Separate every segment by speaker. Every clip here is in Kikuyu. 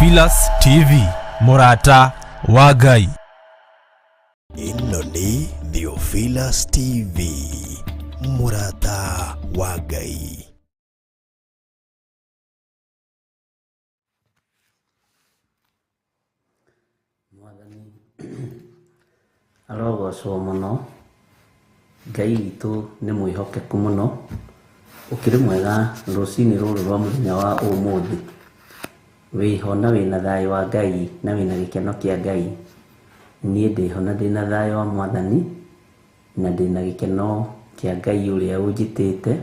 Speaker 1: Theophilus TV, mũrata wa Ngai.
Speaker 2: Ĩno nĩ Theophilus TV, mũrata wa Ngai.
Speaker 3: Mwathani arogocwo mũno. Ngai witũ nĩ mwĩhokeku mũno. Ũkĩrĩ mwega rũcinĩ rũrũ rwa mũthenya wa ũmũthĩ. Wĩho na wĩna thayũ wa Ngai na wĩna gĩkeno kĩa Ngai. Niĩ ndĩho na ndĩna thayũ wa Mwathani na ndĩna gĩkeno kĩa Ngai ũrĩa ũnjĩtĩte,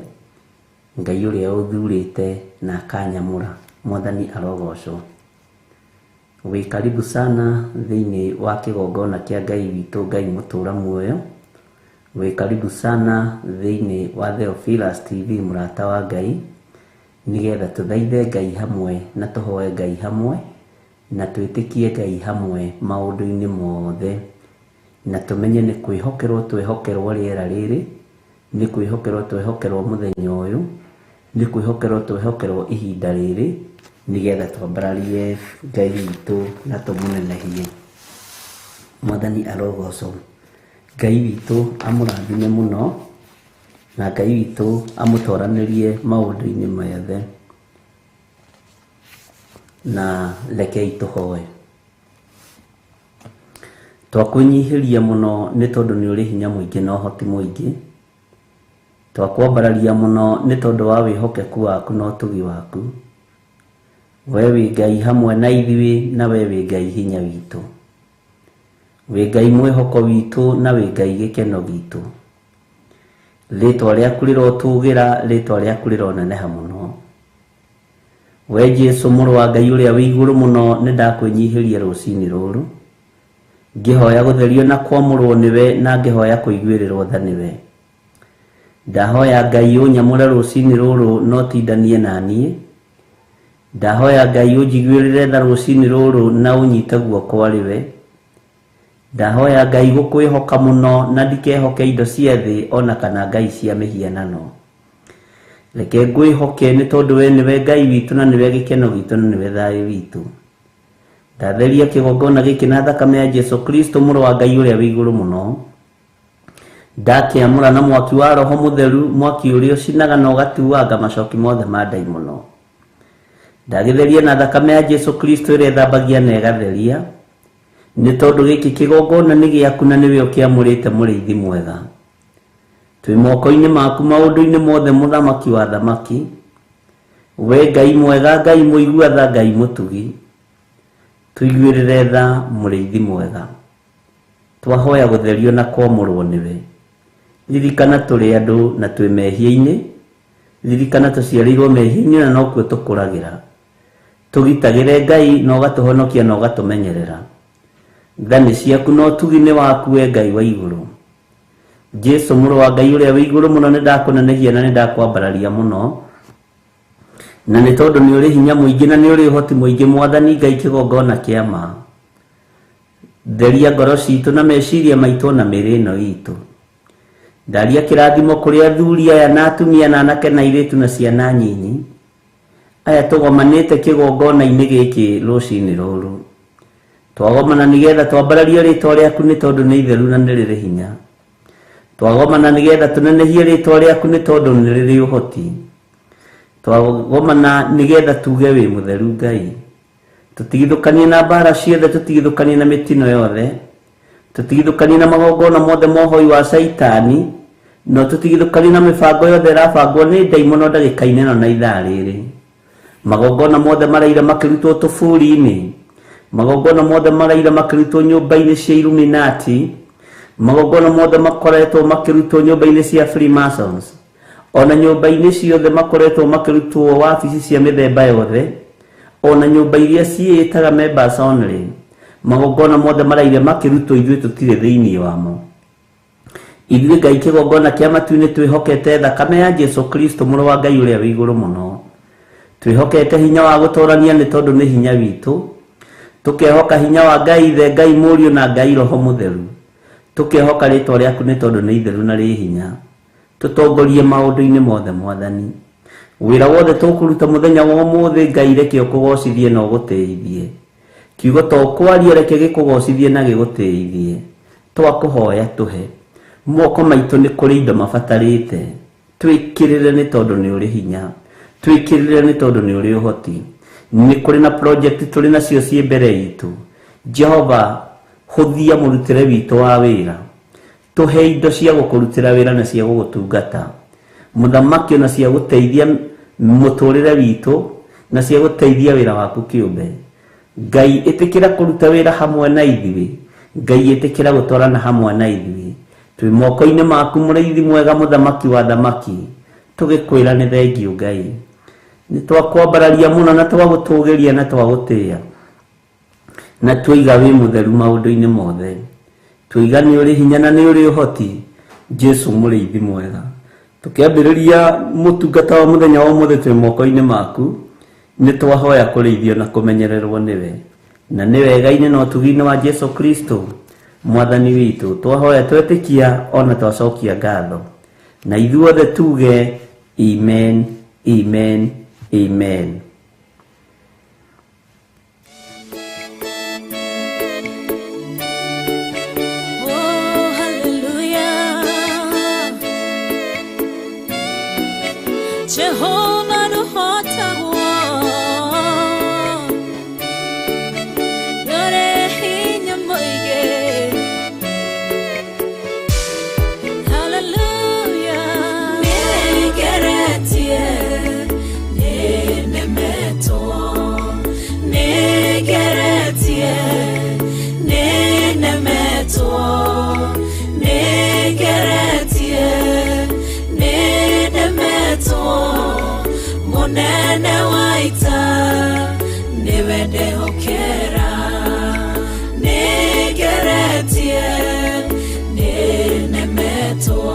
Speaker 3: Ngai ũrĩa ũthurĩte na akanyamũra. Mwathani arogocwo. Wĩ karibu sana thĩinĩ wa kĩgongona kĩa Ngai witũ Ngai mũtũra muoyo. Wĩ karibu sana thĩinĩ wa Theophilus TV mũrata wa Ngai, nĩgetha tũthaithe Ngai hamwe na tũhoe Ngai hamwe na twĩtĩkie Ngai hamwe maũndũ-inĩ mothe, na tũmenye nĩ kwĩhokerwo twehokerwo rĩera rĩrĩ, nĩ kwĩhokerwo twehokerwo mũthenya ũyũ, nĩ kwĩhokerwo twehokerwo ihinda rĩrĩ, nĩgetha twambararie Ngai witũ na tũmũnenehie. Mwathani arogocwo. Ngai witũ amũrathime mũno, na Ngai witũ amũtoranĩrie maũndũ-inĩ mothe. Na rekei tũhoe. Twakwĩnyihĩria mũno nĩ tondũ nĩ ũrĩ hinya mũingĩ na ũhoti mũingĩ. Twakwambararia mũno nĩ tondũ wa wĩhokeku waku na ũtugi waku. We wĩ Ngai hamwe na ithuĩ na we wĩ Ngai hinya witũ. Wĩ Ngai mwĩhoko witũ na wĩ Ngai gĩkeno gitũ. Rĩtwa rĩaku rĩrotũgĩra, rĩtwa rĩaku rĩroneneha mũno. We Jesu mũrũ wa Ngai ũrĩa wĩ igũrũ mũno, nĩ ndakwĩnyihĩria rũcinĩ rũrũ, ngĩhoya gũtherio na kwamũrwo nĩwe na ngĩhoya kũiguĩrĩrwo tha nĩwe. Ndahoya Ngai ũnyamũre rũcinĩ rũrũ na ũtindanie na niĩ. Ndahoya Ngai ũnjiguĩrĩre tha rũcinĩ rũrũ na ũnyite guoko arĩ we. Ndahoya Ngai gũkwĩhoka mũno na ndikehoke indo cia thĩ ona kana ngai cia mĩhianano. Reke ngwĩhoke nĩ tondũ we nĩwe Ngai witũ na nĩwe gĩkeno gitũ na nĩwe thayũ witũ. Ndatheria kĩgongona gĩkĩ na thakame ya Jesu Kristo mũrũ wa Ngai ũrĩa wĩ igũrũ mũno. Ndakĩamũra na mwaki wa Roho Mũtheru, mwaki ũrĩa ũcinaga na ũgatuanga macoki mothe ma ndaimono. Ndagĩtheria na thakame ya Jesu Kristo ĩrĩa ĩthambagia na ĩgatheria, nĩ tondũ gĩkĩ kĩgongona nĩ gĩaku na nĩwe ũkĩamũrĩte mũrĩithi mwega. Twĩ moko-inĩ maku maũndũ-inĩ mothe mũthamaki wa athamaki. We Ngai mwega, Ngai mũigua tha, Ngai mũtugi. Tũiguĩrĩre tha mũrĩithi mwega. Twahoya gũtherio na kwamũrwo nĩwe. Ririkana tũrĩ andũ na twĩ mehia-inĩ. Ririkana tũciarĩirwo mehia-inĩ na nokuo tũkũragĩra. Tũgitagĩre Ngai na ũgatũhonokia na ũgatũmenyerera. Tha nĩ ciaku na ũtugi nĩ waku we Ngai wa igũrũ. Jesu mũrũ wa Ngai ũrĩa wĩ igũrũ mũno nĩ ndakũnenehia na nĩ ndakwambararia mũno. Na nĩ tondũ nĩ ũrĩ hinya mũingĩ na nĩ ũrĩ ũhoti mũingĩ Mwathani Ngai kĩgongona kĩa ma. Theria ngoro citũ na meciria maitũ na mĩĩrĩ ĩno itũ. Ndaria kĩrathimo kũrĩ athuri aya na atumia na anake na airĩtu na ciana nyinyi. Aya tũgomanĩte kĩgongona-inĩ gĩkĩ rũcinĩ rũrũ. Twagomana nĩgetha twambararie rĩtwa rĩaku nĩ tondũ nĩ itheru na nĩ rĩrĩ hinya. Twagomana nĩgetha tũnenehie rĩtwa rĩaku nĩ tondũ nĩ rĩrĩ ũhoti. Twagomana nĩgetha tuge wĩ mũtheru Ngai. Tũtigithũkanie na mbara ciothe, tũtigithũkanie na mĩtino yothe, tũtigithũkanie na magongona mothe ma ũhoi wa caitani, no tũtigithũkanie na mĩbango yothe ĩrabangwo nĩ ndaimono ndagĩka-inĩ ĩno na ithaa rĩrĩ. Magongona mothe maraira makĩrutwo tũburi-inĩ, magongona mothe maraira makĩrutwo nyũmba-inĩ cia Illuminati, magongona mothe makoretwo makĩrutwo nyũmba-inĩ cia Freemasons, ona nyũmba-inĩ ciothe makoretwo makĩrutwo wabici cia mĩthemba yothe, ona nyũmba iria ciĩĩtaga members only, magongona mothe maraire makĩrutwo ithuĩ tũtirĩ thĩinĩ wamo. Ithuĩ Ngai kĩgongona kĩa matu-inĩ twĩhokete thakame ya Jesu Kristo mũrũ wa Ngai ũrĩa wĩ igũrũ mũno. Twĩhokete hinya wa gũtorania nĩ tondũ nĩ hinya witũ. Tũkehoka hinya wa Ngai Ithe, Ngai Mũriũ na Ngai Roho Mũtheru. Tũkehoka rĩtwa rĩaku nĩ tondũ nĩ itheru na rĩ hinya. Tũtongorie maũndũ-inĩ mothe Mwathani. Wĩra wothe tũkũruta mũthenya wa ũmũthĩ, Ngai reke ũkũgocithie na ũgũtĩithie. Kiugo to kwaria reke gĩkũgocithie na gĩgũtĩithie. Twakũhoya tũhe moko maitũ nĩ kũrĩ indo mabatarĩte. Twĩkĩrĩre nĩ tondũ nĩ ũrĩ hinya, twĩkĩrĩre nĩ tondũ nĩ ũrĩ ũhoti. Nĩ kũrĩ na project tũrĩ nacio ciĩ mbere itũ. Jehova, hũthia mũrutĩre witũ wa wĩra, tũhe indo cia gũkũrutĩra wĩra na cia gũgũtungata mũthamaki, ona cia gũteithia mũtũrĩre witũ na cia gũteithia wĩra waku kĩũmbe. Ngai ĩtĩkĩra kũruta wĩra hamwe na ithuĩ, Ngai ĩtĩkĩra gũtwarana hamwe na ithuĩ. Twĩ moko-inĩ maku mũrĩithi mwega, mũthamaki wa thamaki, tũgĩkwĩra nĩ thengiũ Ngai. Nĩ twakwambararia mũno na twagũtũgĩria na twagũtĩĩa, na twaiga wĩ mũtheru maũndũ-inĩ mothe. Twaiga nĩ ũrĩ hinya na nĩ ũrĩ ũhoti, Jesu mũrĩithi mwega. Tũkĩambĩrĩria mũtungata wa mũthenya wa ũmũthĩ twĩ moko-inĩ maku, nĩ twahoya kũrĩithio na kũmenyererwo nĩwe, na nĩ wega-inĩ na ũtugi-inĩ wa Jesu Kristo mwathani witũ. Twahoya twetĩkia ona twacokia ngatho, na ithuothe tuge amen, amen, amen.
Speaker 4: Oh, hallelujah. Jehovah nũhotagwo, nĩũrĩ hinya mũingĩ. Hallelujah. Nĩngeretie, nĩnemetwo, nĩngeretie, nĩnemetwo, nĩngeretie, nĩnemetwo. Mũnene wa ita nĩwe ndehokera. Nĩngeretie, nĩnemetwo,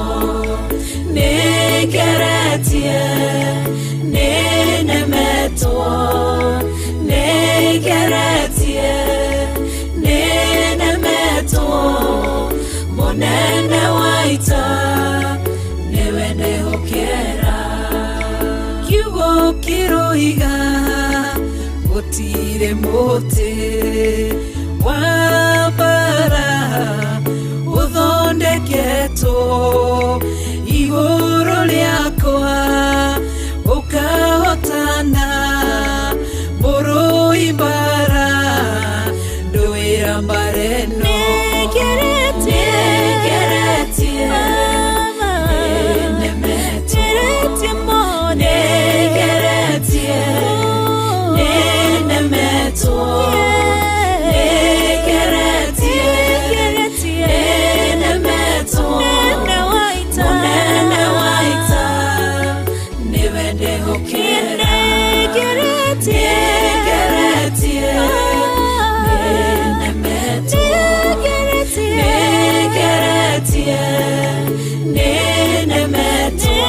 Speaker 4: nĩngeretie, nĩnemetwo, nĩngeretie, nĩnemetwo. Mũnene wa ita nĩwe ndehokera.
Speaker 5: Kiugo kĩroiga gũtirĩ mũtĩ wa mbara ũthondeketwo igũrũ rĩakwa ũkahotana. Mũrũi mbara ndũĩra mbara ĩno.
Speaker 4: Nĩngeretie,
Speaker 5: Nĩngeretie, nĩnemetwo, nĩngeretie, nĩnemetwo, nĩngeretie, nĩnemetwo. Mũnene wa ita nĩwe ndehokera. Nĩngeretie, nĩnemetwo, nĩngeretie, nĩnemetwo,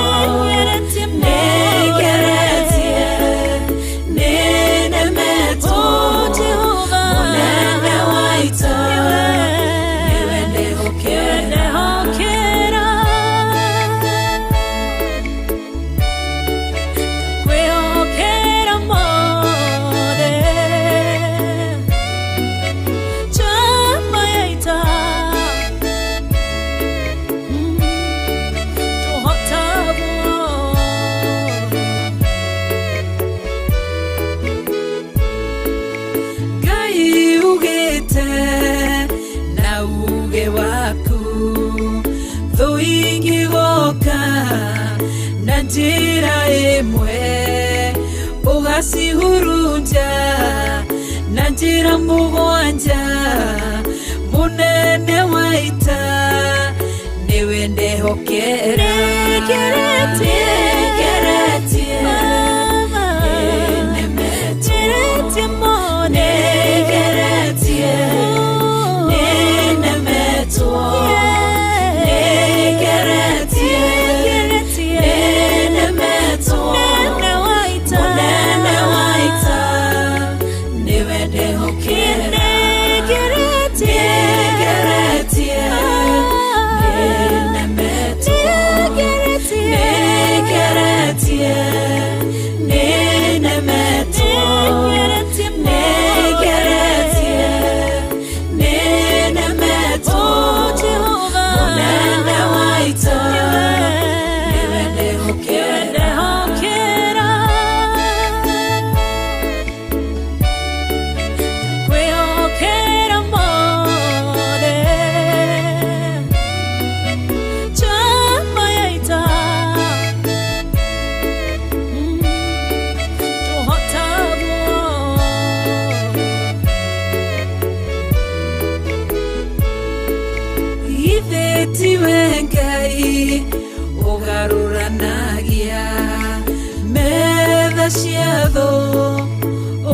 Speaker 5: nĩngeretie, nĩnemetwo. Mũnene wa ita nĩwe ndehokera.
Speaker 4: Kwĩhokera mothe njamba ya ita, tũhotagwo.
Speaker 5: Ngai ugĩte na uge waku thũ ingĩgoka na njĩra ĩmwe ũgacihurunja na njĩra mũgwanja. Mũnene wa ita nĩwe ndehokera.
Speaker 4: Nĩngeretie,
Speaker 5: Nĩngeretie, nĩnemetwo, nĩngeretie, nĩnemetwo, nĩngeretie, nĩnemetwo. Mũnene wa ita nĩwe ndehokera. Nĩngeretie, nĩnemetwo, nĩngeretie, Njamba cia thũ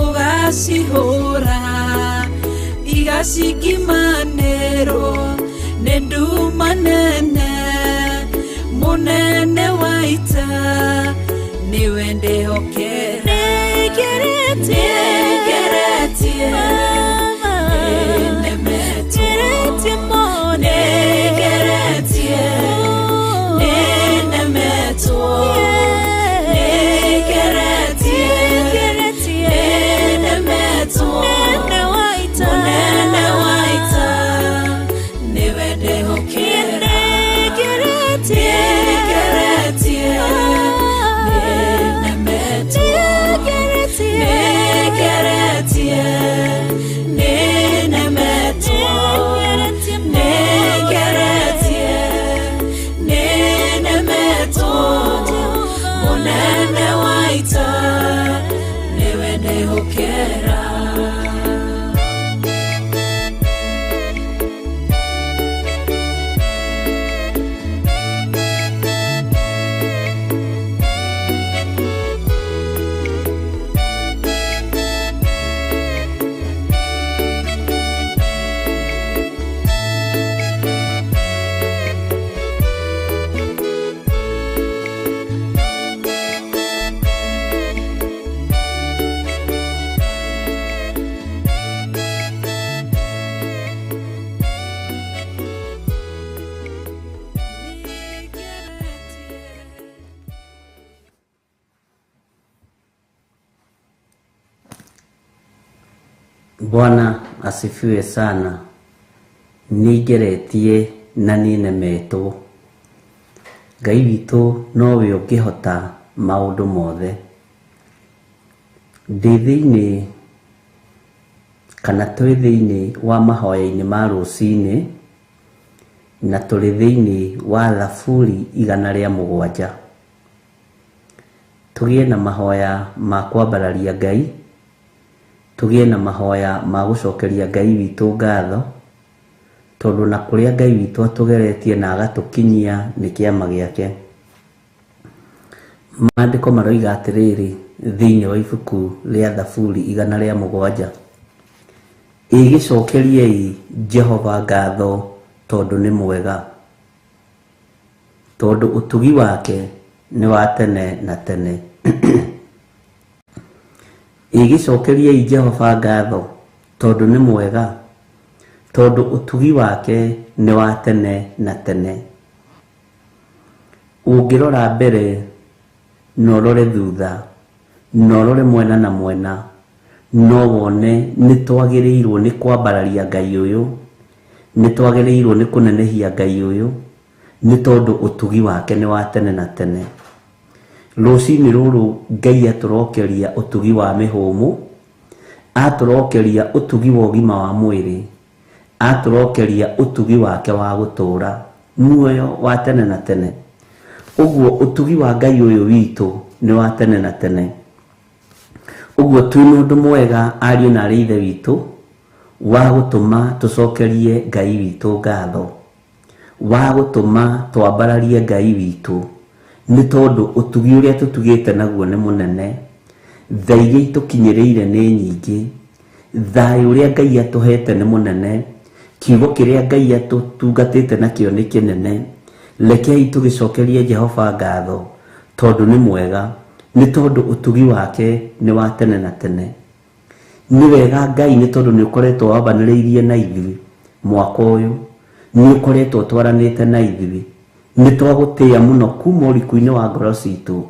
Speaker 5: ũgacihũra igacingimanĩrwo nĩ nduma nene mũnene wa ita nĩwe ndĩhokera
Speaker 4: Nĩngeretie
Speaker 5: Nĩngeretie
Speaker 4: Baba
Speaker 5: nĩnemetwo
Speaker 4: Ngeretie mũno
Speaker 5: Nĩngeretie nĩnemetwo Nĩngeretie
Speaker 4: Nĩngeretie
Speaker 5: nĩnemetwo
Speaker 4: Mũnene wa ita
Speaker 5: Mũnene wa ita nĩwe ndĩhokera
Speaker 4: Nĩngeretie
Speaker 5: Nĩngeretie nĩnemetwo
Speaker 4: Nĩngeretie
Speaker 5: Nĩngeretie nĩnemetwo
Speaker 4: Nĩngeretie
Speaker 5: Nĩngeretie nĩnemetwo Mũnene wa ita nĩwe ndĩhokera.
Speaker 3: Bwana asifiwe sana. Nĩngeretie na nĩnemetwo. Ngai witũ nowe ũngĩhota maũndũ mothe. Ndĩ thĩinĩ kana twĩ thĩinĩ wa mahoya-inĩ ma rũcinĩ na tũrĩ thĩinĩ wa Thaburi 107. Tũgĩe na mahoya ma kwambararia Ngai, tũgĩe na mahoya ma gũcokeria Ngai witũ ngatho, tondũ na kũrĩa Ngai witũ atũgeretie na agatũkinyia nĩ kĩama gĩake. Maandĩko maroiga atĩrĩrĩ thĩinĩ wa ibuku rĩa Thaburi 107, ĩ gĩcokeriei Jehova ngatho tondũ nĩ mwega, tondũ ũtugi wake nĩ wa tene na tene. Ĩ gĩcokeriei Jehova ngatho tondũ nĩ mwega, tondũ ũtugi wake nĩ wa tene na tene. Ũngĩrora mbere na ũrore thutha na ũrore mwena na mwena, no wone nĩ twagĩrĩirwo nĩ kwambararia Ngai ũyũ, nĩ twagĩrĩirwo nĩ kũnenehia Ngai ũyũ, nĩ tondũ ũtugi wake nĩ wa tene na tene. Rũcinĩ rũrũ Ngai atũrokeria ũtugi wa mĩhũmũ, atũrokeria ũtugi wa ũgima wa mwĩrĩ, atũrokeria ũtugi wake wa gũtũũra muoyo wa tene na tene. Ũguo ũtugi wa Ngai ũyũ witũ nĩ wa tene na tene. Ũguo twĩna ũndũ mwega ariũ na arĩ ithe witũ wa gũtũma tũcokerie Ngai witũ ngatho, wa gũtũma twambararie Ngai witũ, nĩ tondũ ũtugi ũrĩa tũtugĩte naguo nĩ mũnene, tha iria itũkinyĩrĩire nĩ nyingĩ, thayũ ũrĩa Ngai atũhete nĩ mũnene, kiugo kĩrĩa Ngai atũtungatĩte nakĩo nĩ kĩnene. Rekei tũgĩcokerie Jehova ngatho tondũ nĩ mwega, nĩ tondũ ũtugi wake nĩ wa tene na tene. Nĩ wega Ngai nĩ tondũ nĩ ũkoretwo wambanĩrĩirie na ithuĩ mwaka ũyũ, nĩ ũkoretwo ũtwaranĩte na ithuĩ, nĩ twagũtĩĩa mũno kuma ũriku-inĩ wa ngoro citũ,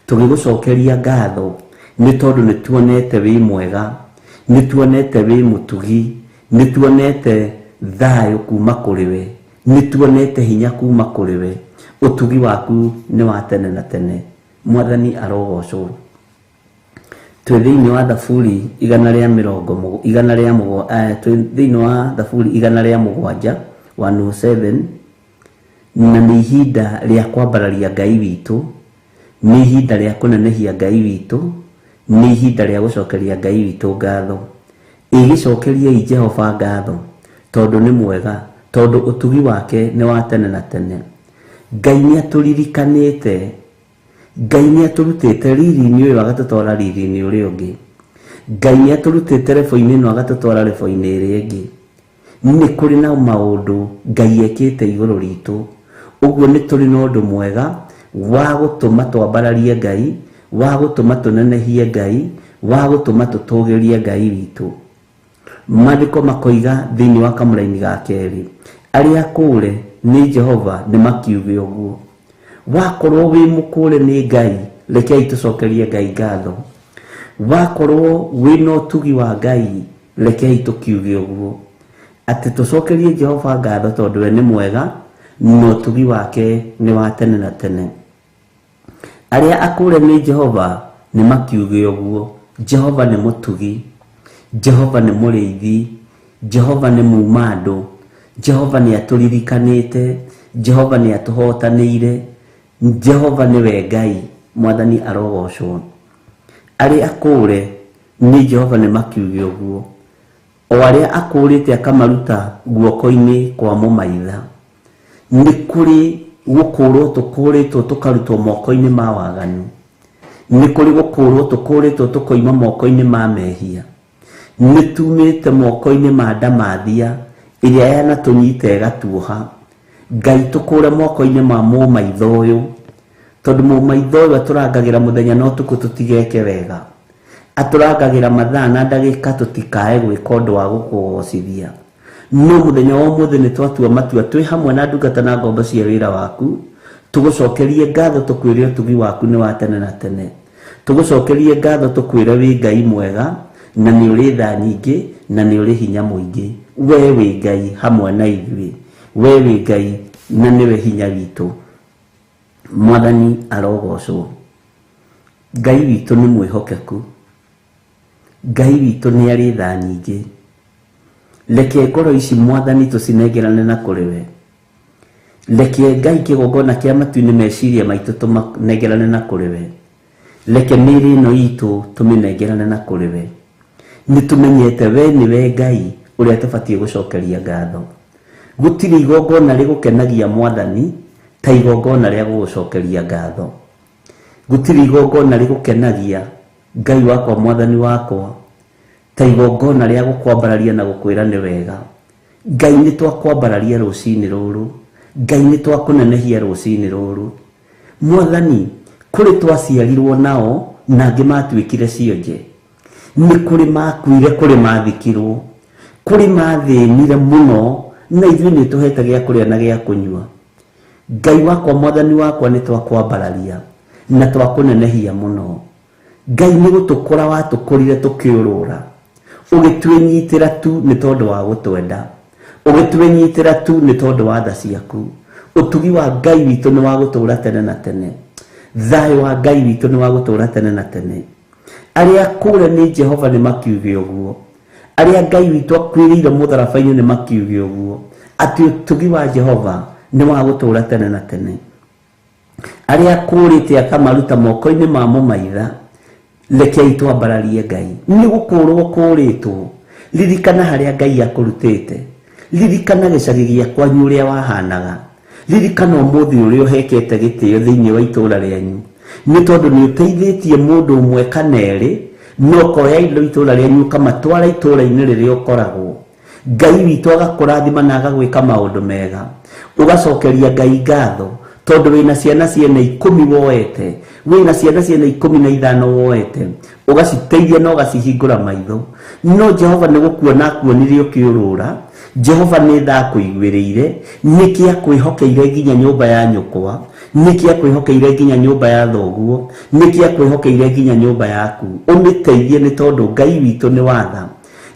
Speaker 3: tũgĩgũcokeria ngatho nĩ tondũ nĩ tuonete wĩ mwega, nĩ tuonete wĩ mũtugi, nĩ tuonete thayũ kuma kũrĩ we, nĩ tuonete hinya kuma kũrĩ we. Ũtugi waku nĩ wa tene na tene. Mwathani arogocwo. Twĩ thĩinĩ wa Thaburi 100 twĩ thĩinĩ wa Thaburi 107 107, na nĩ ihinda rĩa kwambararia Ngai witũ, nĩ ihinda rĩa kũnenehia Ngai witũ, nĩ ihinda rĩa gũcokeria Ngai witũ ngatho. Ĩ gĩcokeriei Jehova ngatho tondũ nĩ mwega, tondũ ũtugi wake nĩ wa tene na tene. Ngai nĩ atũririkanĩte, Ngai nĩ atũrutĩte riri-inĩ ũyũ agatũtwara riri-inĩ ũrĩa ũngĩ. Ngai nĩ atũrutĩte rebo-inĩ ĩno agatũtwara rebo-inĩ ĩrĩa ĩngĩ. Nĩ kũrĩ na maũndũ Ngai ekĩte igũrũ ritũ. Ũguo nĩ tũrĩ na ũndũ mwega wa gũtũma twambararie Ngai, wa gũtũma tũnenehie Ngai, wa gũtũma tũtũgĩrie Ngai witũ. Maandĩko makoiga thĩinĩ wa kamũraini ga kerĩ, arĩa akũũre nĩ Jehova nĩ makiuge ũguo. Wakorwo wĩ mũkũũre nĩ Ngai, rekei tũcokerie Ngai ngatho. Wakorwo wĩna ũtugi wa Ngai, rekei tũkiuge ũguo. Atĩ tũcokerie Jehova ngatho tondũ we nĩ mwega, na ũtugi wake nĩ wa tene na tene. Arĩa akũũre nĩ Jehova nĩ makiuge ũguo. Jehova nĩ mũtugi, Jehova nĩ mũrĩithi, Jehova nĩ muma andũ, Jehova nĩ atũririkanĩte, Jehova nĩ atũhotanĩire, Jehova nĩwe Ngai, Mwathani arogocwo. Arĩa akũũre nĩ Jehova nĩ makiuge ũguo, o arĩa akũũrĩte akamaruta guoko-inĩ kwa mũmaitha. Nĩ kũrĩ gũkũũrwo tũkũũrĩtwo tũkarutwo moko-inĩ ma waganu. Nĩ kũrĩ gũkũũrwo tũkũũrĩtwo tũkoima moko-inĩ ma mehia. Nĩ tumĩte moko-inĩ ma ndamathia ĩrĩa yanatũnyita ĩgatuoha. Ngai tũkũũre moko-inĩ ma mũmaitho ũyũ, tondũ mũmaitho ũyũ atũrangagĩra mũthenya na ũtukũ tũtigeke wega. Atũrangagĩra mathaa na ndagĩka tũtikae gwĩka ũndũ wa gũkũgocithia. No mũthenya wa ũmũthĩ nĩ twatua matua twĩ hamwe na ndungata na ngombo cia wĩra waku, tũgũcokerie ngatho tũkwĩre ũtugi waku nĩ wa tene na tene. Tũgũcokerie ngatho tũkwĩre wĩ Ngai mwega, na nĩ ũrĩ tha nyingĩ, na nĩ ũrĩ hinya mũingĩ. We wĩ Ngai hamwe na ithuĩ. We wĩ Ngai na nĩwe hinya witũ. Mwathani arogocwo. Ngai witũ nĩ mwĩhokeku. Ngai witũ nĩ arĩ tha nyingĩ. Reke ngoro ici Mwathani tũcinengerane na kũrĩ we. Reke Ngai kĩgongona kĩa matu-inĩ meciria maitũ tũmanengerane na kũrĩ we. Reke mĩĩrĩ ĩno itũ tũmĩnengerane na kũrĩ we. Nĩ tũmenyete we nĩwe Ngai ũrĩa tũbatiĩ gũcokeria ngatho. Gũtirĩ igongona rĩgũkenagia Mwathani ta igongona rĩa gũgũcokeria ngatho. Gũtirĩ igongona rĩgũkenagia Ngai wakwa Mwathani wakwa ta igongona rĩa gũkwambararia na gũkwĩra nĩ wega. Ngai nĩ twakwambararia rũcinĩ rũrũ, Ngai nĩ twakũnenehia rũcinĩ rũrũ. Mwathani, kũrĩ twaciarirwo nao na angĩ matuĩkire cionje. Nĩ kũrĩ makuire, kũrĩ mathikirwo, kũrĩ mathĩnire mũno, na ithuĩ nĩ tũhete gĩa kũrĩa na gĩa kũnyua. Ngai wakwa Mwathani wakwa nĩ twakwambararia na twakũnenehia mũno. Ngai nĩ gũtũkũra watũkũrire tũkĩũrũra, ũgĩtwĩnyitĩra tu nĩ tondũ wa gũtwenda, ũgĩtwĩnyitĩra tu nĩ tondũ wa tha ciaku. Ũtugi wa Ngai witũ nĩ wa gũtũũra tene na tene. Thayũ wa Ngai witũ nĩ wa gũtũũra tene na tene. Arĩa akũũre nĩ Jehova nĩ makiuge ũguo. Arĩa Ngai witũ akuĩrĩire mũtharaba-inĩ nĩ makiuge ũguo, atĩ ũtugi wa Jehova nĩ wa gũtũũra tene na tene. Arĩa akũũrĩte akamaruta moko-inĩ ma mũmaitha, rekei twambararie Ngai. Nĩ gũkũũrwo ũkũũrĩtwo. Ririkana harĩa Ngai akũrutĩte. Ririkana gĩcagi gĩa kwanyu ũrĩa wahanaga. Ririkana ũmũthĩ ũrĩa ũhekete gĩtĩo thĩinĩ wa itũũra rĩanyu. Nĩ tondũ nĩ ũteithĩtie mũndũ ũmwe kana erĩ, na ũkoya indo itũũra rĩanyu ũkamatwara itũũra-inĩ rĩrĩa ũkoragwo. Ngai witũ agakũrathima na agagwĩka maũndũ mega. Ũgacokeria Ngai ngatho tondũ wĩna ciana ciene 10 woete, wĩna ciana ciene 15 woete, ũgaciteithia na ũgacihingũra maitho. No Jehova nĩ gũkuona akuonire ũkĩũrũra, Jehova nĩ tha akũiguĩrĩire, nĩkĩ akwĩhokeire nginya nyũmba ya nyũkwa, nĩkĩ akwĩhokeire nginya nyũmba ya thoguo, nĩkĩ akwĩhokeire nginya nyũmba yaku. Ũmĩteithie nĩ tondũ Ngai witũ nĩ watha.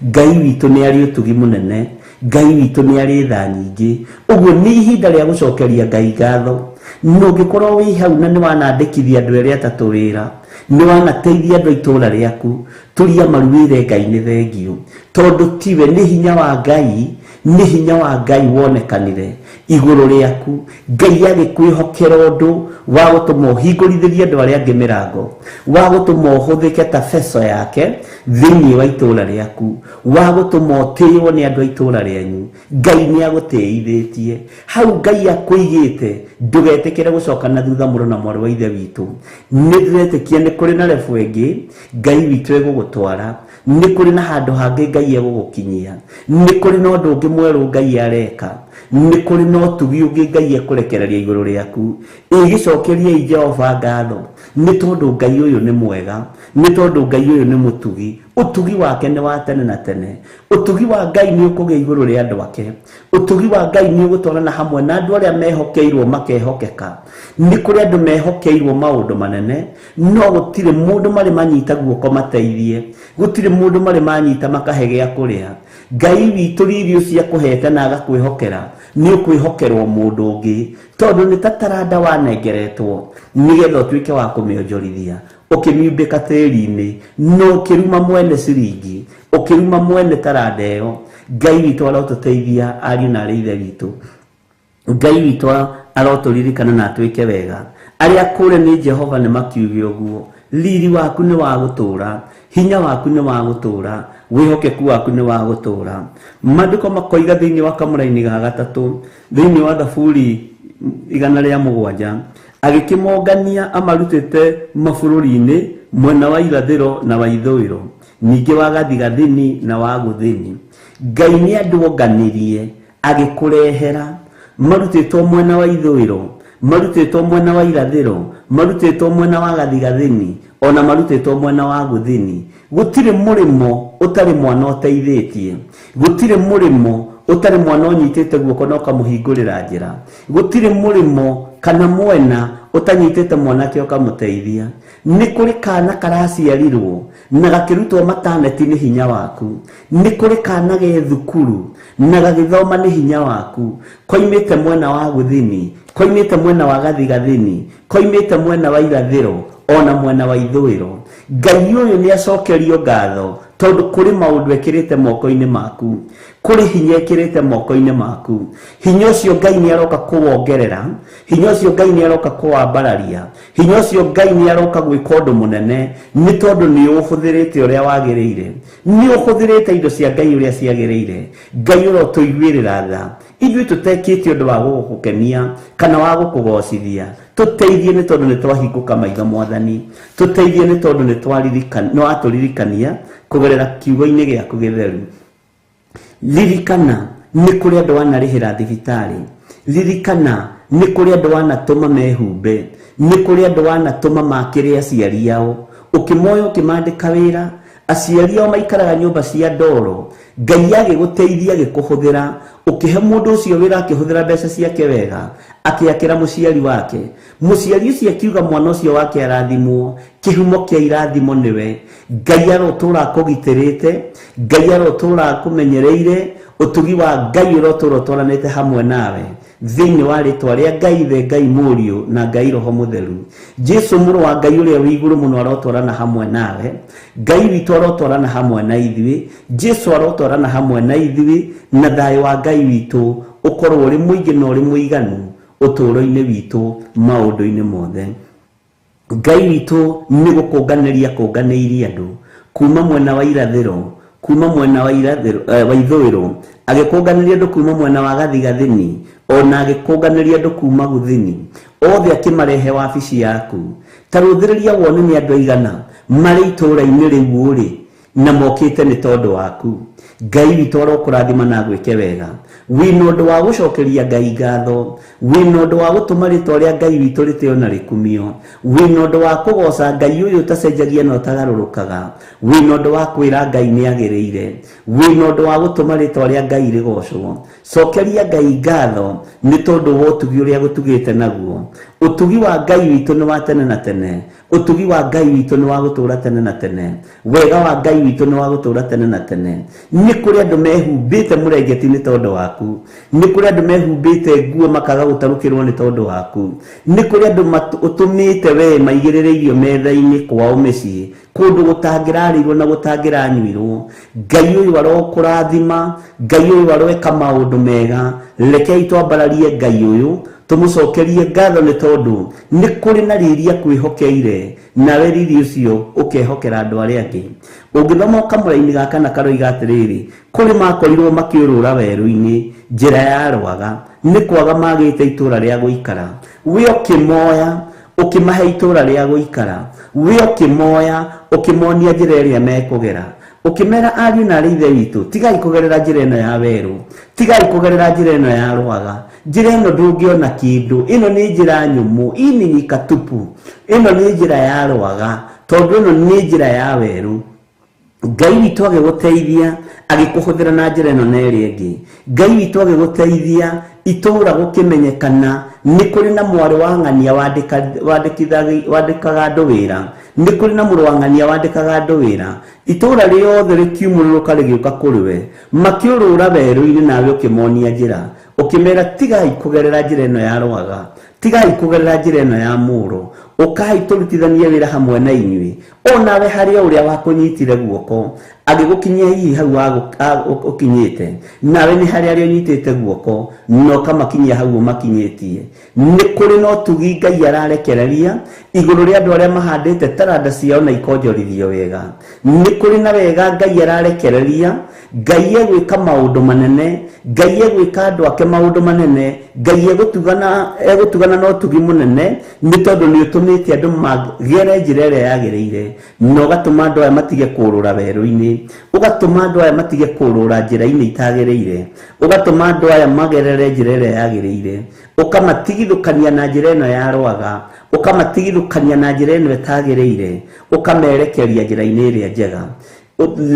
Speaker 3: Ngai witũ nĩ arĩ ũtugi mũnene, Ngai witũ nĩ arĩ tha nyingĩ. Ũguo nĩ ihinda rĩa gũcokeria Ngai ngatho. Na ũngĩkorwo wĩ hau na nĩ wanandĩkithia andũ erĩ atatũ wĩra, nĩ wanateithia andũ a itũũra rĩaku, turia maru wĩre Ngai nĩ thengiũ. Tondũ tiwe, nĩ hinya wa Ngai Nĩ hinya wa Ngai wonekanire igũrũ rĩaku. Ngai agĩkwĩhokera ũndũ wa gũtũma ũhingũrithĩrie andũ arĩa angĩ mĩrango, wa gũtũma ũhũthĩke ta beco yake thĩinĩ wa itũũra rĩaku, wa gũtũma ũtĩĩo nĩ andũ a itũũra rĩanyu. Ngai nĩ agũtĩithĩtie hau Ngai akũigĩte. Ndũgetĩkĩre gũcoka na thutha, mũrũ na mwarĩ wa ithe witũ. Nĩ ndĩretĩkia nĩ kũrĩ na rebu ĩngĩ Ngai witũ egũgũtwara, nĩ kũrĩ na handũ hangĩ Ngai egũgũkinyia, nĩ kũrĩ na ũndũ ũngĩ mwerũ Ngai areka, nĩ kũrĩ na ũtugi ũngĩ Ngai ekũrekereria igũrũ rĩaku. Ĩgĩcokeriei Jehova ngatho nĩ tondũ Ngai ũyũ nĩ mwega, nĩ tondũ Ngai ũyũ nĩ mũtugi. Ũtugi wake nĩ wa tene na tene. Ũtugi wa Ngai nĩ ũkũgĩa igũrũ rĩa andũ ake. Ũtugi wa Ngai nĩ ũgũtwarana hamwe na andũ arĩa mehokeirwo makehokeka. Nĩ kũrĩ andũ mehokeirwo maũndũ manene, no gũtirĩ mũndũ marĩ manyita guoko mateithie, gũtirĩ mũndũ marĩ manyita makahe gĩa kũrĩa. Ngai witũ riri ũcio akũhete na agakwĩhokera, nĩ ũkwĩhokerwo mũndũ ũngĩ, tondũ nĩ ta taranda wanengeretwo nĩgetha ũtuĩke wa kũmĩonjorithia. Ũkĩmiumbĩka tĩri-inĩ na ũkĩruma mwene ciringi, ũkĩruma mwene taranda ĩyo. Ngai witũ arotũteithia, ariũ na arĩ ithe witũ. Ngai witũ arotũririkana na atwĩke wega. Arĩa kũre nĩ Jehova nĩ makiuge ũguo. Riri waku nĩ wa gũtũũra, hinya waku nĩ wa gũtũũra, wĩhokeku waku nĩ wa gũtũũra. Maandĩko makoiga thĩinĩ wa kamũraini ga gatatũ, thĩinĩ wa Thaburi 107, agĩkĩmongania amarutĩte mabũrũri-inĩ mwena wa irathĩro na wa ithũĩro, ningĩ wa gathigathini na wa gũthini. Ngai nĩ andũ onganirie agĩkũrehera, marutĩtwo mwena wa ithũĩro, marutĩtwo mwena wa irathĩro, marutĩtwo mwena wa gathigathini, ona marutĩtwo mwena wa gũthini. Gũtirĩ mũrĩmo ũtarĩ mwana ũteithĩtie, gũtirĩ mũrĩmo ũtarĩ mwana ũnyitĩte guoko na ũkamũhingũrĩra njĩra, gũtirĩ mũrĩmo kana mwena ũtanyitĩte mwanake ũkamũteithia. Nĩ kũrĩ kana karaciarirwo na gakĩrutwo mataneti nĩ hinya waku, nĩ kũrĩ kana ge thukuru na gagĩthoma nĩ hinya waku. Koimĩte mwena wa gũthini, koimĩte mwena wa gathigathini, koimĩte mwena wa irathĩro ona mwena wa ithũĩro. Ngai ũyũ nĩ acokerio ngatho tondũ kũrĩ maũndũ ekĩrĩte moko-inĩ maku, kũrĩ hinya ekĩrĩte moko-inĩ maku. Hinya ũcio Ngai nĩ aroka kũwongerera, hinya ũcio Ngai nĩ aroka kũwambararia, hinya ũcio Ngai nĩ aroka gwĩka ũndũ mũnene, nĩ tondũ nĩ ũhũthĩrĩte ũrĩa wagĩrĩire, nĩ ũhũthĩrĩte indo cia Ngai ũrĩa ciagĩrĩire. Ngai ũrotũiguĩrĩra tha ithuĩ tũtekĩte ũndũ wa gũgũkenia kana wa gũkũgocithia. Tũteithie nĩ tondũ nĩ twahingũka maitho Mwathani, tũteithie nĩ tondũ nĩ watũririkania kũgerera kiugo-inĩ gĩaku gĩtheru. Ririkana nĩ kũrĩ andũ wanarĩhĩra thibitarĩ, ririkana nĩ kũrĩ andũ wanatũma mehumbe, nĩ kũrĩ andũ wanatũma makĩre aciari ao, ũkĩmoya ũkĩmandĩka wĩra, aciari ao maikaraga nyũmba cia ndoro. Ngai agĩgũteithia agĩkũhũthĩra, ũkĩhe mũndũ ũcio wĩra akĩhũthĩra mbeca ciake wega, akĩakĩra mũciari wake. Mũciari ũcio akiuga mwana ũcio wake arathimwo, kĩhumo kĩa irathimo nĩwe. Ngai arotũra akũgitĩrĩte, Ngai arotũra akũmenyereire, ũtugi wa Ngai ũrotũra ũtwaranĩte hamwe nawe thĩinĩ wa rĩtwa rĩa Ngai Ithe, Ngai Mũriũ na Ngai Roho Mũtheru. Jesu mũrũ wa Ngai ũrĩa wĩ igũrũ mũno arotwarana hamwe nawe. Ngai witũ arotwarana hamwe na ithuĩ, Jesu arotwarana hamwe na ithuĩ, na thayũ wa Ngai witũ ũkorwo ũrĩ mũingĩ na ũrĩ mũiganu ũtũũro-inĩ witũ maũndũ-inĩ mothe. Ngai witũ nĩ gũkũnganĩria kũnganĩirie andũ kuma mwena wa irathĩro, kuma mwena wa irathĩro, wa ithũĩro, agĩkũnganĩria andũ kuma mwena wa gathigathini, ona agĩkũnganĩria andũ kuma gũthini, othe akĩmarehe wabici yaku. Ta rũthĩrĩria wone nĩ andũ aigana marĩ itũũra-inĩ rĩu ũrĩ na mokĩte nĩ tondũ waku. Ngai witũ arokũrathima na agwĩke wega. Wĩna ũndũ wa gũcokeria Ngai ngatho, wĩna ũndũ wa gũtũma rĩtwa rĩa Ngai witũ rĩtĩo na rĩkumio, wĩna ũndũ wa kũgoca Ngai ũyũ ũtacenjagia na ũtagarũrũkaga, wĩna ũndũ wa kwĩra Ngai nĩ agĩrĩire, wĩna ũndũ wa gũtũma rĩtwa rĩa Ngai rĩgocwo. Cokeria Ngai ngatho nĩ tondũ wa ũtugi ũrĩa agũtugĩte naguo. Ũtugi wa Ngai witũ nĩ wa tene na tene. Ũtugi wa Ngai witũ nĩ wa gũtũũra tene na tene. Wega wa Ngai witũ nĩ wa gũtũũra tene na tene. Nĩ kũrĩ andũ mehumbĩte mũrengeti nĩ tondũ waku. Nĩ kũrĩ andũ mehumbĩte nguo makaga gũtarũkĩrwo nĩ tondũ waku. Nĩ kũrĩ andũ ũtũmĩte we maigĩrĩre irio metha-inĩ kwao mĩciĩ, kũndũ gũtangĩrarĩirwo na gũtangĩranyuirwo. Ngai ũyũ arokũrathima, Ngai ũyũ aroeka maũndũ mega. Rekei twambararie Ngai ũyũ, tũmũcokerie ngatho nĩ tondũ nĩ kũrĩ na riri akwĩhokeire, nawe riri ũcio ũkehokera andũ arĩa angĩ. Ũngĩthoma kamũra-inĩ ga kana karoiga atĩrĩrĩ, kũrĩ makorirwo makĩũrũra werũ-inĩ njĩra ya rwaga, nĩ kwaga magĩte itũra rĩa gũikara. We ũkĩmoya ũkĩmahe itũra rĩa gũikara, we ũkĩmoya ũkĩmonia njĩra ĩrĩa mekũgera, ũkĩmera ariũ na arĩ ithe witũ, tigai kũgerera njĩra ĩno ya werũ, tigai kũgerera njĩra ĩno ya rwaga, njĩra ĩno ndũngĩona kĩndũ, ĩno nĩ njĩra nyũmũ, ini nyika tupu, ĩno nĩ njĩra ya rwaga, tondũ ĩno nĩ njĩra ya werũ. Ngai witũ agĩgũteithia agĩkũhũthĩra na njĩra ĩno na ĩrĩa ĩngĩ. Ngai witũ agĩgũteithia itũũra gũkĩmenyekana nĩ kũrĩ na mwarĩ wa ng'ania wandĩkaga andũ wĩra, nĩ kũrĩ na mũrũ wa ng'ania wandĩkaga andũ wĩra. Itũũra rĩothe rĩkiumũrũrũka rĩgĩũka kũrĩ we, makĩũrũra werũ-inĩ, nawe ũkĩmonia njĩra, ũkĩmera tigai kũgerera njĩra ĩno ya rwaga, tigai kũgerera njĩra ĩno ya mũro, ũkai tũrutithanie wĩra hamwe na inyuĩ. Onawe harĩ o ũrĩa wakũnyitire guoko agĩgũkinyia hihi hau ũkinyĩte, nawe nĩ harĩ arĩa ũnyitĩte guoko na ũkamakinyia hau ũmakinyĩtie. Nĩ kũrĩ na ũtugi Ngai ararekereria igũrũ rĩa andũ arĩa mahandĩte taranda ciao na ikonjorithio wega. Nĩ kũrĩ na wega Ngai ararekereria. Ngai egwĩka maũndũ manene, Ngai egwĩka andũ ake maũndũ manene, Ngai egũtugana na ũtugi mũnene, nĩ tondũ nĩ ũtũmĩte andũ magere njĩra ĩrĩa yagĩrĩire, na ũgatũma andũ aya matige kũũrũra werũ-inĩ, ũgatũma andũ aya matige kũũrũra njĩra-inĩ itagĩrĩire, ũgatũma andũ aya magerere njĩra ĩrĩa yagĩrĩire, ũkamatigithũkania na njĩra ĩno ya rwaga, ũkamatigithũkania na njĩra ĩno ĩtagĩrĩire, ũkamerekeria njĩra-inĩ ĩrĩa njega.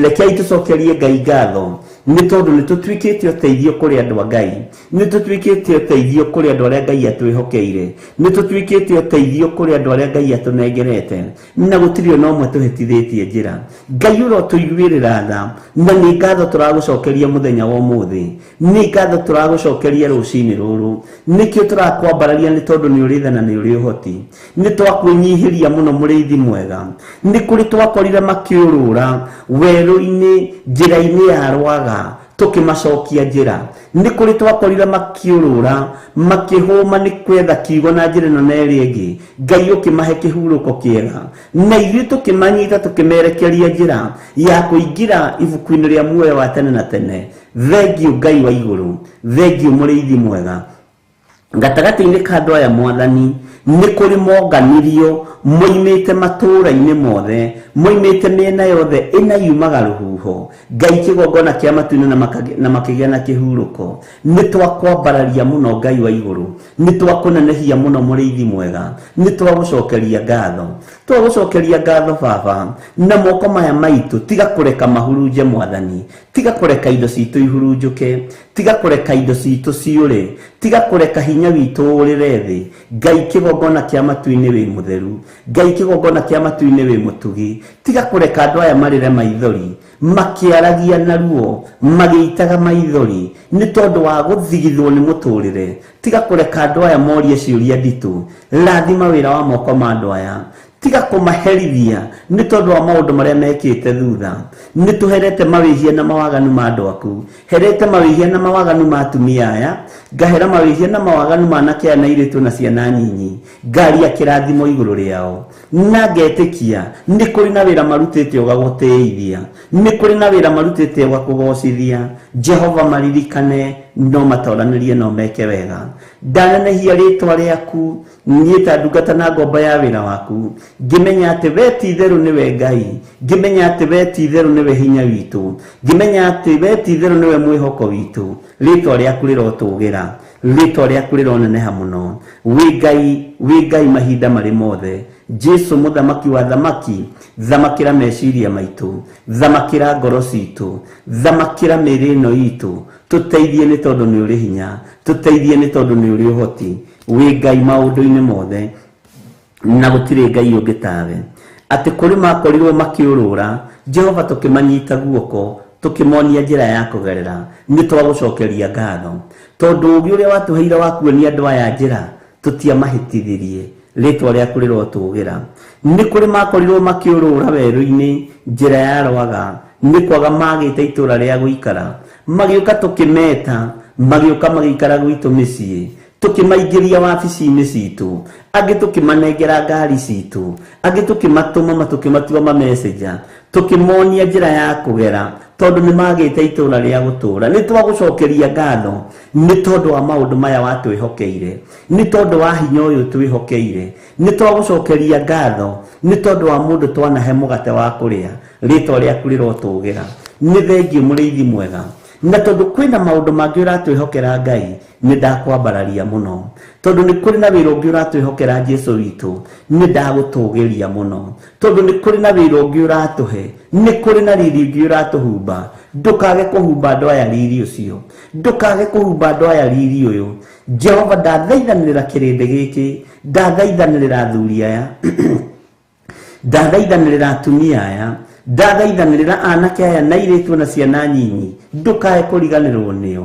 Speaker 3: Rekei tũcokerie Ngai ngatho nĩ tondũ nĩ tũtuĩkĩte ũteithio kũrĩ andũ a Ngai, nĩ tũtuĩkĩte ũteithio kũrĩ andũ arĩa Ngai atwĩhokeire, nĩ tũtuĩkĩte ũteithio kũrĩ andũ arĩa Ngai atũnengerete, na gũtirĩ ona ũmwe tũhĩtithĩtie njĩra. Ngai ũrotũiguĩrĩra tha, na nĩ ngatho tũragũcokeria mũthenya wa ũmũthĩ, nĩ ngatho tũragũcokeria rũcinĩ rũrũ. Nĩkĩo tũrakwambararia nĩ tondũ nĩ ũrĩ tha na nĩ ũrĩ ũhoti. Nĩ twakwĩnyihĩria mũno mũrĩithi mwega. Nĩ kũrĩ twakorire makĩũrũra werũ-inĩ njĩra-inĩ ya rwaga, tũkĩmacokia njĩra. Nĩ kũrĩ twakorire makĩũrũra makĩhũma nĩ kwetha kiugo na njĩra ĩno na ĩrĩa ĩngĩ, Ngai ũkĩmahe kĩhurũko kĩega, na ithuĩ tũkĩmanyita tũkĩmerekeria njĩra ya kũingĩra ibuku-inĩ rĩa muoyo wa tene na tene. Thengiũ Ngai wa igũrũ, thengiũ mũrĩithi mwega. Gatagatĩ-inĩ ka andũ aya mwathani, nĩ kũrĩ monganirio moimĩte matũũra-inĩ mothe, moimĩte mĩena yothe ĩna yumaga rũhuho. Ngai kĩgongona kĩa matu-inĩ na makĩgĩa na kĩhurũko. Nĩ twakwambararia mũno Ngai wa igũrũ, nĩ twakũnenehia mũno mũrĩithi mwega, nĩ twagũcokeria ngatho, twagũcokeria ngatho Baba. Na moko maya maitũ tiga kũreka mahurunje mwathani, tiga kũreka indo citũ ihurunjũke, tiga kũreka indo citũ ciũre, tiga kũreka hinya witũ ũrĩre thĩ. Ngai kĩgongona kĩa matu-inĩ wĩ mũtheru, Ngai kĩgongona kĩa matu-inĩ wĩ mũtugi, tiga kũreka andũ aya marĩre maithori makĩaragia na ruo, magĩitaga maithori nĩ tondũ wa gũthigithwo nĩ mũtũrĩre. Tiga kũreka andũ aya morie ciũria nditũ. Rathima wĩra wa moko ma andũ aya, tiga kũmaherithia nĩ tondũ wa maũndũ marĩa mekĩte thutha. Nĩ tũherete mawĩhia na mawaganu ma andũ aku, herete mawĩhia na mawaganu ma atumia aya, ngahera mawĩhia na mawaganu ma anake aya na airĩtu na ciana nyinyi, ngaria kĩrathimo igũrũ rĩao, na ngetĩkia nĩ kũrĩ na wĩra marutĩte ũgagũtĩithia, nĩ kũrĩ na wĩra marutĩte ũgakũgocithia. Jehova maririkane, no matoranĩrie, no meke wega. Ndanenehia rĩtwa rĩaku niĩ ta ndungata na ngombo ya wĩra waku, ngĩmenya atĩ we ti itherũ nĩwe Ngai, ngĩmenya atĩ we ti itherũ nĩwe hinya witũ, ngĩmenya atĩ we ti itherũ nĩwe mwĩhoko witũ. Rĩtwa rĩaku rĩrotũgĩra, rĩtwa rĩaku rĩroneneha mũno. Wĩ Ngai, wĩ Ngai mahinda marĩ mothe. Jesu mũthamaki wa thamaki, thamakĩra meciria maitũ, thamakĩra ngoro citũ, thamakĩra mĩĩrĩ ĩno itũ, tũteithie nĩ tondũ nĩ ũrĩ hinya, tũteithie nĩ tondũ nĩ ũrĩ ũhoti. Wĩ Ngai maũndũ-inĩ mothe na gũtirĩ Ngai ũngĩ tawe. Atĩ kũrĩ makorirwo makĩũrũra, Jehova tũkĩmanyita guoko, tũkĩmonia njĩra ya kũgerera, nĩ twagũcokeria ngatho. Tondũ ũũgĩ ũrĩa watũheire wa kuonia andũ aya njĩra, tũtiamahĩtithirie, rĩtwa rĩaku rĩrotũgĩra. Nĩ kũrĩ makorirwo makĩũrũra werũ-inĩ, njĩra ya rwaga, nĩ kwaga magĩte itũra rĩa gũikara. Magĩũka tũkĩmeta, magĩũka magĩikara gwitũ mĩciĩ, tũkĩmaingĩria wabici-inĩ citũ, angĩ tũkĩmanengera ngari citũ, angĩ tũkĩmatũma tũkĩmatua ma messenger, tũkĩmonia njĩra ya kũgera, tondũ nĩ magĩte itũra rĩa gũtũra. Nĩ twagũcokeria ngatho nĩ tondũ wa maũndũ maya watwĩhokeire, nĩ tondũ wa hinya ũyũ twĩhokeire, nĩ twagũcokeria ngatho nĩ tondũ wa mũndũ twanahe mũgate wa kũrĩa, rĩtwa rĩaku rĩrotũgĩra. Nĩ thengiũ mũrĩithi mwega, na tondũ kwĩna maũndũ mangĩ ũratwĩhokera Ngai, nĩ ndakwambararia mũno. Tondũ nĩ kũrĩ na wĩra ũngĩ ũratwĩhokera Jesu witũ, nĩ ndagũtũgĩria mũno. Tondũ nĩ kũrĩ na wĩra ũngĩ ũratũhe, nĩ kũrĩ na riri ũngĩ ũratũhumba, ndũkage kũhumba andũ aya riri ũcio, ndũkage kũhumba andũ aya riri ũyũ. Jehova, ndathaithanĩrĩra kĩrĩndĩ gĩkĩ, ndathaithanĩrĩra athuri aya, ndathaithanĩrĩra atumia aya, ndathaithanĩrĩra anake aya na airĩtu na ciana nyinyi, ndũkae kũriganĩrwo nĩo.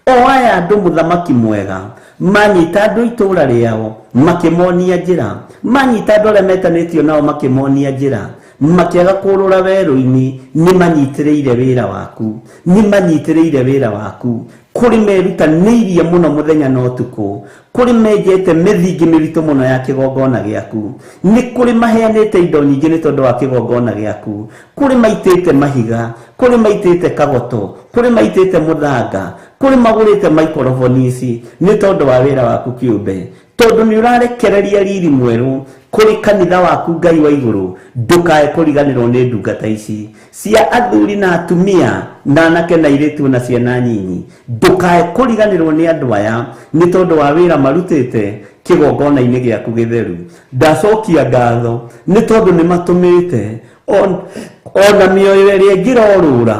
Speaker 3: O aya andũ mũthamaki mwega, manyita andũ itũra rĩao, makĩmonia njĩra, manyita andũ arĩa metanĩtio nao makĩmonia njĩra, makĩaga kũrũra werũ-inĩ, nĩ manyitĩrĩire wĩra waku, nĩ manyitĩrĩire wĩra waku. Kũrĩ merutanĩirie mũno mũthenya na ũtukũ, kũrĩ menjete mĩthingi mĩritũ mũno ya kĩgongona gĩaku, nĩ kũrĩ maheanĩte indo nyingĩ nĩ tondũ wa kĩgongona gĩaku, kũrĩ maitĩte mahiga, kũrĩ maitĩte kagoto, kũrĩ maitĩte mũthanga, kũrĩ magũrĩte maikoroboni ici nĩ tondũ wa wĩra waku kĩũmbe. Tondũ nĩ ũrarekereria riri mwerũ kũrĩ kanitha waku Ngai wa igũrũ, ndũkae kũriganĩrwo nĩ ndungata ici cia athuri na atumia na anake na airĩtu na ciana nyinyi, ndũkae kũriganĩrwo nĩ andũ aya nĩ tondũ wa wĩra marutĩte kĩgongona-inĩ gĩaku gĩtheru. Ndacokia ngatho nĩ tondũ nĩ matũmĩte ona mĩoyo ĩrĩa ĩngĩrorũra,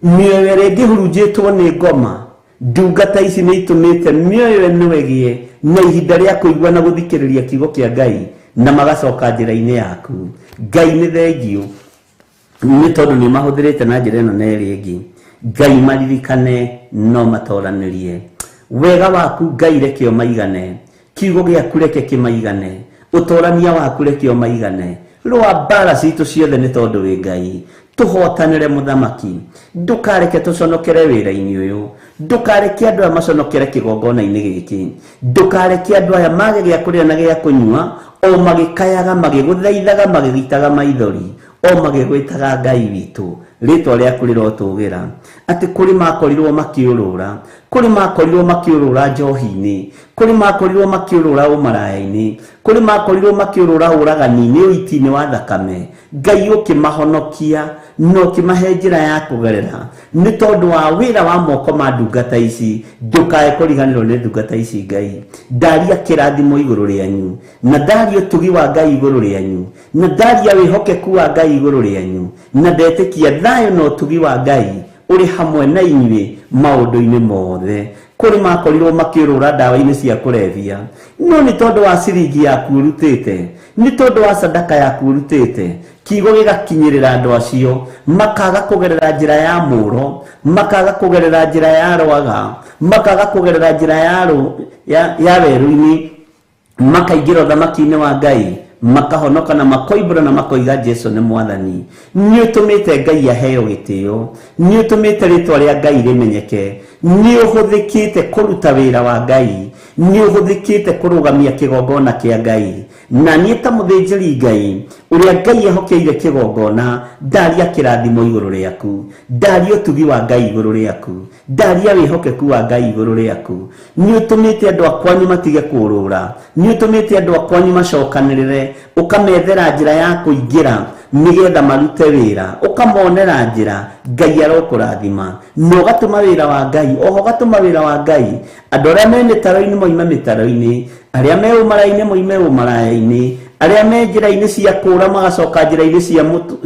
Speaker 3: mĩoyo ĩrĩa ĩngĩhurunjĩtwo nĩ ngoma, ndungata ici nĩ itũmĩte mĩoyo ĩno ĩgĩe na ihinda rĩa kũigua na gũthikĩrĩria kiugo kĩa Ngai na magacoka njĩra-inĩ yaku. Ngai nĩ thengiũ nĩ tondũ nĩ mahũthĩrĩte na njĩra ĩno na ĩrĩa ĩngĩ. Ngai maririkane no matoranĩrie. Wega waku Ngai reke ũmaigane, kiugo gĩaku reke kĩmaigane, ũtorania waku reke ũmaigane. Rũa mbara citũ ciothe nĩ tondũ wĩ Ngai. Tũhotanĩre mũthamaki, ndũkareke tũconokere wĩra-inĩ ũyũ, ndũkareke andũ aya maconokere kĩgongona-inĩ gĩkĩ, ndũkareke andũ aya mage gĩa kũrĩa na gĩa kũnyua, o magĩkayaga, magĩgũthaithaga, magĩgitaga maithori, o magĩgwĩtaga Ngai witũ, rĩtwa rĩaku rĩrotũgĩra. Atĩ kũrĩ makorirwo makĩũrũra, kũrĩ makorirwo makĩũrũra njohi-inĩ, kũrĩ makorirwo makĩũrũra ũmaraya-inĩ, kũrĩ makorirwo makĩũrũra ũragani-inĩ, ũiti-inĩ wa thakame, Ngai ũkĩmahonokia na ũkĩmahe njĩra ya kũgerera nĩ tondũ wa wĩra wa moko ma ndungata ici. Ndũkae kũriganĩrwo nĩ ndungata ici Ngai. Ndaria kĩrathimo igũrũ rĩanyu, na ndaria ũtugi wa Ngai igũrũ rĩanyu, na ndaria wĩhokeku wa Ngai igũrũ rĩanyu, na ndetĩkia thayũ na ũtugi wa Ngai ũrĩ hamwe na inyuĩ maũndũ-inĩ mothe. Kũrĩ makorirwo makĩũrũra ndawa-inĩ cia kũrebia, no nĩ tondũ wa ciringi yaku ũrutĩte, nĩ tondũ wa sadaka yaku ũrutĩte, kiugo gĩgakinyĩrĩra andũ acio, makaga kũgerera njĩra ya mũro, makaga kũgerera njĩra ya rwaga, makaga kũgerera njĩra ya werũ-inĩ, makaingĩra ũthamaki-inĩ wa Ngai, makahonoka na makoimbũra na makoiga Jesu nĩ mwathani. Nĩ ũtũmĩte Ngai aheo gĩtĩo, nĩ ũtũmĩte rĩtwa rĩa Ngai rĩmenyeke, nĩ ũhũthĩkĩte kũruta wĩra wa Ngai, nĩ ũhũthĩkĩte kũrũgamia kĩgongona kĩa Ngai. Na niĩ ta mũthĩnjĩri Ngai ũrĩa Ngai ehokeire kĩgongona, ndaria kĩrathimo igũrũ rĩaku, ndaria ũtugi wa Ngai igũrũ rĩaku, ndaria wĩhokeku wa Ngai igũrũ rĩaku. Nĩ ũtũmĩte andũ a kwanyu matige kũũrũra, nĩ ũtũmĩte andũ a kwanyu macokanĩrĩre, ũkamethera njĩra ya kũingĩra nĩgetha marute wĩra, ũkamonera njĩra. Ngai arokũrathima na ũgatũma wĩra wa Ngai, oho ũgatũma wĩra wa Ngai andũ arĩa me mĩtaro-inĩ moime mĩtaro-inĩ, arĩa me ũmaraya-inĩ moime ũmaraya-inĩ, Arĩa me njĩra-inĩ cia kũũra magacoka njĩra-inĩ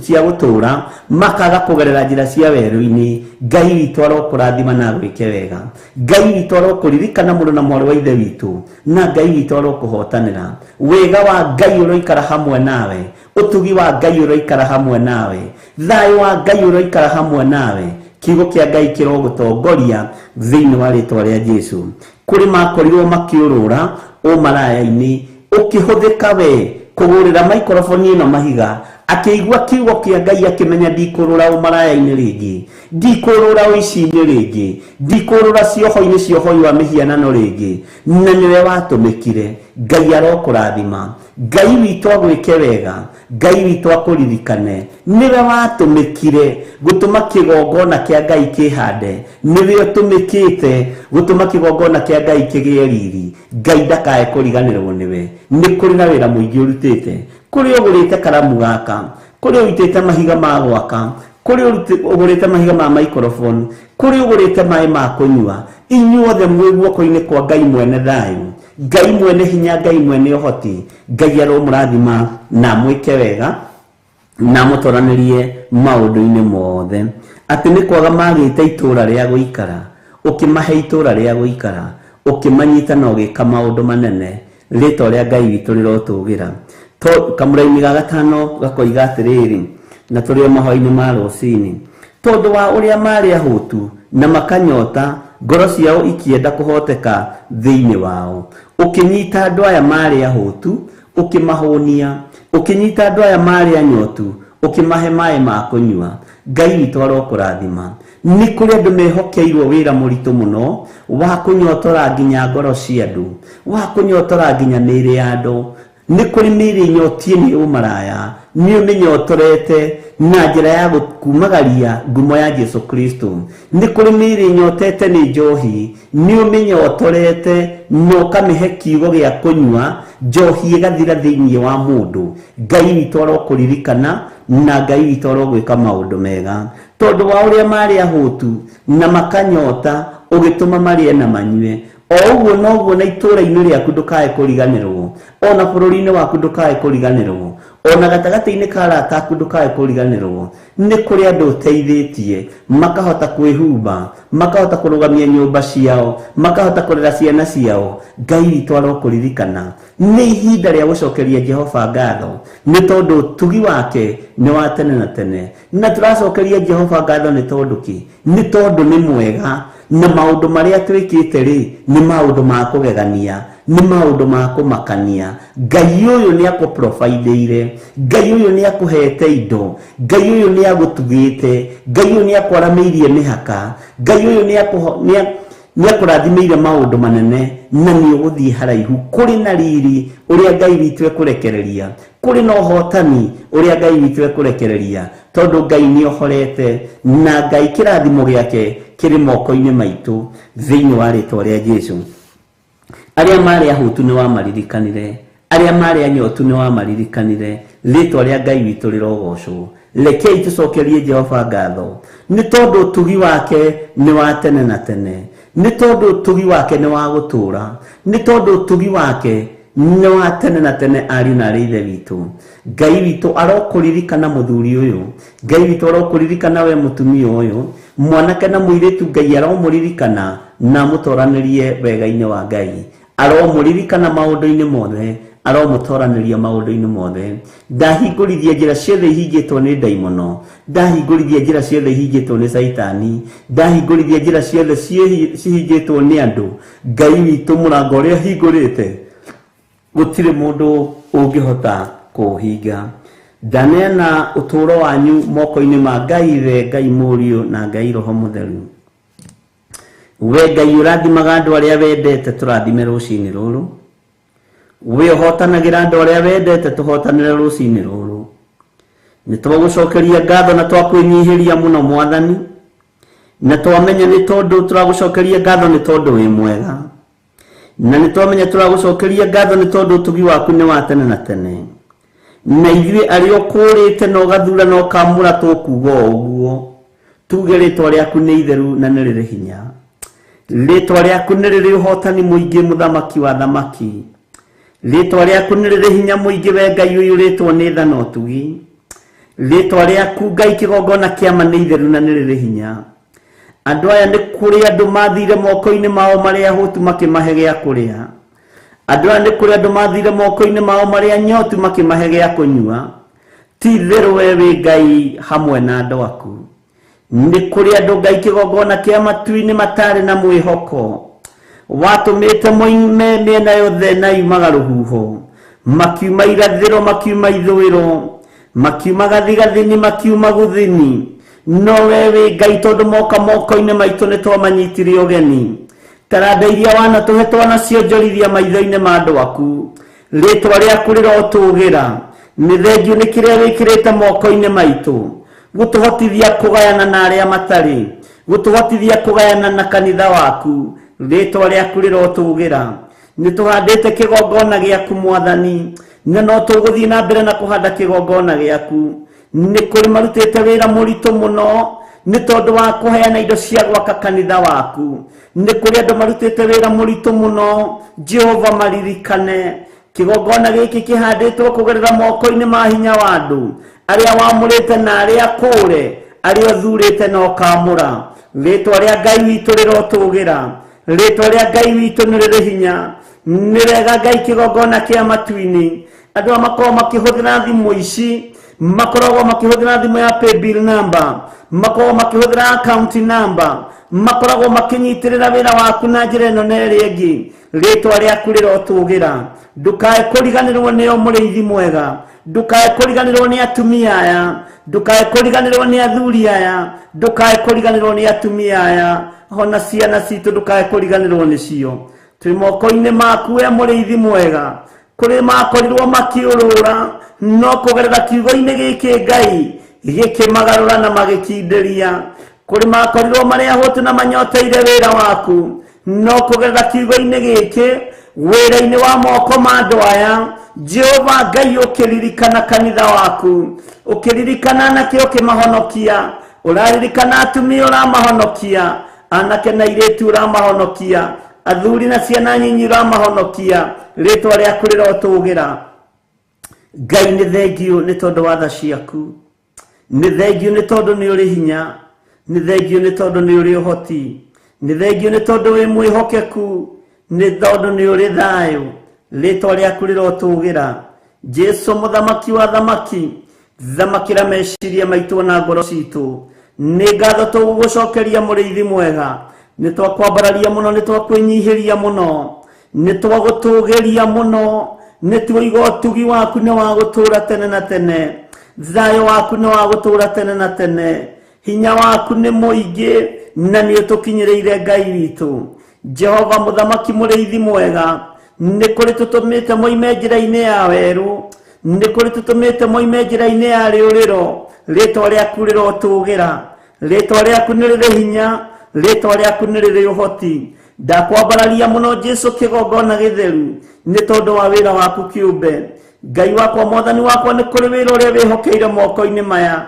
Speaker 3: cia gũtũũra, makaga kũgerera njĩra cia werũ-inĩ. Ngai witũ arokũrathima na agwĩke wega. Ngai witũ arokũririkana mũrũ na mwarĩ wa ithe witũ, na Ngai witũ arokũhotanĩra. Wega wa Ngai ũroikara hamwe nawe, ũtugi wa Ngai ũroikara hamwe nawe, thayũ wa Ngai ũroikara hamwe nawe. Kiugo kĩa Ngai kĩrogũtongoria thĩinĩ wa rĩtwa rĩa Jesu. Kũrĩ makorirwo makĩũrũra ũmaraya-inĩ, ũkĩhũthĩka we kũgũrĩra maikoroboni ĩno mahiga, akĩigua kiugo kĩa Ngai akĩmenya ndikũrũra ũmaraya-inĩ rĩngĩ, ndikũrũra ũici-inĩ rĩngĩ, ndikũrũra cioho-inĩ cia ũhoi wa mĩhianano rĩngĩ, na nĩwe watũmĩkire. Ngai arokũrathima, Ngai witũ agwĩke wega, Ngai witũ akũririkane. Nĩwe watũmĩkire gũtũma kĩgongona kĩa Ngai kĩhande, nĩwe ũtũmĩkĩte gũtũma kĩgongona kĩa Ngai kĩgĩe riri. Ngai ndakae kũriganĩrwo nĩwe. Nĩ kũrĩ na wĩra mũingĩ ũrutĩte, kũrĩ ũgũrĩte karamu gaka, kũrĩ ũrutĩte mahiga ma gwaka, kũrĩ ũgũrĩte mahiga ma microphone, kũrĩ ũgũrĩte maĩ ma kũnyua. Inyuothe mwĩ guoko-inĩ kwa Ngai mwene thayũ, Ngai mwene hinya, Ngai mwene ũhoti. Ngai aromũrathima na amwĩke wega na amũtoranĩrie maũndũ-inĩ mothe. Atĩ nĩ kwaga magĩte itũũra rĩa gũikara, ũkĩmahe itũũra rĩa gũikara, ũkĩmanyita na ũgĩka maũndũ manene. Rĩtwa rĩa Ngai witũ rĩrotũgĩra. Kamũraini ga gatano gakoiga atĩrĩrĩ, na tũrĩ o mahoya-inĩ ma rũcinĩ, tondũ wa ũrĩa marĩ ahũtu na makanyota, ngoro ciao ikĩenda kũhoteka thĩinĩ wao. Ũkĩnyita andũ aya marĩ ahũtu, ũkĩmahũnia, ũkĩnyita andũ aya marĩ anyotu, ũkĩmahe maĩ ma kũnyua. Ngai witũ arokũrathima. Nĩ kũrĩ andũ mehokeirwo wĩra mũritũ mũno wa kũnyotora nginya ngoro cia andũ, wa kũnyotora nginya mĩĩrĩ ya andũ. Nĩ kũrĩ mĩĩrĩ nyotie nĩ ũmaraya, nĩ ũmĩnyotorete na njĩra ya kumagaria ngumo ya Jesu Kristo. Nĩ kũrĩ mĩĩrĩ nyotete nĩ njohi, nĩ ũmĩnyotorete na ũkamĩhe kiugo gĩa kũnyua, njohi ĩgathira thĩinĩ wa mũndũ. Ngai witũ arokũririkana na Ngai witũ arogwĩka maũndũ mega. Tondũ wa ũrĩa marĩ ahũtu na makanyota, ũgĩtũma marĩe na manyue. O ũguo noguo na itũũra-inĩ rĩaku ndũkae kũriganĩrwo, ona bũrũri-inĩ waku ndũkae kũriganĩrwo, ona gatagatĩ-inĩ ka arata aku ndũkae kũriganĩrwo. Nĩ kũrĩ andũ ũteithĩtie makahota kwĩhumba, makahota kũrũgamia nyũmba ciao, makahota kũrera ciana ciao. Ngai witũ arokũririkana. Nĩ ihinda rĩa gũcokeria Jehova ngatho, nĩ tondũ ũtugi wake nĩ wa tene na tene. Na tũracokeria Jehova ngatho nĩ tondũ kĩ? Nĩ tondũ nĩ mwega, na maũndũ marĩa twĩkĩte rĩ, nĩ maũndũ ma kũgegania, nĩ maũndũ ma kũmakania. Ngai ũyũ nĩ akũprovidĩire, Ngai ũyũ nĩ akũhete indo, Ngai ũyũ nĩ agũtugĩte, Ngai ũyũ nĩ akwaramĩirie mĩhaka, Ngai ũyũ nĩ akũrathimĩire maũndũ manene, na nĩ ũgũthiĩ haraihu. Kũrĩ na riri ũrĩa Ngai witũ ekũrekereria, kũrĩ na ũhotani ũrĩa Ngai witũ ekũrekereria, tondũ Ngai nĩ ohorete, na Ngai kĩrathimo gĩake kĩrĩ moko-inĩ maitũ thĩinĩ wa rĩtwa rĩa Jesu. Arĩa marĩ ahũtu nĩ wamaririkanire, arĩa marĩ anyotu nĩ wamaririkanire. Rĩtwa rĩa Ngai witũ rĩrogocwo. Rekei tũcokerie Jehova ngatho, nĩ tondũ ũtugi wake nĩ wa tene na tene, nĩ tondũ ũtugi wake nĩ wa gũtũũra, nĩ tondũ ũtugi wake nĩ wa tene na tene. Ariũ na arĩ ithe witũ, Ngai witũ arokũririkana mũthuri ũyũ, Ngai witũ arokũririkana we mũtumia ũyũ, mwanake na mũirĩtu, Ngai aromũririkana na amũtoranĩrie wega-inĩ wa Ngai. Aromũririkana maũndũ-inĩ mothe, aromũtoranĩria maũndũ-inĩ mothe. Ndahingũrithia njĩra ciothe ihingĩtwo nĩ ndaimono, ndahingũrithia njĩra ciothe ihingĩtwo nĩ Caitani, ndahingũrithia njĩra ciothe cihingĩtwo nĩ andũ. Ngai witũ mũrango ũrĩa ahingũrĩte gũtirĩ mũndũ ũngĩhota kũũhinga. Ndaneana ũtũũro wanyu moko-inĩ ma Ngai Ithe, Ngai Mũriũ na Ngai Roho Mũtheru. We Ngai ũrathimaga andũ arĩa wendete, tũrathime rũcinĩ rũrũ. We ũhotanagĩra andũ arĩa wendete, tũhotanĩre rũcinĩ rũrũ. Nĩ twagũcokeria ngatho na twakwĩnyihĩria mũno Mwathani, na twamenya nĩ tondũ tũragũcokeria ngatho nĩ tondũ wĩ mwega, na nĩ twamenya tũragũcokeria ngatho nĩ tondũ ũtugi waku nĩ wa tene na tene. Na ithuĩ arĩa ũkũũrĩte na ũgathura na ũkamũra tũkuga o ũguo, tuge rĩtwa rĩaku nĩ itheru na nĩ rĩrĩ hinya. Rĩtwa rĩaku nĩ rĩrĩ ũhotani mũingĩ, mũthamaki wa thamaki. Rĩtwa rĩaku nĩ rĩrĩ hinya mũingĩ we Ngai ũiyũrĩtwo nĩ tha na ũtugi. Rĩtwa rĩaku Ngai kĩgongona kĩa ma nĩ itheru na nĩ rĩrĩ hinya. Andũ aya nĩ kũrĩ andũ mathire moko-inĩ mao marĩa ahũtu makĩmahe gĩa kũrĩa. Andũ aya nĩ kũrĩ andũ mathire moko-inĩ mao marĩa nyotu makĩmahe gĩa kũnyua. Ti itherũ we wĩ Ngai hamwe na andũ aku. Nĩ kũrĩ andũ Ngai kĩgongona kĩa matu-inĩ matarĩ na mwĩhoko. Watũmĩte moime mĩena yothe na yumaga rũhuho. Makiuma irathĩro, makiuma ithũĩro, makiuma gathigathini, makiuma gũthini. No we wĩ Ngai tondũ moka moko-inĩ maitũ nĩ twamanyitire ũgeni. Taranda iria wanatũhe twanacionjorithia maitho-inĩ ma andũ aku. Rĩtwa rĩaku rĩrotũgĩra. Nĩ thengiũ nĩ kĩrĩa wĩkĩrĩte moko-inĩ maitũ. Gũtũhotithia kũgayana na arĩa matarĩ. Gũtũhotithia kũgayana na kanitha waku. Rĩtwa rĩaku rĩrotũgĩra. Nĩ tũhandĩte kĩgongona gĩaku Mwathani, na no tũgũthiĩ na mbere na kũhanda kĩgongona gĩaku. Nĩ kũrĩ marutĩte wĩra mũritũ mũno nĩ tondũ wa kũheana indo cia gwaka kanitha waku. Nĩ kũrĩ andũ marutĩte wĩra mũritũ mũno, Jehova maririkane. Kĩgongona gĩkĩ kĩhandĩtwo kũgerera moko-inĩ ma hinya wa andũ arĩa wamũrĩte na arĩa kũũre, arĩa ũthurĩte na ũkaamũra. Rĩtwa rĩa Ngai witũ rĩrotũgĩra. Rĩtwa rĩa Ngai witũ nĩ rĩrĩ hinya. Nĩ wega Ngai kĩgongona kĩa matu-inĩ. Andũ aya makoragwo makĩhũthĩra thimũ ici, makoragwo makĩhũthĩra thimũ ya paybill number, makoragwo makĩhũthĩra account number, makoragwo makĩnyitĩrĩra wĩra waku na njĩra ĩno na ĩrĩa ĩngĩ. Rĩtwa rĩaku rĩrotũgĩra. Ndũkae kũriganĩrwo nĩo mũrĩithi mwega. Ndũkae kũriganĩrwo nĩ atumia aya. Ndũkae kũriganĩrwo nĩ athuri aya. Ndũkae kũriganĩrwo nĩ atumia aya. Ona ciana citũ ndũkae kũriganĩrwo nĩcio. Twĩ moko-inĩ maku we mũrĩithi mwega. Kũrĩ makorirwo makĩũrũra, no kũgerera kiugo-inĩ gĩkĩ Ngai gĩkĩmagarũra na magĩkindĩria. Kũrĩ makorirwo marĩ ahũtu na manyoteire wĩra waku, no kũgerera kiugo-inĩ gĩkĩ wĩra-inĩ wa moko ma andũ aya, Jehova Ngai ũkĩririkana kanitha waku, ũkĩririkana anake ũkĩmahonokia, ũraririkana atumia ũramahonokia, anake na airĩtu ũramahonokia, athuri na ciana nyinyi ũramahonokia. Rĩtwa rĩaku rĩrotũgĩra. Ngai nĩ thengiũ nĩ tondũ wa tha ciaku. Nĩ thengiũ nĩ tondũ nĩ ũrĩ hinya. Nĩ thengiũ nĩ tondũ nĩ ũrĩ ũhoti. Nĩ thengiũ nĩ tondũ wĩ mwĩhokeku. Nĩ tondũ nĩ ũrĩ thayũ. Rĩtwa rĩaku rĩrotũgĩra. Jesu mũthamaki wa thamaki, thamakĩra meciria maitũ na ngoro citũ. Nĩ ngatho tũgũgũcokeria mũrĩithi mwega. Nĩ twakwambararia mũno, nĩ twakwĩnyihĩria mũno, nĩ twagũtũgĩria mũno, nĩ tuoiga ũtugi waku nĩ wa gũtũũra tene na tene. Thayũ waku nĩ wa gũtũũra tene na tene. Hinya waku nĩ mũingĩ na nĩ ũtũkinyĩrĩire Ngai witũ. Jehova mũthamaki mũrĩithi mwega, nĩ kũrĩ tũtũmĩte moime njĩra-inĩ ya werũ, nĩ kũrĩ tũtũmĩte moime njĩra-inĩ ya rĩũrĩro. Rĩtwa rĩaku rĩrotũgĩra. Rĩtwa rĩaku nĩ rĩrĩ hinya, rĩtwa rĩaku nĩ rĩrĩ ũhoti. Ndakwambararia mũno Jesu kĩgongona gĩtheru nĩ tondũ wa wĩra waku kĩũmbe. Ngai wakwa, Mwathani wakwa, nĩ kũrĩ wĩra ũrĩa wĩhokeire moko-inĩ maya.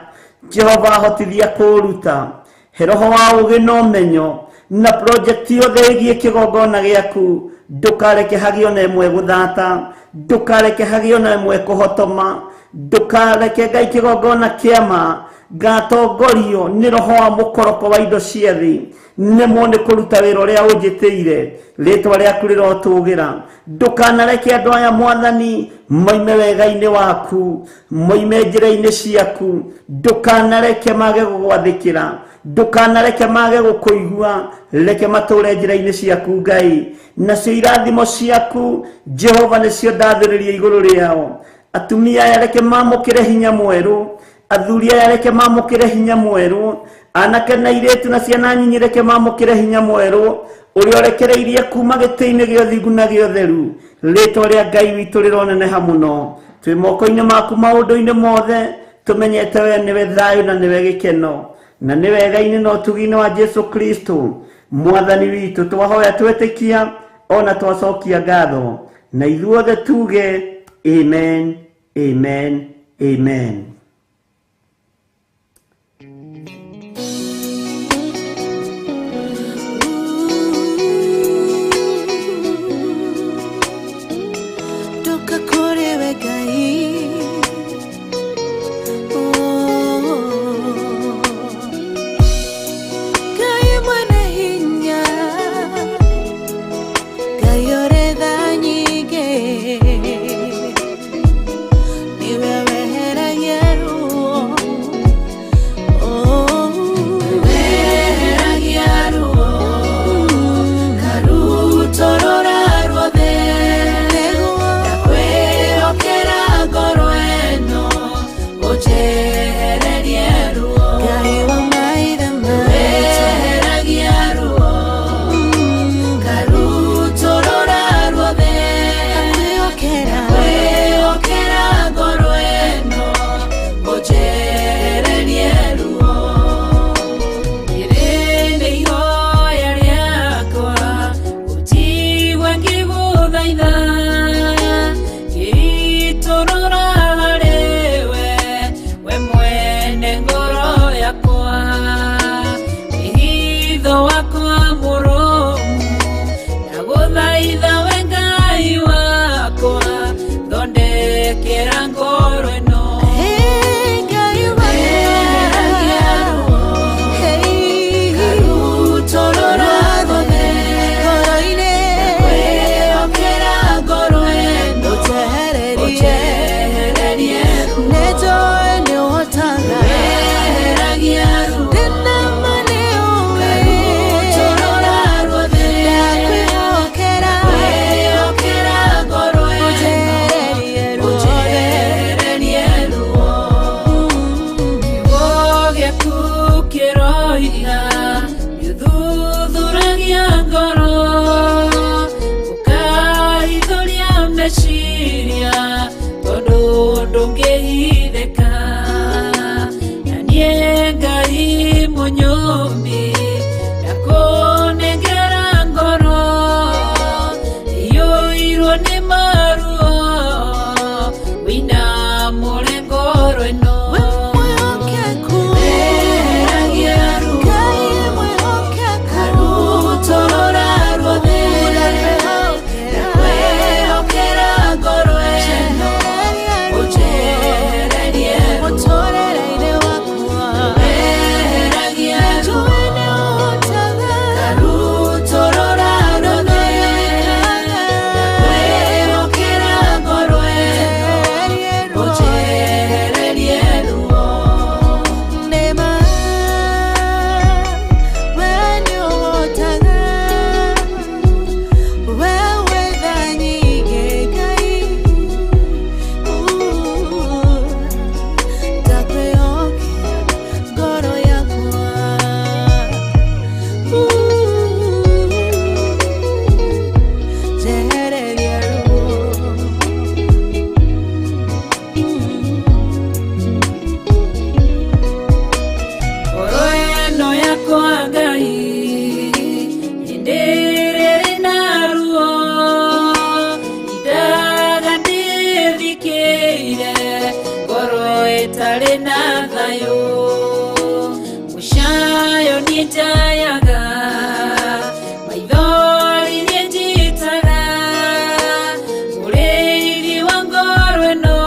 Speaker 3: Jehova ahotithia kũũruta. He roho wa ũũgĩ na ũmenyo na project yothe ĩgiĩ kĩgongona gĩaku. Ndũkareke hagĩe ona ĩmwe gũthata, ndũkareke hagĩe ona ĩmwe kũhotoma, ndũkareke Ngai kĩgongona kĩa ma ngatongorio nĩ roho wa mũkoroko wa indo cia thĩ, nemwo nĩ kũruta wĩra ũrĩa ũnjĩtĩire. Rĩtwa rĩaku rĩrotũgĩra. Ndũkanareke andũ aya Mwathani moime wega-inĩ waku, moime njĩra-inĩ ciaku. Ndũkanareke mage gũgwathĩkĩra, ndũkanareke mage gũkũigua. Reke matũũre njĩra-inĩ ciaku Ngai. Nacio irathimo ciaku Jehova nĩcio ndathĩrĩria igũrũ rĩao. Atumia aya reke mamũkĩre hinya mwerũ, athuri aya reke mamũkĩre hinya mwerũ, anake na airĩtu na ciana nyinyi reke mamũkĩre hinya mwerũ ũrĩa ũrekereirie kuma gĩtĩ-inĩ gĩa ũthingu na gĩa ũtheru. Rĩtwa rĩa Ngai witũ rĩroneneha mũno. Twĩ moko-inĩ maku maũndũ-inĩ mothe, tũmenyete we nĩwe thayũ na nĩwe gĩkeno, na nĩ wega-inĩ na ũtugi-inĩ wa Jesu Kristo Mwathani witũ. Twahoya twetĩkia ona twacokia ngatho, na ithuothe tuge amen, amen, amen.
Speaker 5: Ndũngĩhithĩka na niĩ Ngai mũnyũmbi ndakũnengera ngoro iyũirwo nĩ maruo wĩna mũre ngoro ĩno.
Speaker 4: We mwĩhokeku.
Speaker 5: Eheragia ruo.
Speaker 4: Ngai mwĩhokeku.
Speaker 5: Karutũrũra ruothe.
Speaker 4: Ndakwĩhokera.
Speaker 5: Ndakwĩhokera ngoro ĩno.
Speaker 4: Njehereria ruo.
Speaker 5: Ũnjehererie ruo.
Speaker 4: Mũtũũrĩre-inĩ wakwa.
Speaker 5: Eheragia ruo.
Speaker 4: Njũĩ nĩũhotaga.
Speaker 5: Karutũrũra ruothe. Ndakwĩhokera ngoro ĩno.
Speaker 4: Njehererie ruo.
Speaker 5: Ũnjehererie ruo.
Speaker 4: Nĩma, we nĩũhotaga. We wĩ tha nyingĩ, Ngai. Ndakwĩhokera ngoro yakwa. Njehereria ruo.
Speaker 5: Ngoro ĩno yakwa Ngai hĩndĩ ĩrĩa ĩrĩ na ruo indaga ndĩthikĩire ngoro ĩtarĩ na thayũ mũcayo niĩ njayaga maithori niĩ njitaga mũrĩithi wa ngoro ĩno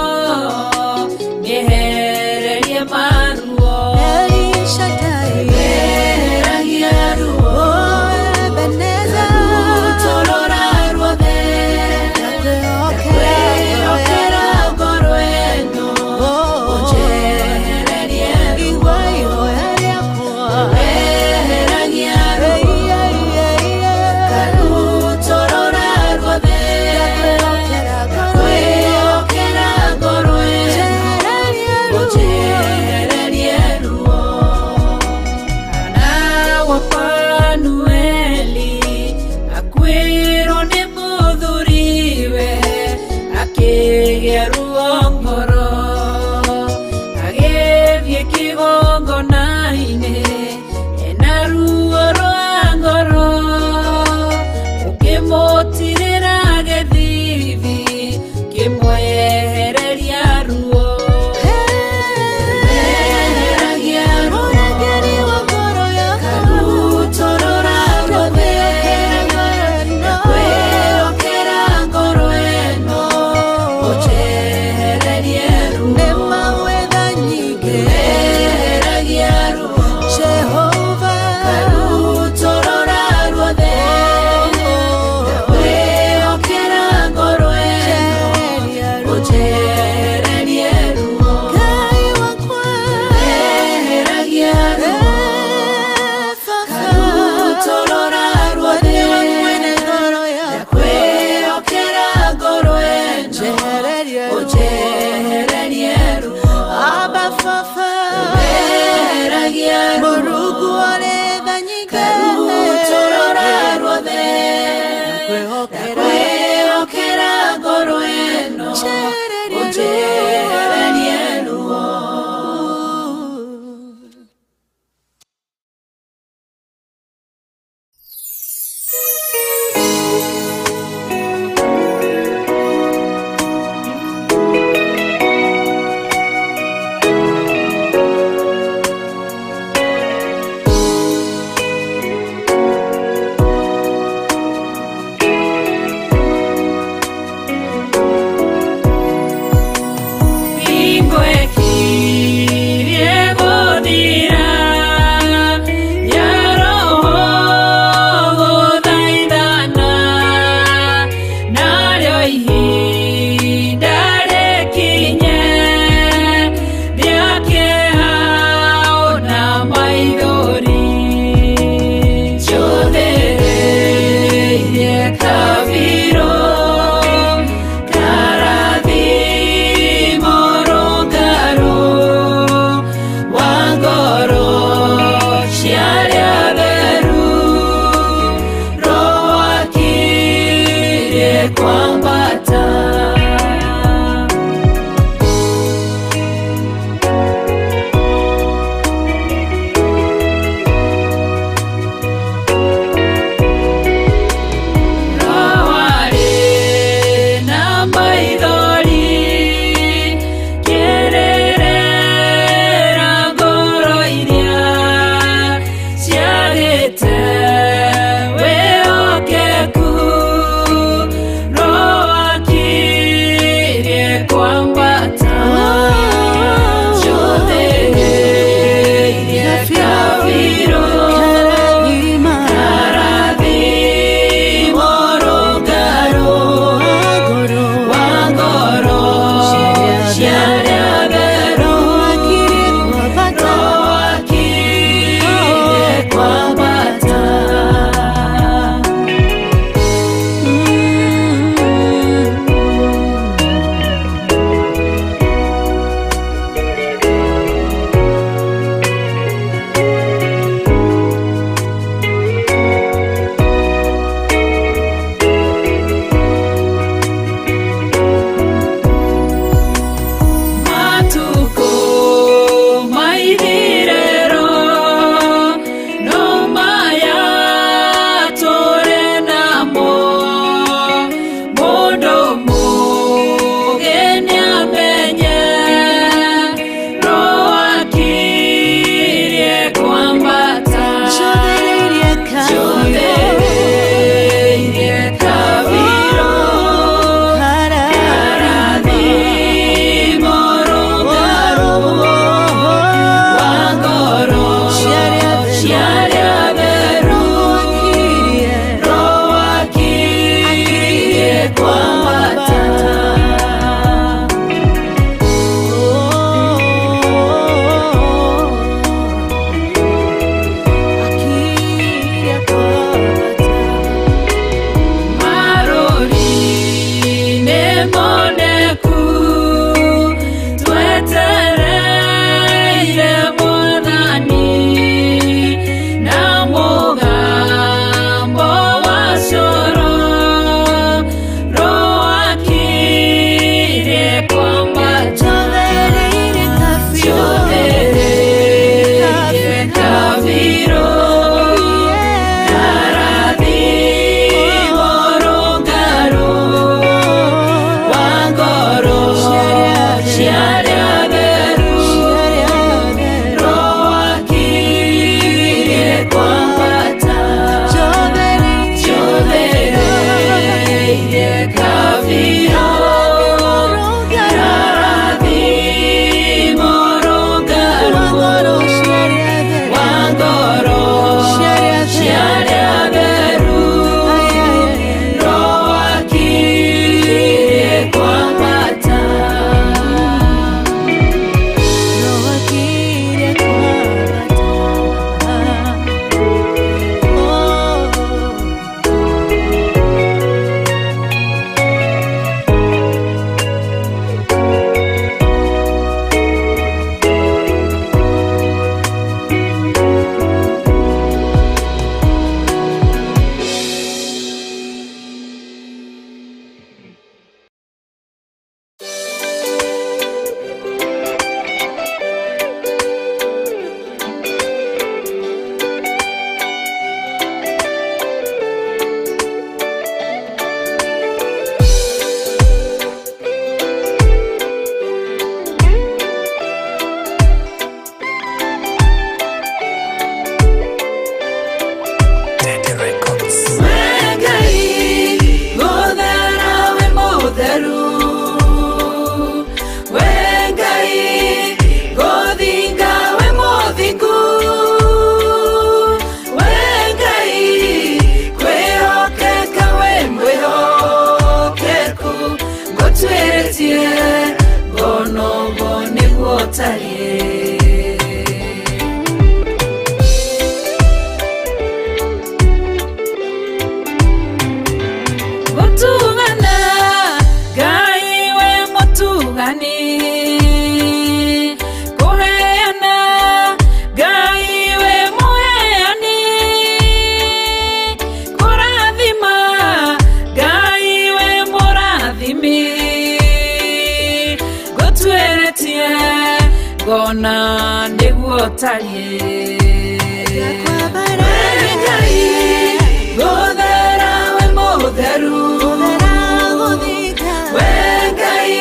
Speaker 5: mĩehererie maruo.
Speaker 4: El Shaddai.
Speaker 5: Eheragia ruo.
Speaker 4: Oh, Ebenezer.
Speaker 5: Karutũrũra ruothe.
Speaker 4: Ndakwĩhokera.
Speaker 5: Ndakwĩhokera ngoro ĩno.
Speaker 4: Oh,
Speaker 5: Ũnjehererie ruo.
Speaker 4: Igua ihoya rĩakwa.
Speaker 5: Eheragia ũtariĩ. Gũtugana, Ngai we mũtugani. Kũheana, Ngai we mũheani. Kũrathima, Ngai we mũrathimi. Ngũtuĩrĩtie ngona nĩguo ũtariĩ. We Ngai, gũthera we mũtheru. We Ngai,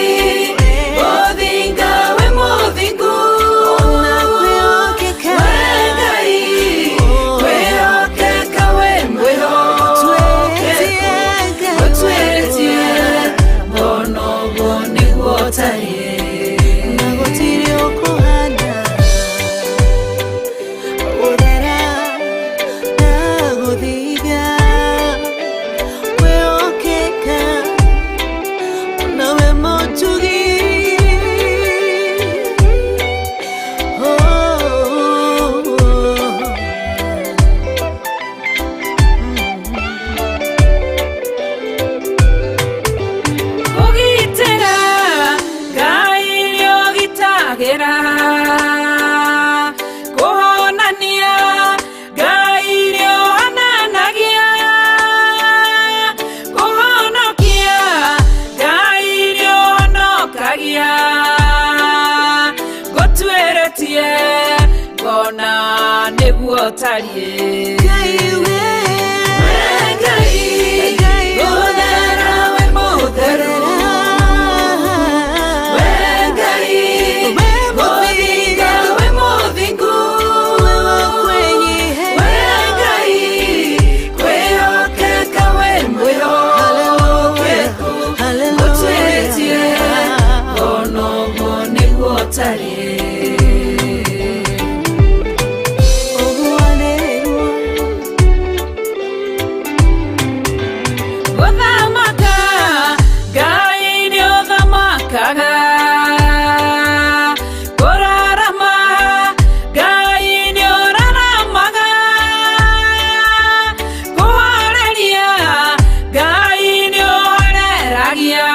Speaker 5: gũthinga we mũthingu. We Ngai, kwĩhokeka we mwĩhokeku. Gũtuĩrĩtie ngona ũguo nĩguo ũtariĩ.
Speaker 4: Na gũtirĩ ũkũhana gũthera na gũthinga, kwĩhokeka nawe mũtugi. Oh,
Speaker 5: Kũgitĩra, Ngai nĩũgitagĩra. Kũhonania, Ngai nĩũhonanagia. Kũhonokia, Ngai nĩũhonokagia. Ngũtuĩrĩtie ngona nĩguo ũtariĩ.
Speaker 4: Ngai we,
Speaker 5: We Ngai, gũthera we mũtheru. We Ngai, gũthinga we mũthingu. We Ngai, kwĩhokeka we mwĩhokeku. Gũtuĩrĩtie ngona ũguo nĩguo ũtariĩ.
Speaker 4: Ũguo nĩguo.
Speaker 5: Gũthamaka, Ngai nĩũthamakaga. Kũrarama, Ngai nĩũraramaga. Kũhoreria, Ngai nĩũhoreragia.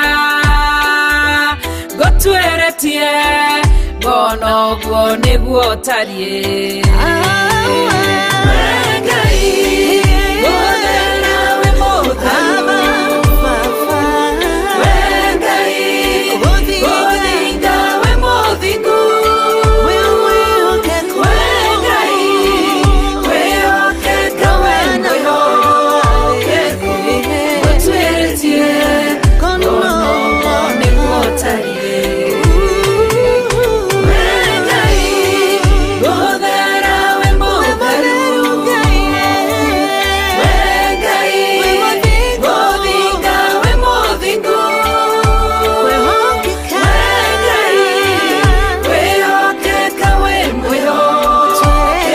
Speaker 5: Ngũtuĩrĩtie ngona ũguo nĩguo ũtariĩ. We Ngai, gũthera we mũtheru. We Ngai, gũthinga we mũthingu. We Ngai, kwĩhokeka we mwĩhokeku. Gũtuĩrĩtie ngona ũguo nĩguo ũtariĩ. We Ngai, gũthera we mũtheru. We Ngai, gũthinga we mũthingu. We Ngai, kwĩhokeka we mwĩhokeku.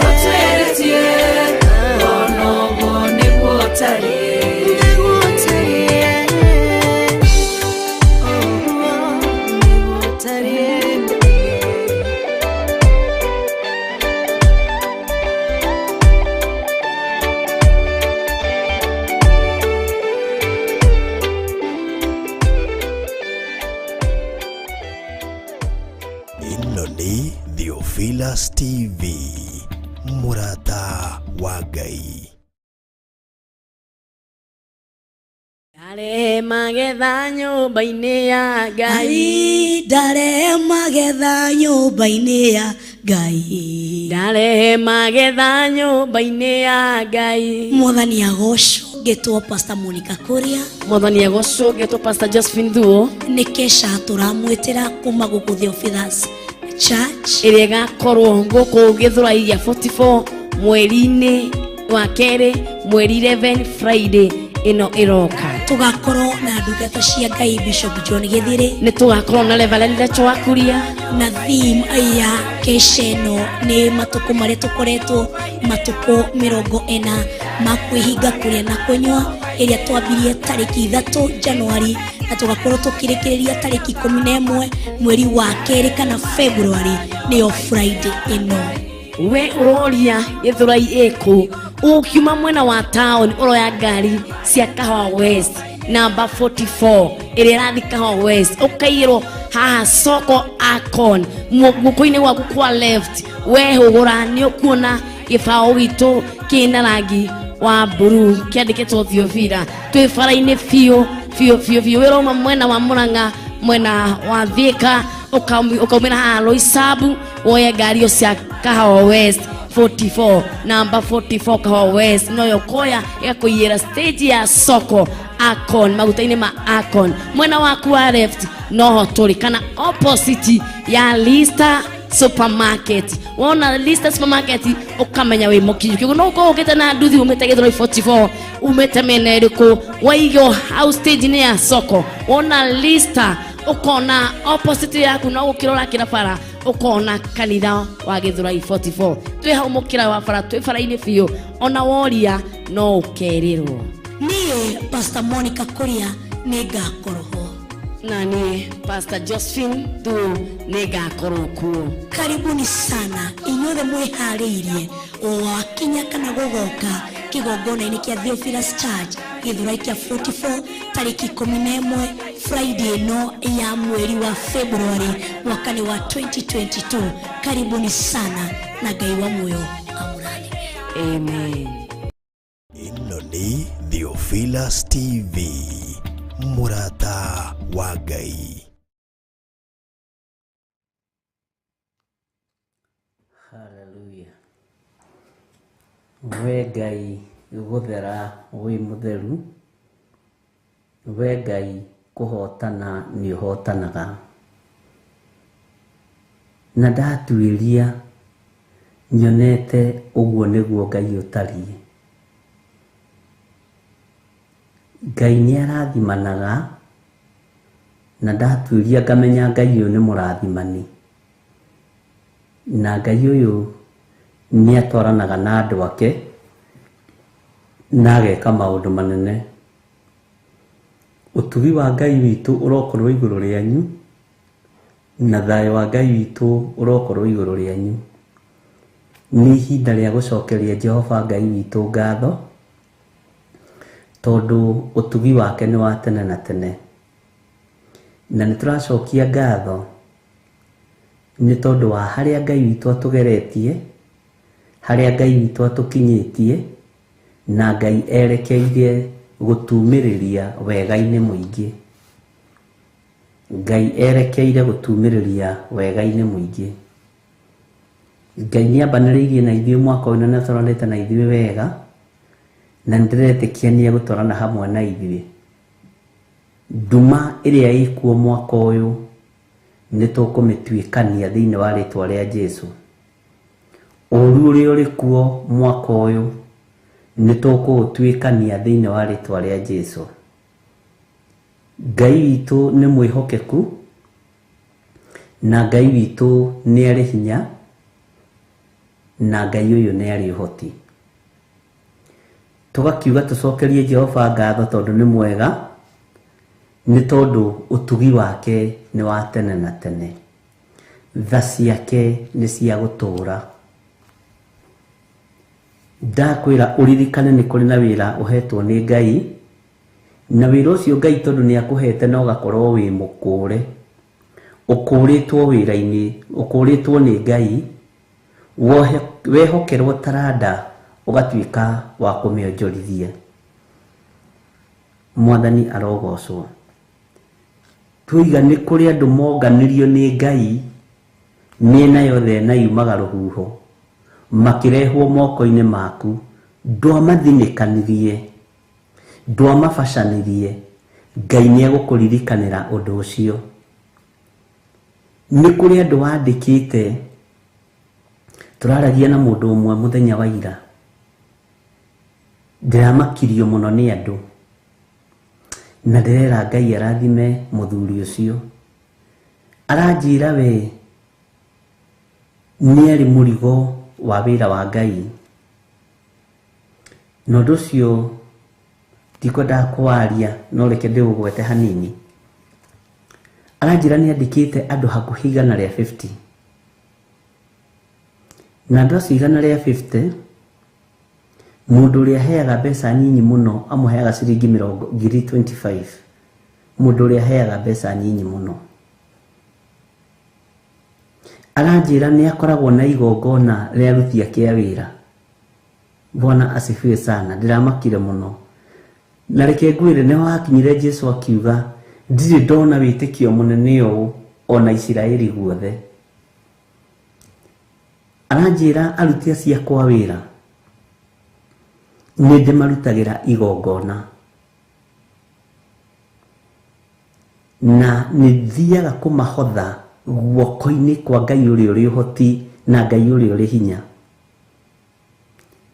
Speaker 5: Gũtuĩrĩtie ngona ũguo nĩguo ũtariĩ.
Speaker 2: Ĩno nĩ Theophilus TV, mũrata wa Ngai.
Speaker 6: Ndarehe magetha nyũmba-inĩ ya Ngai.
Speaker 7: Ngai, ndarehe magetha nyũmba-inĩ ya Ngai.
Speaker 6: Ndarehe magetha nyũmba-inĩ ya Ngai.
Speaker 7: Mwathani agocwo. Ngĩtwo Pastor Monica Kuria.
Speaker 6: Mwathani agocwo. Ngetwo Pastor Josephine Thuo.
Speaker 7: Nĩ kesha tũramwĩtĩra kuma gũkũ Theophilus Church
Speaker 6: ĩrĩa ĩgakorwo gũkũ Gĩthũrai gĩa 44 mweri-inĩ wa kerĩ, mweri 11, Friday ĩno ĩroka.
Speaker 7: Tũgakorwo na ndungata cia Ngai, Bishop John Gĩthirĩ.
Speaker 6: Nĩ tũgakorwo na Reverend Rachel Wakuria.
Speaker 7: Na theme ya kesha ĩno nĩ matukũ marĩa tũkoretwo, matukũ 40 ma kwĩhinga kũrĩa na kũnyua, ĩrĩa twambirie tarĩki 3 Januari na Na tũgakorwo tũkĩrĩkĩrĩria tarĩki 11 mweri wa kerĩ kana February, nĩyo Friday ĩno.
Speaker 6: We ũroria Gĩthũrai ĩkũ? Ũkiuma mwena wa town, ũroya ngari cia Kahawa West namba 44 ĩrĩa ĩrathiĩ Kahawa West, ũkaiyĩrwo haha soko Akon, guoko-inĩ gwaku kwa left wehũgũra nĩ ũkuona gĩbaũ gitũ kĩna rangi wa blue kĩandĩkĩtwo Theophila. Twĩ bara-inĩ biũ biũ biũ biũ. Wĩrauma mwena wa Murang'a, mwena wa Thika, ũkaumĩra haha Roysambu, woye ngari ĩyo cia Kahawa West 44, namba 44 Kahawa West, noyo koya ĩgakũiyĩra stage ya soko Akon, maguta-inĩ ma Akon, mwena waku wa left noho tũrĩ, kana opposite ya Lista Supermarket. Wona Lista Supermarket ũkamenya wĩ mũkinyu. Kĩguo no ũkorwo ũkĩte na nduthi umĩte Gĩthũrai 44, umĩte mĩena ĩrĩkũ, waigwo hau stage-inĩ ya soko, wona Lista ũkona opposite yaku, no gũkĩra ũrakĩra bara ũkona kanitha wa Gĩthũrai 44. Twĩ hau mũkĩra wa bara, twĩ bara-inĩ biũ, ona woria no ũkerĩrwo.
Speaker 7: Niĩ Pastor Monica Kuria nĩ ngakorwo ho,
Speaker 6: na niĩ Pastor Josephine Tu nĩ ngakorwo kuo.
Speaker 7: Karibuni sana inyuothe mwĩharĩirie wakinya kana gũgoka kĩgongona-inĩ kĩa Theophilus Church Gĩthũrai kĩa 44 tarĩki 11 Friday ĩno ya mweri wa February mwaka-inĩ wa 2022. Karibuni sana na Ngai wa muoyo amũrathime.
Speaker 6: Amen.
Speaker 2: Ĩno nĩ Theophilus TV, mũrata wa Ngai.
Speaker 3: Haleluya. We Ngai gũthera wĩ mũtheru, we Ngai kũhotana nĩ ũhotanaga. Na ndatuĩria nyonete ũguo nĩguo Ngai ũtariĩ. Ngai nĩ arathimanaga, na ndatuĩria ngamenya Ngai ũyũ nĩ mũrathimani. Na Ngai ũyũ nĩ atwaranaga na andũ ake na ageka maũndũ manene. Ũtugi wa Ngai witũ ũrokorwo igũrũ rĩanyu, na thayũ wa Ngai witũ ũrokorwo igũrũ rĩanyu. Nĩ ihinda rĩa gũcokeria Jehova Ngai witũ ngatho, tondũ ũtugi wake nĩ wa tene na tene. Na nĩ tũracokia ngatho nĩ tondũ wa harĩa Ngai witũ atũgeretie, harĩa Ngai witũ atũkinyĩtie, na Ngai erekeire gũtumĩrĩria wega-inĩ mũingĩ. Ngai erekeire gũtumĩrĩria wega-inĩ mũingĩ. Ngai nĩ ambanĩrĩirie na ithuĩ mwaka ũyũ na nĩ atwaranĩte na ithuĩ wega, na nĩ ndĩretĩkia nĩ egũtwarana hamwe na ithuĩ. Nduma ĩrĩa ĩkuo mwaka ũyũ nĩ tũkũmĩtuĩkania thĩinĩ wa rĩtwa rĩa Jesũ. Ũru ũrĩa ũrĩ kuo mwaka ũyũ nĩ tũkũũtuĩkania thĩinĩ wa rĩtwa rĩa Jesũ. Ngai witũ nĩ mwĩhokeku, na Ngai witũ nĩ arĩ hinya, na Ngai ũyũ nĩ arĩ ũhoti. Tũgakiuga tũcokerie Jehova ngatho tondũ nĩ mwega, nĩ tondũ ũtugi wake nĩ wa tene na tene. Tha ciake nĩ cia gũtũũra. Ndakwĩra ũririkane nĩ kũrĩ na wĩra ũhetwo nĩ Ngai, na wĩra ũcio Ngai tondũ nĩ akũhete na ũgakorwo wĩ mũkũũre. Ũkũũrĩtwo wĩra-inĩ, ũkũũrĩtwo nĩ Ngai, wehokerwo taranda ũgatuĩka wa kũmĩonjorithia. Mwathani arogocwo. Tuiga nĩ kũrĩ andũ monganirio nĩ Ngai mĩena yothe na yumaga rũhuho, makĩrehwo moko-inĩ maku, ndwamathinĩkanirie, ndwamabacanirie. Ngai nĩ egũkũririkanĩra ũndũ ũcio. Nĩ kũrĩ andũ wandĩkĩte. Tũraragia na mũndũ ũmwe mũthenya wa ira, ndĩramakirio mũno nĩ andũ, na ndĩrera Ngai arathime mũthuri ũcio. Aranjĩra we nĩ arĩ mũrigo wa wĩra wa Ngai, na ũndũ ũcio ndikwendaga kwaria, no reke ndĩũgwete hanini. Aranjĩra nĩ andĩkĩte andũ hakuhĩ 150, na andũ acio 150, mũndũ ũrĩa aheaga mbeca nyinyi mũno amũheaga ciringi 25,000. Mũndũ ũrĩa aheaga mbeca nyinyi mũno aranjĩra nĩ akoragwo na igongona rĩa aruti ake a wĩra. Bwana asifiwe sana. Ndĩramakire mũno, na reke ngwĩre, nĩho hakinyire Jesu akiuga ndirĩ ndona wĩtĩkio mũnene ũũ ona Isiraeli guothe. Aranjĩra aruti acio akwa wĩra nĩ ndĩmarutagĩra igongona, na nĩ thiaga kũmahotha guoko-inĩ kwa Ngai ũrĩa ũrĩ ũhoti na Ngai ũrĩa ũrĩ hinya.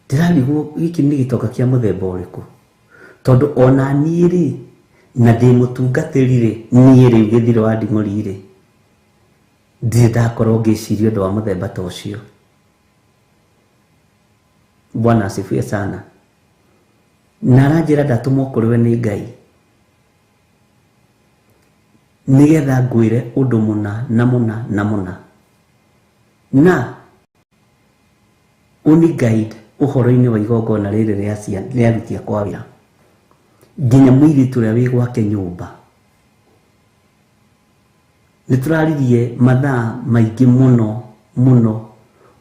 Speaker 3: Ndĩrarigwo gĩkĩ nĩ gĩtonga kĩa mũthemba ũrĩkũ, tondũ ona niĩ rĩ, na ndĩ mũtungatĩri rĩ, niĩ rĩu Gĩthiro wa Nding'ũri rĩ, ndirĩ ndakorwo ngĩciria ũndũ wa mũthemba ta ũcio. Bwana asifiwe sana. Na aranjĩra ndatũmwo kũrĩ we nĩ Ngai nĩgetha ngwĩre ũndũ mũna na mũna na mũna, na ũni guide ũhoro-inĩ wa igongona rĩrĩ rĩa aruti akwa wĩra, nginya mũirĩtu ũrĩa wĩ gwake nyũmba. Nĩ tũraririe mathaa maingĩ mũno mũno,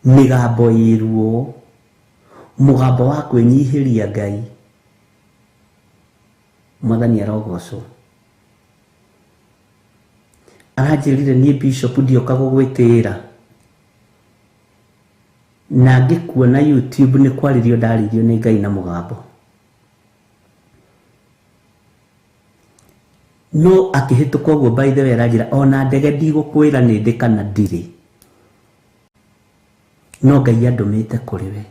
Speaker 3: mĩgambo ĩ ruo, mũgambo wa kwĩnyihĩria Ngai. Mwathani arogocwo. Aranjĩrire niĩ bishop ndioka gũgwĩtĩĩra, na ngĩkuona YouTube nĩ kwarĩrio ndarĩrio nĩ Ngai na mũgambo. No akĩhĩtũka ũguo, by the way, aranjĩra ona ndege ndigũkwĩra nĩ ndĩ kana ndirĩ, no Ngai andũmĩte kũrĩ we,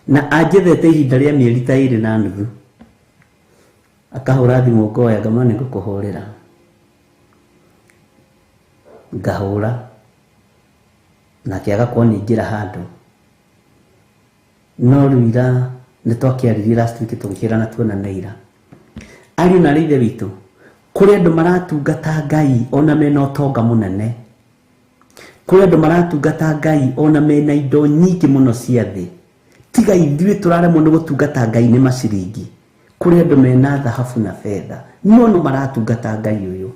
Speaker 3: na anjethete ihinda rĩa mĩeri ta 2.5. Akahũra thimũ ngoya, ngama nĩ ngũkũhũrĩra, ngahũra nake agakorwo nĩ ingĩra handũ. No rĩu ira nĩ twakĩaririe last week, tũgĩkĩrana tuonane ira. Ariũ na ithe witũ, kũrĩ andũ maratungata Ngai ona mena ũtonga mũnene, kũrĩ andũ maratungata Ngai ona mena indo nyingĩ mũno cia thĩ. Tiga ithuĩ tũraremwo nĩ gũtungata Ngai nĩ maciringi. Kũrĩ andũ mena thahabu na betha, no no maratungata Ngai ũyũ.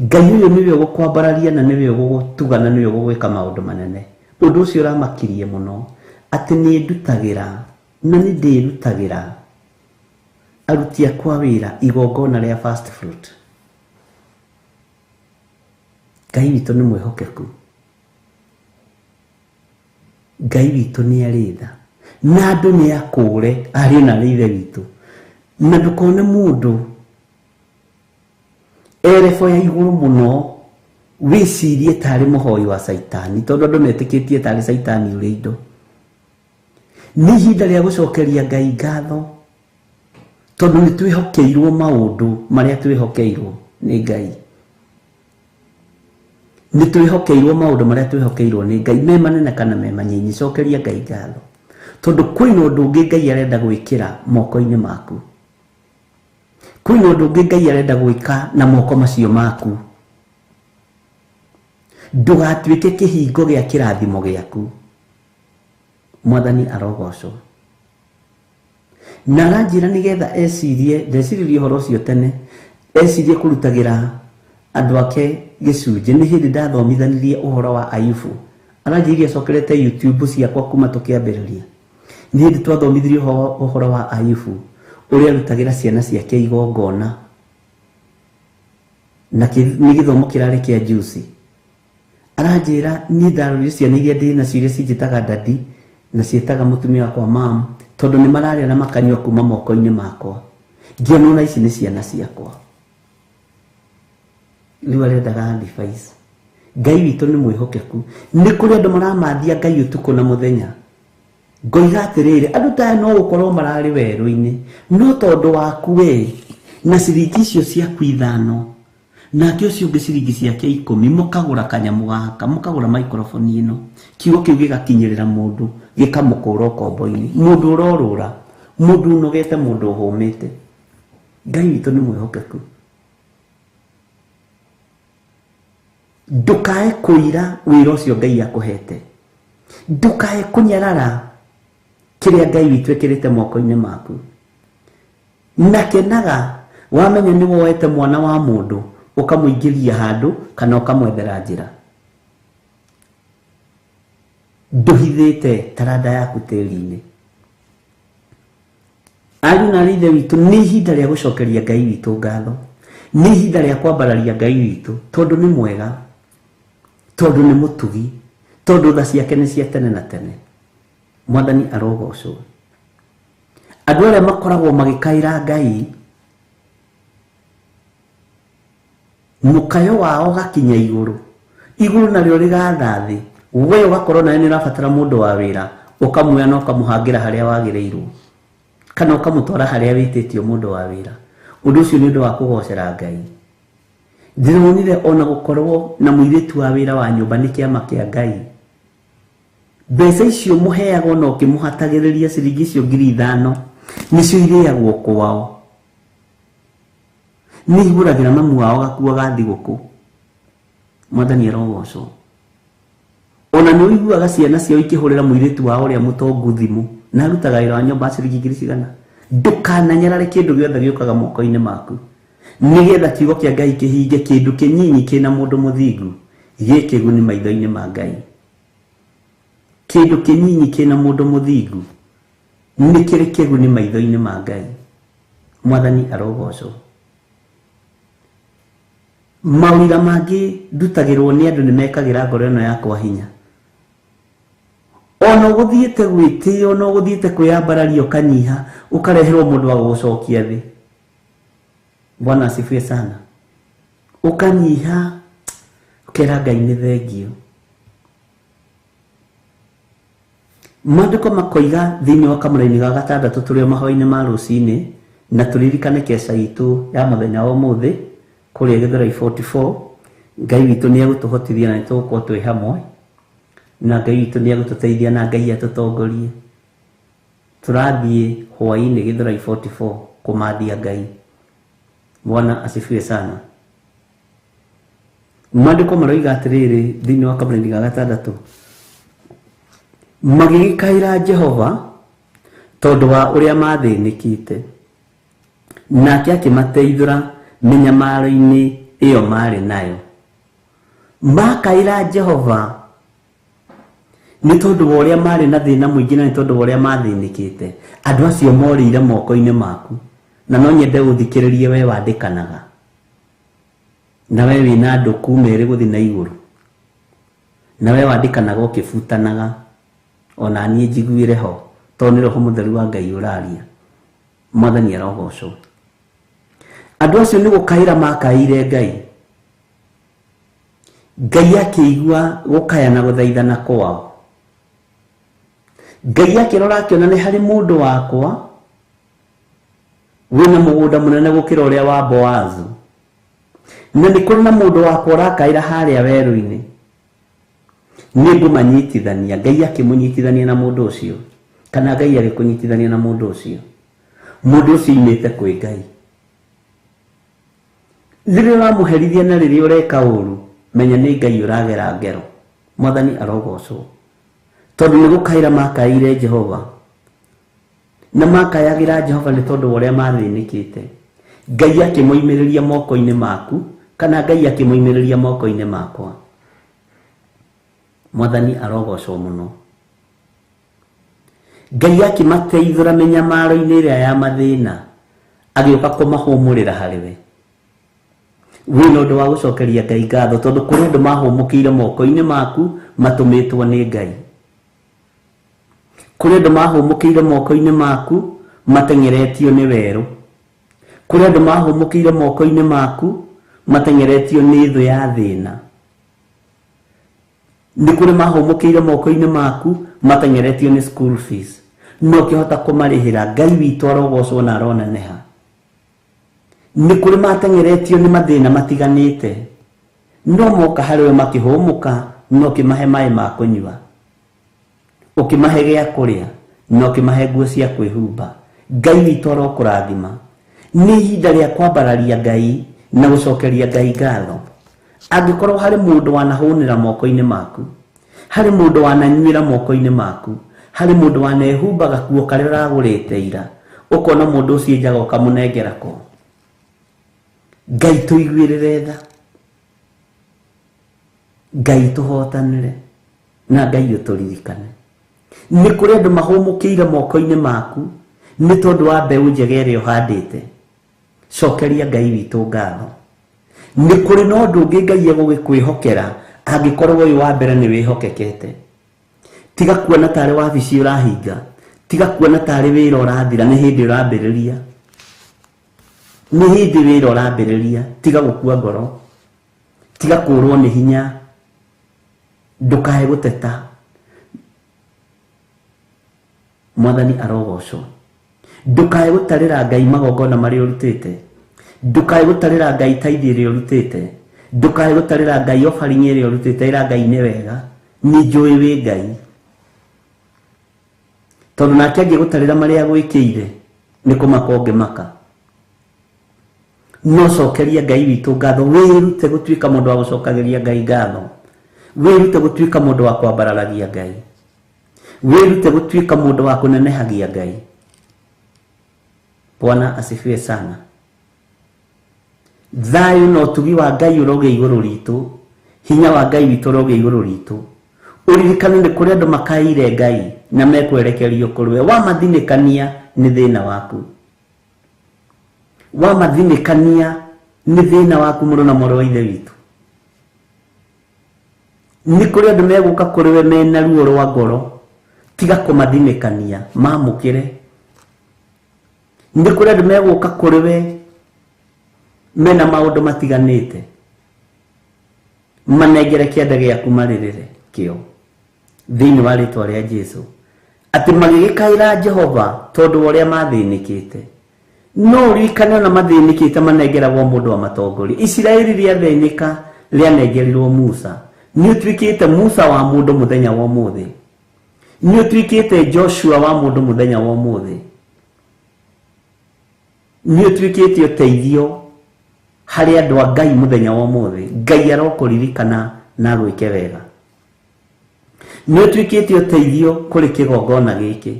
Speaker 3: Ngai ũyũ nĩwe ũgũkwambararia na nĩwe ũgũgũtuga na nĩwe ũgũgwĩka maũndũ manene. Ũndũ ũcio ũramakirie mũno, atĩ nĩ ndutagĩra na nĩ ndĩrutagĩra aruti akwa wĩra igongona rĩa first fruit. Ngai witũ nĩ mwĩhokeku, Ngai witũ nĩ arĩ tha, na andũ nĩ akũre ariũ na ithe witũ. Na ndũkone mũndũ erebo ya igũrũ mũno wĩcirie tarĩ mũhoi wa caitani, tondũ andũ metĩkĩtie tarĩ caitani ũrĩ indo. Nĩ ihinda rĩa gũcokeria Ngai ngatho, tondũ nĩ twĩhokeirwo maũndũ marĩa twĩhokeirwo nĩ Ngai. Nĩ twĩhokeirwo maũndũ marĩa twĩhokeirwo nĩ Ngai, me manene kana me manyinyi. Cokeria Ngai ngatho, tondũ kwĩna ũndũ ũngĩ Ngai arenda gwĩkĩra moko-inĩ maku, kwĩna ũndũ ũngĩ Ngai arenda gwĩka na moko macio maku. Ndũgatuĩke kĩhingo gĩa kĩrathimo gĩaku. Mwathani arogocwo. Na aranjĩra nĩgetha ecirie, ndeciririe ũhoro ũcio tene, ecirie kũrutagĩra andũ ake gĩcunjĩ. Nĩ hĩndĩ ndathomithanirie ũhoro wa Ayubu. Aranjĩrire acokerete YouTube ciakwa kuma tũkĩambĩrĩria. Nĩ hĩndĩ twathomithirie ũhoro wa Ayubu, ũrĩa arutagĩra ciana ciake igongona, na nĩ gĩthomo kĩrarĩ kĩa juicy. Aranjĩra niĩ ndarorire ciana iria ndĩ nacio, iria cinjĩtaga dadi na ciĩtaga mũtumia wakwa mam, tondũ nĩ mararĩa na makanyua kuma moko-inĩ makwa, ngĩona ona ici nĩ ciana ciakwa. Rĩu arendaga advice. Ngai witũ nĩ mwĩhokeku. Nĩ kũrĩ andũ maramathia Ngai ũtukũ na mũthenya. Ngoiga atĩrĩrĩ, andũ ta aya no gũkorwo mararĩ werũ-inĩ, no tondũ waku we na ciringi icio ciaku 5, nake ũcio ũngĩ ciringi ciake 10, mũkagũra kanyamũ gaka, mũkagũra microphone ĩno, kiugo kĩu gĩgakinyĩrĩra mũndũ, gĩkamũkũra ũkombo-inĩ. Mũndũ ũrorũra, mũndũ ũnogete, mũndũ ũhũmĩte. Ngai witũ nĩ mwĩhokeku. Ndukae kũira wĩra ũcio Ngai akũhete, ndukae kũnyarara kĩrĩa Ngai witũ ekĩrĩte moko-inĩ maku. Na kenaga wamenya nĩ woete mwana wa mũndũ ũkamũingĩria handũ kana ũkamwethera njĩra. Ndũhithĩte taranda yaku tĩri-inĩ. Ariũ na aarĩ a Ithe witũ, nĩ ihinda rĩa gũcokeria Ngai witũ ngatho, nĩ ihinda rĩa kwambararia Ngai witũ, tondũ nĩ mwega, tondũ nĩ mũtugi, tondũ tha ciake nĩ cia tene na tene. Mwathani arogocwo. Andũ arĩa makoragwo magĩkaĩra Ngai, mũkayo wao ũgakinya igũrũ, igũrũ narĩo rĩgatha thĩ, we ũgakorwo nawe nĩ ũrabatara mũndũ wa wĩra, ũkamuoya na ũkamũhangĩra harĩa wagĩrĩirwo, kana ũkamũtwara harĩa wĩtĩtio mũndũ wa wĩra. Ũndũ ũcio nĩ ũndũ wa kũgocera Ngai. Ndĩronire ona gũkorwo na mũirĩtu wa wĩra wa nyũmba nĩ kĩama kĩa Ngai. Mbeca icio mũheagwo na ũkĩmũhatagĩrĩria ciringi icio 5,000 nĩcio irĩagwo kwao. Nĩ igũragĩra mamu wao gakuo ga thigũkũ. Mwathani arogocwo. Ona nĩ ũiguaga ciana ciao ikĩhũrĩra mũirĩtu wao ũrĩa mũtongu thimũ na arutaga wĩra wa nyũmba ciringi ngiri cigana. Ndũkananyarare kĩndũ gĩothe gĩũkaga moko-inĩ maku, nĩgetha kiugo kĩa Ngai kĩhinge. Kĩndũ kĩnyinyi kĩna mũndũ mũthingu gĩ kĩguni maitho-inĩ ma Ngai. Kĩndũ kĩnyinyi kĩna mũndũ mũthingu nĩ kĩrĩ kĩguni maitho-inĩ ma Ngai. Mwathani arogocwo. Mawĩra mangĩ ndutagĩrwo nĩ andũ nĩ mekagĩra ngoro ĩno yakwa hinya. Ona ũgũthiĩte gwĩtĩo, ona ũgũthiĩte kwĩyambararia ũkanyiha, ũkareherwo mũndũ wa gũgũcokia thĩ. Bwana asifiwe sana. Ũkanyiha, ũkera Ngai nĩ thengio. Maandĩko makoiga thĩinĩ wa kamũraini ga gatandatũ tũrĩ o mahoya-inĩ ma rũcinĩ, na tũririkane keca itũ ya mũthenya wa ũmũthĩ kũrĩa Gĩthũrai 44. Ngai witũ nĩ egũtũhotithia na nĩ tũgũkorwo twĩ hamwe, na Ngai witũ nĩ egũtũteithia na Ngai atũtongorie. Tũrathiĩ hwaĩ-inĩ Gĩthũrai 44 kũmathia Ngai. Bwana asifiwe sana. Maandĩko maroiga atĩrĩrĩ thĩinĩ wa kamũraini ga gatandatũ, magĩgĩkaĩra Jehova tondũ wa ũrĩa mathĩnĩkĩte, nake akĩmateithũra mĩnyamaro-inĩ ĩyo marĩ nayo. Makaĩra Jehova nĩ tondũ wa ũrĩa marĩ na thĩna mũingĩ na nĩ tondũ wa ũrĩa mathĩnĩkĩte. Andũ acio morĩire moko-inĩ maku, na no nyende ũthikĩrĩrie we wandĩkanaga, na we wĩna andũ kuma erĩ gũthiĩ na igũrũ, na we wandĩkanaga ũkĩbutanaga, ona niĩ njiguĩre ho, tondũ nĩ Roho Mũtheru wa Ngai ũraria. Mwathani arogocwo. Andũ acio nĩ gũkaĩra makaĩire Ngai. Ngai akĩigua gũkaya na gũthaithana kwao. Ngai akĩrora akĩona nĩ harĩ mũndũ wakwa wĩna mũgũnda mũnene gũkĩra ũrĩa wa Boazu, na nĩ kũrĩ na mũndũ wakwa ũrakaĩra harĩa werũ-inĩ, nĩ ngũmanyitithania. Ngai akĩmũnyitithania na mũndũ ũcio, kana Ngai agĩkũnyitithania na mũndũ ũcio. Mũndũ ũcio oimĩte kwĩ Ngai. Rĩrĩa ũramũherithia na rĩrĩa ũreka ũru, menya nĩ Ngai ũragera ngero. Mwathani arogocwo. Tondũ nĩ gũkaĩra makaĩire Jehova, na makayagĩra Jehova nĩ tondũ wa ũrĩa mathĩnĩkĩte. Ngai akĩmoimĩrĩria moko-inĩ maku, kana Ngai akĩmoimĩrĩria moko-inĩ makwa. Mwathani arogocwo mũno. Ngai akĩmateithũra mĩnyamaro-inĩ ĩrĩa ya mathĩna, agĩũka kũmahũmũrĩra harĩ we. Wĩna ũndũ wa gũcokeria Ngai ngatho, tondũ kũrĩ andũ mahũmũkĩire moko-inĩ maku matũmĩtwo nĩ Ngai. Kũrĩ andũ mahũmũkĩire moko-inĩ maku mateng'eretio nĩ werũ. Kũrĩ andũ mahũmũkĩire moko-inĩ maku mateng'eretio nĩ thũ ya thĩna. Nĩ kũrĩ mahũmũkĩire moko-inĩ maku mateng'eretio nĩ school fees, no ũkĩhota kũmarĩhĩra. Ngai witũ arogocwo na aroneneha. Nĩ kũrĩ mateng'eretio nĩ mathĩna matiganĩte, no moka harĩ we makĩhũmũka, no ũkĩmahe maĩ ma kũnyua, ũkĩmahe gĩa kũrĩa, na ũkĩmahe nguo cia kwĩhumba. Ngai witũ arokũrathima. Nĩ ihinda rĩa kwambararia Ngai na gũcokeria Ngai ngatho. Angĩkorwo harĩ mũndũ wanahũnĩra moko-inĩ maku, harĩ mũndũ wananyuĩra moko-inĩ maku, harĩ mũndũ wanehumba gakuo karĩa ũragũrĩte ira, ũkona mũndũ ũcio njaga ũkamũnengera ko. Ngai tũiguĩrĩre tha, Ngai tũhotanĩre, na Ngai ũtũririkane. Nĩ kũrĩ andũ mahũmũkĩire moko-inĩ maku nĩ tondũ wa mbeũ njega ĩrĩa ũhandĩte. Cokeria Ngai witũ ngatho. Nĩ kũrĩ na ũndũ ũngĩ Ngai egũgĩkwĩhokera angĩkorwo ũyũ wa mbere nĩ wĩhokekete. Tiga kuona tarĩ wabici ũrahinga, tiga kuona tarĩ wĩra ũrathira, nĩ hĩndĩ ũrambĩrĩria. Nĩ hĩndĩ wĩra ũrambĩrĩria, tiga gũkua ngoro, tiga kũrwo nĩ hinya, ndũkae gũteta. Mwathani arogocwo. Ndũkae gũtarĩra Ngai magongona marĩa ũrutĩte, ndũkae gũtarĩra Ngai taithi ĩrĩa ũrutĩte, ndũkae gũtarĩra Ngai offering ĩrĩa ũrutĩte. Ĩra Ngai nĩ wega, nĩ njũĩ wĩ Ngai. Tondũ nake angĩgũtarĩra marĩa agwĩkĩire nĩ kũmaka ũngĩmaka. No cokeria Ngai witũ ngatho, wĩrute gũtuĩka mũndũ wa gũcokagĩria Ngai ngatho, wĩrute gũtuĩka mũndũ wa kwambararagia Ngai, wĩrute gũtuĩka mũndũ wa kũnenehagia Ngai. Bwana asifiwe sana. Thayũ na ũtugi wa Ngai ũrogĩa igũrũ ritũ, hinya wa Ngai witũ ũrogĩa igũrũ ritũ. Ũririkane nĩ kũrĩ andũ makaĩire Ngai na mekwerekerio kũrĩ we. Wamathinĩkania nĩ thĩna waku, wamathinĩkania nĩ thĩna waku mũrũ na mwarĩ wa ithe witũ. Nĩ kũrĩ andũ megũka kũrĩ we mena ruo rwa ngoro, tiga kũmathinĩkania, mamũkĩre. Nĩ kũrĩ andũ megũka kũrĩ we mena maũndũ matiganĩte, manengere kĩanda gĩaku marĩrĩre kĩo thĩinĩ wa rĩtwa rĩa Jesu. Atĩ magĩgĩkaĩra Jehova tondũ wa ũrĩa mathĩnĩkĩte. No ũririkane ona mathĩnĩkĩte manengeragwo mũndũ wa matongoria. Isiraeli rĩathĩnĩka rĩanengerirwo Musa. Nĩ ũtuĩkĩte Musa wa mũndũ mũthenya wa ũmũthĩ, nĩ ũtuĩkĩte Joshua wa mũndũ mũthenya wa ũmũthĩ, nĩ ũtuĩkĩte ũteithio harĩ andũ a Ngai mũthenya wa ũmũthĩ. Ngai arokũririkana na agwĩke wega. Nĩ ũtuĩkĩte ũteithio kũrĩ kĩgongona gĩkĩ.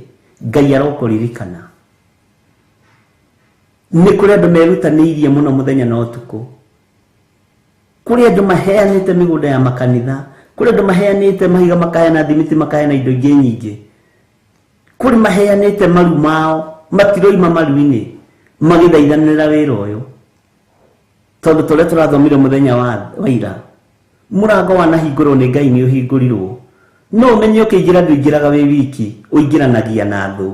Speaker 3: Ngai arokũririkana. Nĩ kũrĩ andũ merutanĩirie mũno mũthenya na ũtukũ, kũrĩ andũ maheanĩte mĩgũnda ya makanitha, kũrĩ andũ maheanĩte mahiga, makaheana thimiti, makaheana indo ingĩ nyingĩ, kũrĩ maheanĩte maru mao, matiroima maru-inĩ magĩthaithanĩra wĩra ũyũ. Tondũ tũrĩa tũrathomire mũthenya wa ira, mũrango wanahingũrwo nĩ Ngai nĩ ũhingũrirwo. No ũmenye ũkĩingĩra ndũingĩraga wĩ wiki, ũingĩranagia na thũ.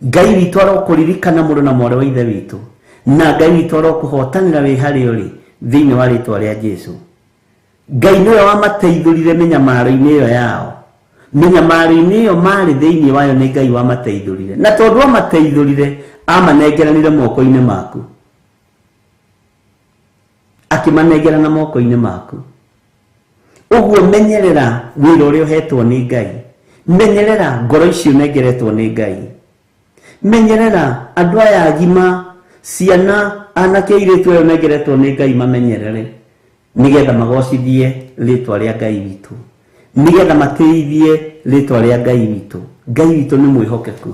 Speaker 3: Ngai witũ arokũririkana mũrũ na mwarĩ wa ithe witũ, na Ngai witũ arokũhotanĩra wĩ harĩa ũrĩ thĩinĩ wa rĩtwa rĩa Jesu. Ngai nĩwe wamateithũrire mĩnyamaro-inĩ ĩyo yao. Mĩnyamaro-inĩ ĩyo marĩ thĩinĩ wayo nĩ Ngai wamateithũrire, na tondũ amateithũrire amanengeranire moko-inĩ maku, akĩmanengerana moko-inĩ maku. Ũguo menyerera wĩra ũrĩa ũhetwo nĩ Ngai, menyerera ngoro icio ũnengeretwo nĩ Ngai, menyerera andũ aya agima, ciana, anake, airĩtu aya ũnengeretwo nĩ Ngai, mamenyerere nĩgetha magocithie rĩtwa rĩa Ngai witũ, nĩgetha matĩithie rĩtwa rĩa Ngai witũ. Ngai witũ nĩ mwĩhokeku.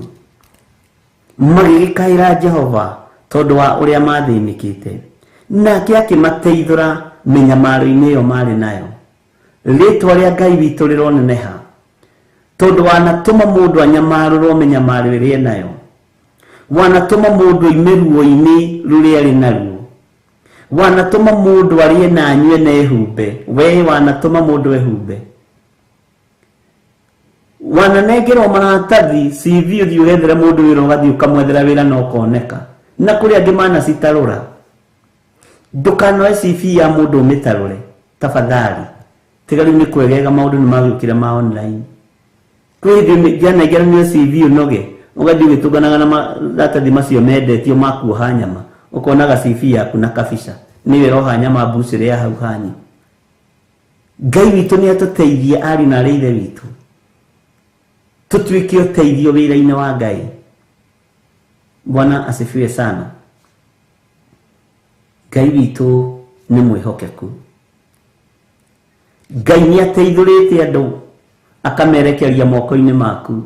Speaker 3: Magĩgĩkaĩra Jehova tondũ wa ũrĩa mathĩnĩkĩte, nake akĩmateithũra mĩnyamaro-inĩ ĩyo marĩ nayo. Rĩtwa rĩa Ngai witũ rĩroneneha, tondũ wanatũma mũndũ anyamarũrwo mĩnyamaro ĩrĩa enayo, wanatũma mũndũ oime ruo-inĩ rũrĩa arĩ naruo, wanatũma mũndũ arĩe na anyue na ehumbe, we wanatũma mũndũ ehumbe, wananengerwo maratathi CV ũthiĩ ũgethere mũndũ wĩra, ũgathiĩ ũkamwethera wĩra na ũkoneka, na kũrĩ angĩ manacitarũra. Ndũkanoe CV ya mũndũ ũmĩtarũre tafadhali. Tiga rĩu nĩ kwegega, maũndũ nĩ magĩũkire ma online. Kwĩ hĩndĩ ngĩanengeranio CV ũnoge, ũgathiĩ ũgĩtũnganaga na maratathi macio mendetio ma kuoha nyama, ũkonaga CV yaku na kabica nĩyo ĩroha nyama mbucĩrĩ ya hau hanyu. Ngai witũ nĩ atũteithie ariũ na arĩ ithe witũ, tũtuĩke ũteithio wĩra-inĩ wa Ngai. Bwana asifiwe sana. Ngai witũ nĩ mwĩhokeku. Ngai nĩ ateithũrĩte andũ akamerekeria moko-inĩ maku.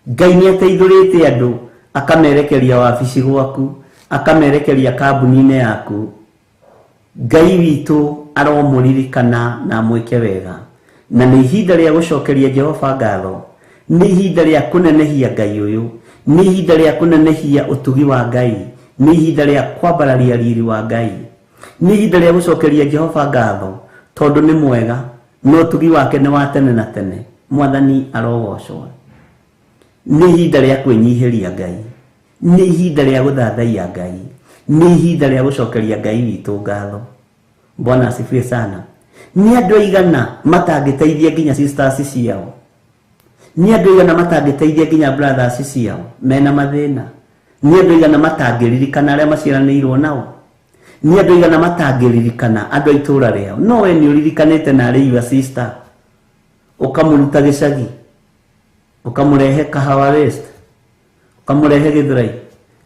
Speaker 3: Ngai nĩ ateithũrĩte andũ akamerekeria wabici gwaku, akamerekeria kambuni-inĩ yaku. Ngai witũ aromũririkana na amwĩke wega. Na nĩ ihinda rĩa gũcokeria Jehova ngatho, nĩ ihinda rĩa kũnenehia Ngai ũyũ, nĩ ihinda rĩa kũnenehia ũtugi wa Ngai, nĩ ihinda rĩa kwambararia riri wa Ngai, nĩ ihinda rĩa gũcokeria Jehova ngatho tondũ nĩ mwega na ũtugi wake nĩ wa tene na tene. Mwathani arogocwo. Nĩ ihinda rĩa kwĩnyihĩria Ngai, nĩ ihinda rĩa gũthathaiya Ngai, nĩ ihinda rĩa gũcokeria Ngai witũ ngatho. Bwana asifiwe sana. Nĩ andũ aigana matangĩteithia nginya sisters ciao, nĩ andũ aigana matangĩteithia nginya brothers ciao mena mathĩna, nĩ andũ aigana matangĩririkana arĩa maciaranĩirwo nao, nĩ andũ aigana matangĩririkana andũ a itũũra rĩao. No we nĩ ũririkanĩte na arĩ your sister, ũkamũruta gĩcagi, ũkamũrehe Kahawa West, ũkamũrehe Gĩthũrai,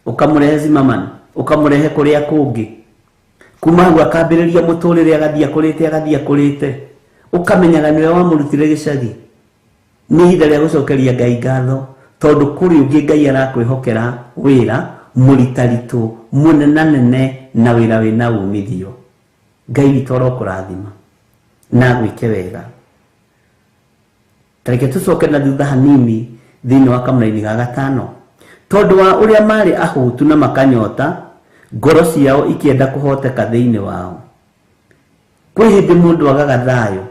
Speaker 3: ũkamũrehe Zimmerman, ũkamũrehe kũrĩa kũngĩ. Kuma hau akambĩrĩria mũtũrĩre, agathiĩ akũrĩte, agathiĩ akũrĩte, ũkamenyaga nĩwe wamũrutire gĩcagi. Nĩ ihinda rĩa gũcokeria Ngai ngatho tondũ kũrĩ ũngĩ Ngai arakwĩhokera wĩra mũritaritũ mũnenanene na wĩra wĩna umithio. Ngai witũ arokũrathima na agwĩke wega. Tareke tũcoke na thutha hanini thĩinĩ wa kamũraini ga gatano. Tondũ wa ũrĩa marĩ ahũtu na makanyota, ngoro ciao ikĩenda kũhoteka thĩinĩ wao. Kwĩ hĩndĩ mũndũ agaga thayũ,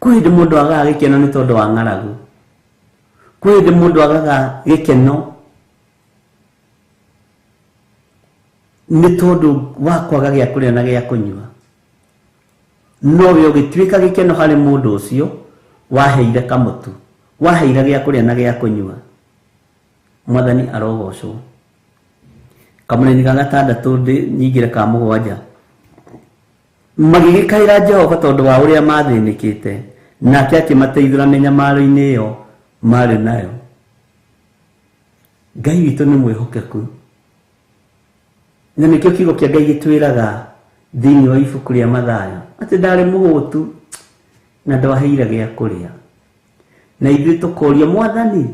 Speaker 3: kwĩ hĩndĩ mũndũ agaga gĩkeno nĩ tondũ wa ng'aragu, kwĩ hĩndĩ mũndũ agaga gĩkeno nĩ tondũ wa kwaga gĩa kũrĩa na gĩa kũnyua. No we ũgĩtuĩka gĩkeno harĩ mũndũ ũcio waheire kamũtu, waheire gĩa kũrĩa na gĩa kũnyua. Mwathani arogocwo. Kamũraini ga gatandatũ nyingĩre ka mũgwanja. Magĩgĩkaĩra Jehova tondũ wa ũrĩa mathĩnĩkĩte, nake akĩmateithũra mĩnyamaro-inĩ ĩyo marĩ nayo. Ngai witũ nĩ mwĩhokeku, na nĩkĩo kiugo kĩa Ngai gĩtwĩraga thĩinĩ wa ibuku rĩa Mathayo atĩ ndarĩ mũhũtu na ndwaheire gĩa kũrĩa. Na ithuĩ tũkoria, Mwathani,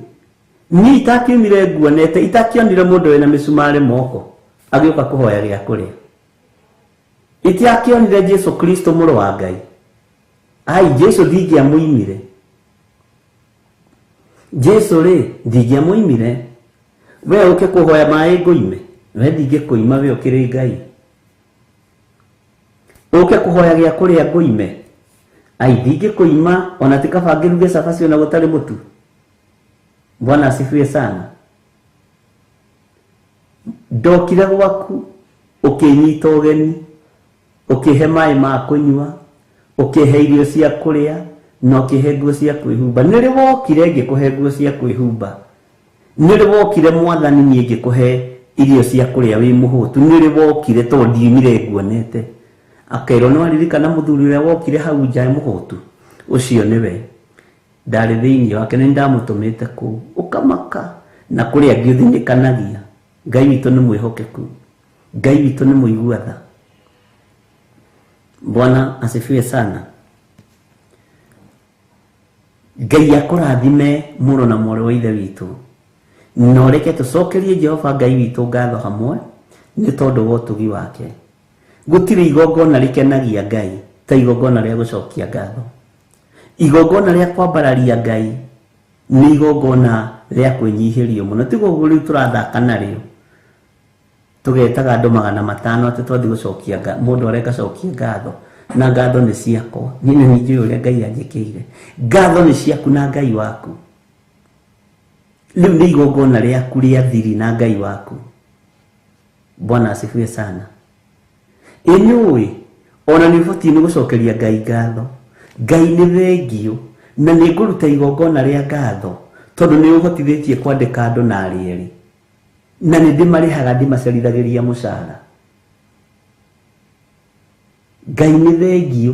Speaker 3: niĩ itakiumire nguonete, itakionire mũndũ wĩna mĩcumarĩ moko agĩũka kũhoya gĩa kũrĩa, itiakĩonire Jesu Kristo mũrũ wa Ngai. Ai, Jesu ndingĩamũimire, Jesu rĩ ndingĩamũimire. We ũke kũhoya maĩ ngũime, we ndingĩkũima, we ũkĩrĩ Ngai. Ũke kũhoya gĩa kũrĩa ngũime, ai ndingĩkũima, ona ti kaba ngĩruge cabaci ona gũtarĩ mũtu. Bwana asifiwe sana. Ndokire gwaku ũkĩnyita ũgeni, ũkĩhe maĩ ma kũnyua, ũkĩhe irio cia kũrĩa, na ũkĩhe nguo cia kwĩhumba. Nĩ rĩ wokire ngĩkũhe nguo cia kwĩhumba? Nĩ rĩ wokire Mwathani niĩ ngĩkũhe irio cia kũrĩa wĩ mũhũtu? Nĩ rĩ wokire tondũ ndiumire nguonete? Akerwo, nĩ waririkana mũthuri ũrĩa wokire hau nja mũhũtu? Ũcio nĩwe ndarĩ thĩinĩ wake, nĩ ndamũtũmĩte kũu. Ũkamaka na kũrĩa angĩ ũthinĩkanagia. Ngai witũ nĩ mwĩhokeku, Ngai witũ nĩ mũigua tha. Bwana asifiwe sana. Ngai akũrathime mũrũ na mwarĩ wa ithe witũ, na ũreke tũcokerie Jehova Ngai witũ ngatho hamwe nĩ tondũ wa ũtugi wake. Gũtirĩ igongona rĩkenagia Ngai ta igongona rĩa gũcokia ngatho. Igongona rĩa kwambararia Ngai nĩ igongona rĩa kwĩnyihĩrio mũno. Tiguo ũguo rĩu tũrathaka narĩo, tũgetaga andũ 500 atĩ twathiĩ gũcokia ngatho. Mũndũ areka cokia ngatho, na ngatho nĩ ciakwa. Niĩ nĩ njũĩ ũrĩa Ngai anjĩkĩire. Ngatho nĩ ciaku na Ngai waku. Rĩu nĩ igongona rĩaku rĩa thiri na Ngai waku. Bwana asifiwe sana. Ĩ nĩũĩ ona nĩ ũbatiĩ nĩ gũcokeria Ngai ngatho. Ngai nĩ thengio na nĩ ngũruta igongona rĩa ngatho tondũ nĩ ũhotithĩtie kwandĩka andũ na arĩ erĩ, na nĩ ndĩmarĩhaga, ndĩmacerithagĩria mũcara. Ngai nĩ thengio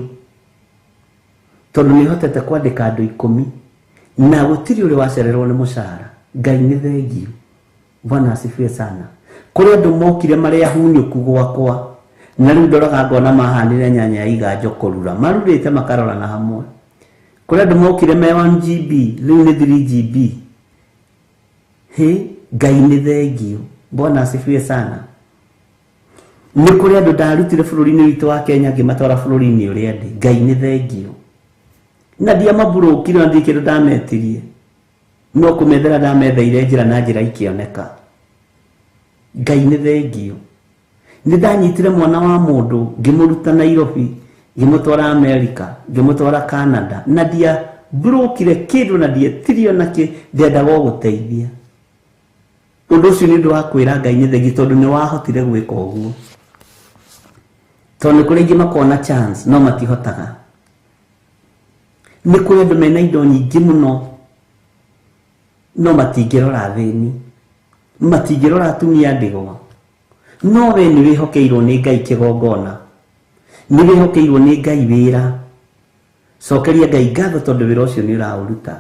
Speaker 3: tondũ nĩ hotete kwandĩka andũ 10 na gũtirĩ ũrĩ wacererwo nĩ mũcara. Ngai nĩ thengio. Bwana asifiwe sana. Kũrĩ andũ mokire marĩ ahunyũku gwakwa, Na rĩu ndoraga ngona mahanire nyanya ya iganjo kũrura, marurĩte makarorana hamwe. Kũrĩ andũ mokire me 1 GB, rĩu nĩ 3 GB. Hĩ, Ngai nĩ thengio. Bwana asifiwe sana. Nĩ kũrĩ andũ ndarutire bũrũri-inĩ witũ wa Kenya ngĩmatwara bũrũri-inĩ ũrĩa ndĩ. Ngai nĩ thengio. Na ndiamamburũkire na ndirĩ kĩndũ ndametirie, no kũmethera ndametheire njĩra na njĩra ikĩoneka. Ngai nĩ thengio. Nĩ ndanyitire mwana wa mũndũ ngĩmũruta Nairobi, ngĩmũtwara America, ngĩmũtwara Canada, na ndiamburũkire kĩndũ na ndietirio nakĩ, ndendaga o gũteithia. Ũndũ ũcio nĩ ũndũ wa kwĩra Ngai nĩ thengio tondũ nĩ wahotire gwĩka ũguo. Tondũ nĩ kũrĩ aingĩ makona chance no matihotaga. Nĩ kũrĩ andũ mena indo nyingĩ mũno no matingĩrora athĩni, matingĩrora atumia ndigwa. No we nĩ wĩhokeirwo nĩ Ngai kĩgongona, nĩ wĩhokeirwo nĩ Ngai wĩra. Cokeria Ngai ngatho tondũ wĩra ũcio nĩ ũraũruta.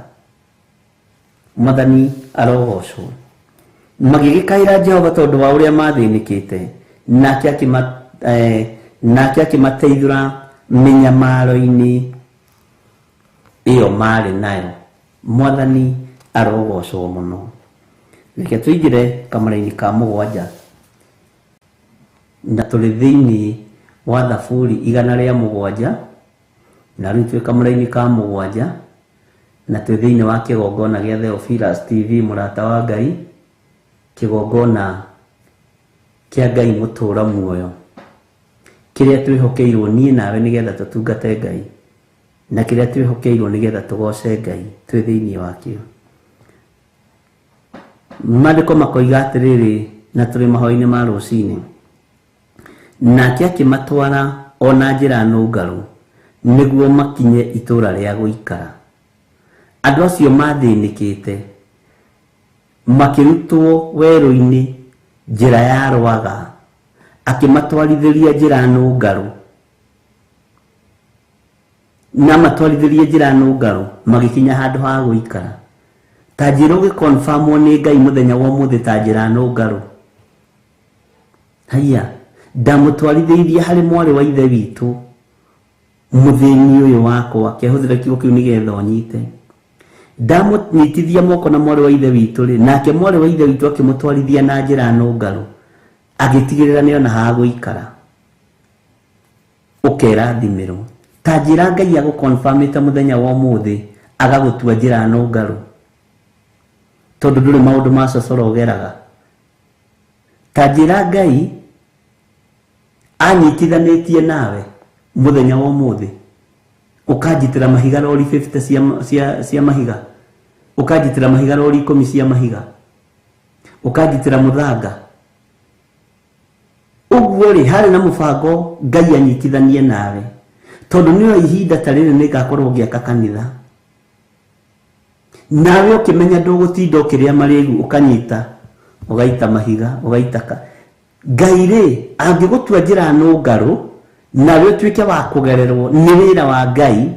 Speaker 3: Mwathani arogocwo. Magĩgĩkaĩra Jehova tondũ wa ũrĩa mathĩnĩkĩte, nake akĩmateithũra mĩnyamaro-inĩ ĩyo marĩ nayo. Mwathani arogocwo mũno. Reke tũingĩre kamũra-inĩ ka mũgwanja, na tũrĩ thĩinĩ wa Thaburi 107, na rĩu twĩ kamũra-inĩ ka mũgwanja, na twĩ thĩinĩ wa kĩgongona gĩa Theophilus TV, mũrata wa Ngai, kĩgongona kĩa Ngai mũtũũra muoyo, kĩrĩa twĩhokeirwo niĩ nawe nĩgetha tũtungate Ngai, na kĩrĩa twĩhokeirwo nĩgetha tũgoce Ngai twĩ thĩinĩ wakĩo. Maandĩko makoiga atĩrĩrĩ, na tũrĩ mahoya-inĩ ma rũcinĩ, nake akĩmatwara o na njĩra nũngarũ nĩguo makinye itũũra rĩa gũikara. Andũ acio mathĩnĩkĩte makĩrutwo werũ-inĩ njĩra ya rwaga, akĩmatwarithĩria njĩra nũngarũ, na matwarithĩrie njĩra nũngarũ magĩkinya handũ ha gũikara. Ta njĩra ũgĩconfirmwo nĩ Ngai mũthenya wa ũmũthĩ ta njĩra nũngarũ. Haiya, ndamũtwarithĩirie harĩ mwarĩ wa ithe witũ mũthĩni ũyũ wakwa, kĩahũthĩra kiugo kĩu nĩgetha ũnyite. Ndamũnyitithia moko na mwarĩ wa ithe witũ rĩ, nake mwarĩ wa ithe witũ akĩmũtwarithia na njĩra nũngarũ, agĩtigĩrĩra nĩona ha gũikara. Ũkerathimĩrwo. Ta njĩra Ngai agũconfirmĩte mũthenya wa ũmũthĩ, agagũtua njĩra nũngarũ, tondũ ndũrĩ maũndũ ma cocoro ũgeraga. Ta njĩra Ngai anyitithanĩtie nawe mũthenya wa ũmũthĩ, ũkanjitĩra mahiga rori 50 cia mahiga, ũkanjitĩra mahiga rori 10 cia mahiga, ũkanjitĩra mũthanga. Ũguo rĩ, harĩ na mũbango Ngai anyitithanie nawe, tondũ nĩoĩ ihinda ta rĩrĩ nĩngakorwo ngĩaka kanitha. Nawe ũkĩmenya ndũgũtinda ũkĩrĩa marĩgu, ũkanyita ũgaita mahiga, ũgaita Ngai rĩ, angĩgũtua njĩra nũngarũ nawe ũtuĩke wa kũgererwo nĩ wĩra wa Ngai,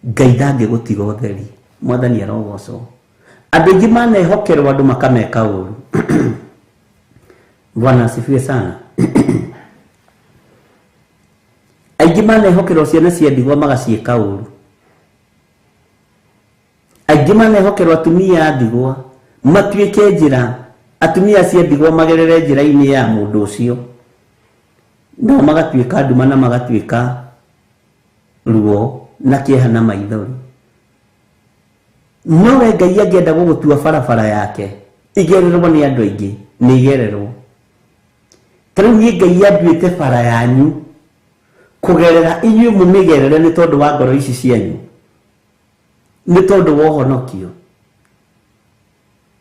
Speaker 3: Ngai ndangĩgũtiga ũtheri. Mwathani arogocwo. Andũ aingĩ manehokerwo andũ makameka ũru. Bwana asifiwe sana. Aingĩ manehokerwo ciana cia ndigwa magaciĩka ũru. Aingĩ manehokerwo atumia a ndigwa matuĩke njĩra, atumia cia ndigwa magerere njĩra-inĩ ya mũndũ ũcio, nao magatuĩka nduma na magatuĩka ruo na kĩeha na maithori. No we Ngai angĩenda gũgũtua barabara yake igererwo nĩ andũ aingĩ, nĩ igererwo. Ta rĩu niĩ Ngai anduĩte bara yanyu kũgerera inyuĩ mũmĩgerere nĩ tondũ wa ngoro ici cianyu, nĩ tondũ wa ũhonokio.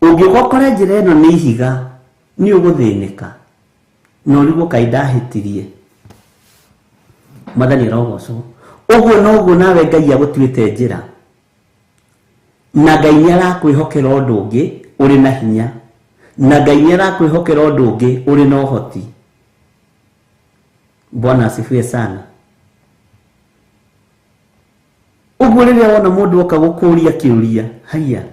Speaker 3: Ũngĩũka ũkore njĩra ĩno nĩ ihiga, nĩ ũgũthĩnĩka na ũrigwo kaĩ ndahĩtirie. Mwathani arogocwo. Ũguo noguo nawe Ngai agũtuĩte njĩra, na Ngai nĩ arakwĩhokera ũndũ ũngĩ ũrĩ na hinya, na Ngai nĩ arakwĩhokera ũndũ ũngĩ ũrĩ na ũhoti. Bwana asifiwe sana. Ũguo rĩrĩa wona mũndũ oka gũkũria kĩũria, haiya,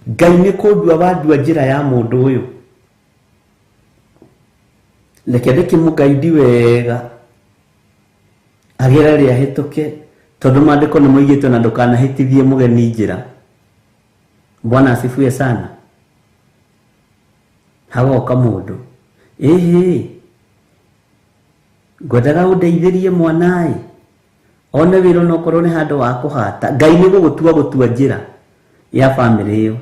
Speaker 3: Ngai nĩ kũndua wandua njĩra ya mũndũ ũyũ. Reke ndĩkĩmũgaidi wega agere rĩa hĩtũke, tondũ maandĩko nĩ moigĩte na ndũkanahĩtithie mũgeni njĩra. Bwana asifiwe sana. Hagoka mũndũ, ĩhĩ, ngwendaga ũndeithĩrie mwanaĩ, one wĩra onokorwo nĩ handũ wa kũhata. Ngai nĩ gũgũtua gũtua njĩra ya bamĩrĩ ĩyo.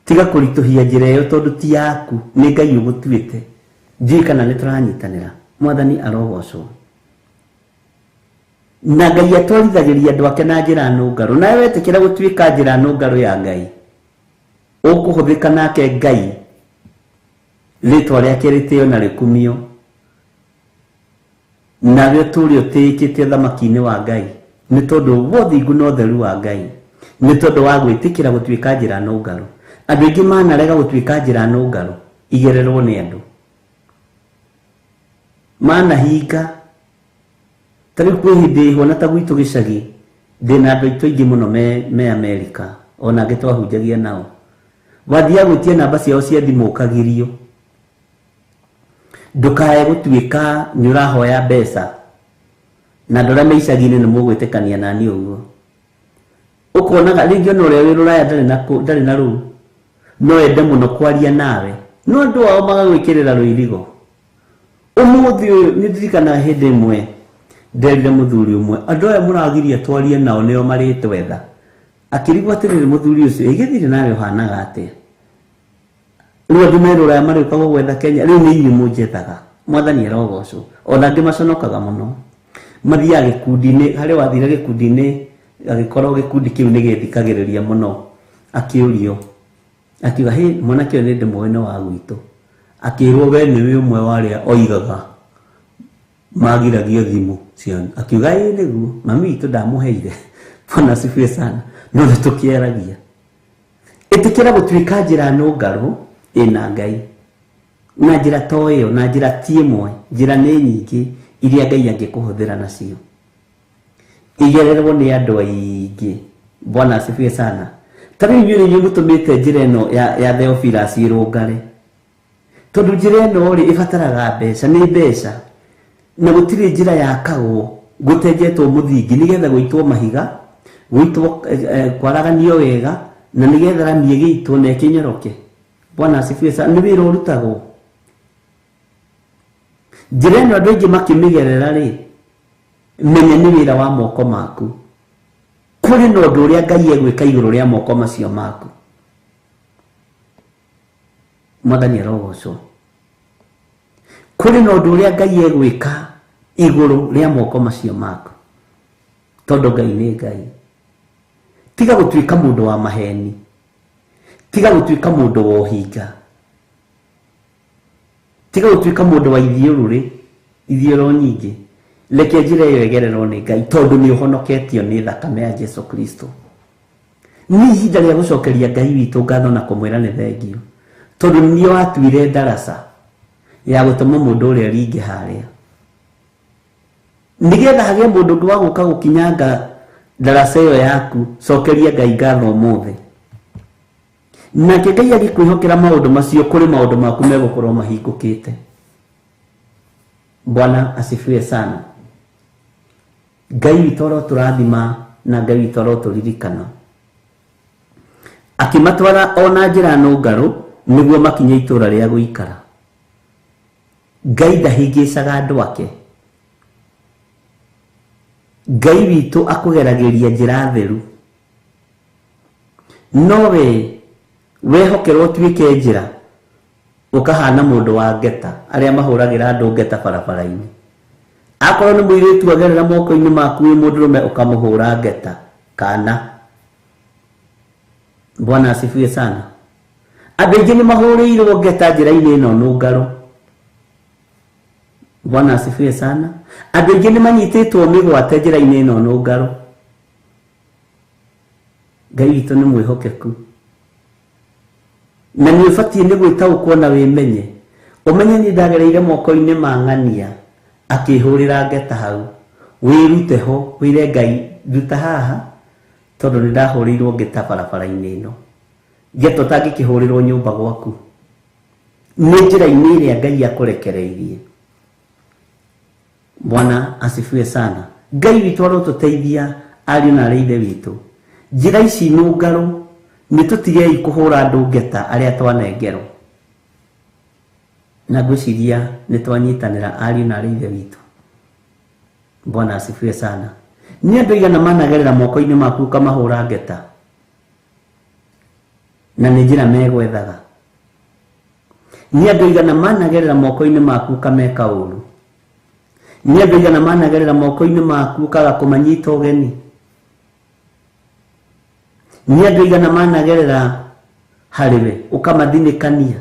Speaker 3: Tiga kũritũhia njĩra ĩyo tondũ ti yaku, nĩ Ngai ũgũtuĩte. Ndiũĩ kana nĩ tũranyitanĩra. Mwathani arogocwo. Na Ngai atwarithagĩria andũ ake na njĩra nũngarũ. Nawe wetĩkĩra gũtuĩka njĩra nũngarũ ya Ngai, ũkũhũthĩka nake Ngai, rĩtwa rĩake rĩtĩo na rĩkumio, nawe ũtũũre ũtĩĩkĩte ũthamaki-inĩ wa Ngai, nĩ tondũ wa ũthingu na ũtheru wa Ngai, nĩ tondũ wa gwĩtĩkĩra gũtuĩka njĩra nũngarũ. Andũ aingĩ manarega gũtuĩka njĩra nũngarũ igererwo nĩ andũ, manahinga. Ta rĩu kwĩ hĩndĩ ĩho na ta gwitũ gĩcagi, ndĩna andũ aitũ aingĩ mũno me Amerika, ona angĩ twahunjagia nao. Wathiaga gwĩtia namba ciao cia thimũ ũkagirio. Ndũkae gũtuĩka nĩ ũrahoya mbeca, na andũ arĩa me icagi-inĩ nĩ mũgwĩtĩkania nani ũguo. Ũkonaga rĩngĩ ona ũrĩa wĩ rũraya ndarĩ na rũu, no ende mũno kwaria nawe, no andũ ao magagwĩkĩrĩra rũirigo. Ũmũthĩ ũyũ nĩ ndirikanaga hĩndĩ ĩmwe nderire mũthuri ũmwe, andũ aya mũragiria twarie nao nĩo marĩtwetha. Akĩrigwo atĩrĩrĩ, mũthuri ũcio ĩgĩthire nawe ũhanaga atĩa? Rĩu andũ me rũraya marĩũka gũgwetha Kenya, rĩu nĩ inyuĩ mũnjethaga. Mwathani arogocwo. Ona angĩ maconokaga mũno, mathiaga gĩkundi-inĩ. Harĩ wathire gĩkundi-inĩ, agĩkorwo gĩkundi kĩu nĩ gĩthikagĩrĩria mũno, akĩũrio akiuga, hĩ, mwanake ũyũ nĩ ndĩmũĩ nĩ wa gwitũ. Akĩrwo, we nĩwe ũmwe wa arĩa oigaga magiragio thimũ cianyu. Akiuga, ĩĩ nĩguo, mami witũ ndamũheire. Bwana asifiwe sana. No nĩ tũkĩaragia. Ĩtĩkĩra gũtuĩka njĩra nũngarũ ĩna Ngai, na njĩra to ĩyo, na njĩra ti ĩmwe, njĩra nĩ nyingĩ iria Ngai angĩkũhũthĩra nacio, igererwo nĩ andũ aingĩ. Bwana asifiwe sana. Ta rĩu inyuĩ nĩ inyuĩ mũtũmĩte njĩra ĩno ya Theophilus ĩrũngare, tondũ njĩra ĩno rĩ ĩbataraga mbeca, nĩ mbeca, na gũtirĩ njĩra yakagwo gũtenjetwo mũthingi nĩgetha gũitwo mahiga, gũitwo kwaraganio wega, na nĩgetha rami ĩgĩitwo na ĩkĩnyoroke. Bwana asifiwe sana. Nĩ wĩra ũrutagwo. Njĩra ĩno andũ aingĩ makĩmĩgerera rĩ, menya nĩ wĩra wa moko maku. Kũrĩ na ũndũ ũrĩa Ngai egwĩka igũrũ rĩa moko macio maku. Mwathani arogocwo. Kũrĩ na ũndũ ũrĩa Ngai egwĩka igũrũ rĩa moko macio maku, tondũ Ngai nĩ Ngai. Tiga gũtuĩka mũndũ wa maheni, tiga gũtuĩka mũndũ wa ũhinga, tiga gũtuĩka mũndũ wa ithiũrũrĩ, ithiũrũ nyingĩ. Reke njĩra ĩyo ĩgererwo nĩ Ngai, tondũ nĩ ũhonoketio nĩ thakame ya Jesu Kristo. Nĩ ihinda rĩa gũcokeria Ngai witũ ngatho na kũmwĩra nĩ thengio, tondũ nĩ watuire ndaraca ya gũtũma mũndũ ũrĩa ringe harĩa, nĩgetha hagĩe mũndũ ũngĩ wa gũka gũkinyanga ndaraca ĩyo yaku. Cokeria Ngai ngatho ũmũthĩ, nake Ngai agĩkwĩhokera maũndũ macio, kũrĩ maũndũ maku megũkorwo mahingũkĩte. Bwana asifiwe sana. Ngai witũ arotũrathima na Ngai witũ arotũririkana. Akĩmatwara ona njĩra nũngarũ nĩguo makinye itũũra rĩa gũikara. Ngai ndahĩngĩcaga andũ ake. Ngai witũ akũgeragĩria njĩra theru, no we wehokerwo ũtuĩke njĩra, ũkahana mũndũ wa ngeta, arĩa mahũragĩra andũ ngeta barabara-inĩ. Akorwo nĩ mũirĩtu agerera moko-inĩ maku wĩ mũndũrũme, ũkamũhũra ngeta kana. Bwana asifiwe sana. Andũ aingĩ nĩ mahũrĩirwo ngeta njĩra-inĩ ĩno nũngarũ. Bwana asifiwe sana. Andũ aingĩ nĩ manyitĩtwo mĩgwate njĩra-inĩ ĩno nũngarũ. Ngai witũ nĩ mwĩhokeku, na nĩ ũbatiĩ nĩ gwĩtaũkwo na wĩmenye, ũmenye nĩ ndagereire moko-inĩ ma ng'ania akĩhũrĩra ngeta hau. Wĩrute ho, wĩre Ngai, nduta haha tondũ nĩ ndahũrĩirwo ngeta barabara-inĩ ĩno. Ngeta ũtangĩkĩhũrĩrwo nyũmba gwaku, Nĩ njĩra-inĩ ĩrĩa Ngai akũrekereirie. Bwana asifiwe sana. Ngai witũ arotũteithia ariũ na arĩ ithe witũ. Njĩra ici nũngarũ nĩ tũtigei kũhũra andũ ngeta arĩa twanengerwo. Na ngwĩciria nĩ twanyitanĩra ariũ na arĩ ithe witũ. Bwana asifiwe sana. Nĩ andũ aigana managerera moko-inĩ maku ũkamahũra ngeta na nĩ njĩra megwethaga. Nĩ andũ aigana managerera moko-inĩ maku ũkameka ũru. Nĩ andũ aigana managerera moko-inĩ maku ũkaga kũmanyita ũgeni. Nĩ andũ aigana managerera harĩwe ũkamathinĩkania.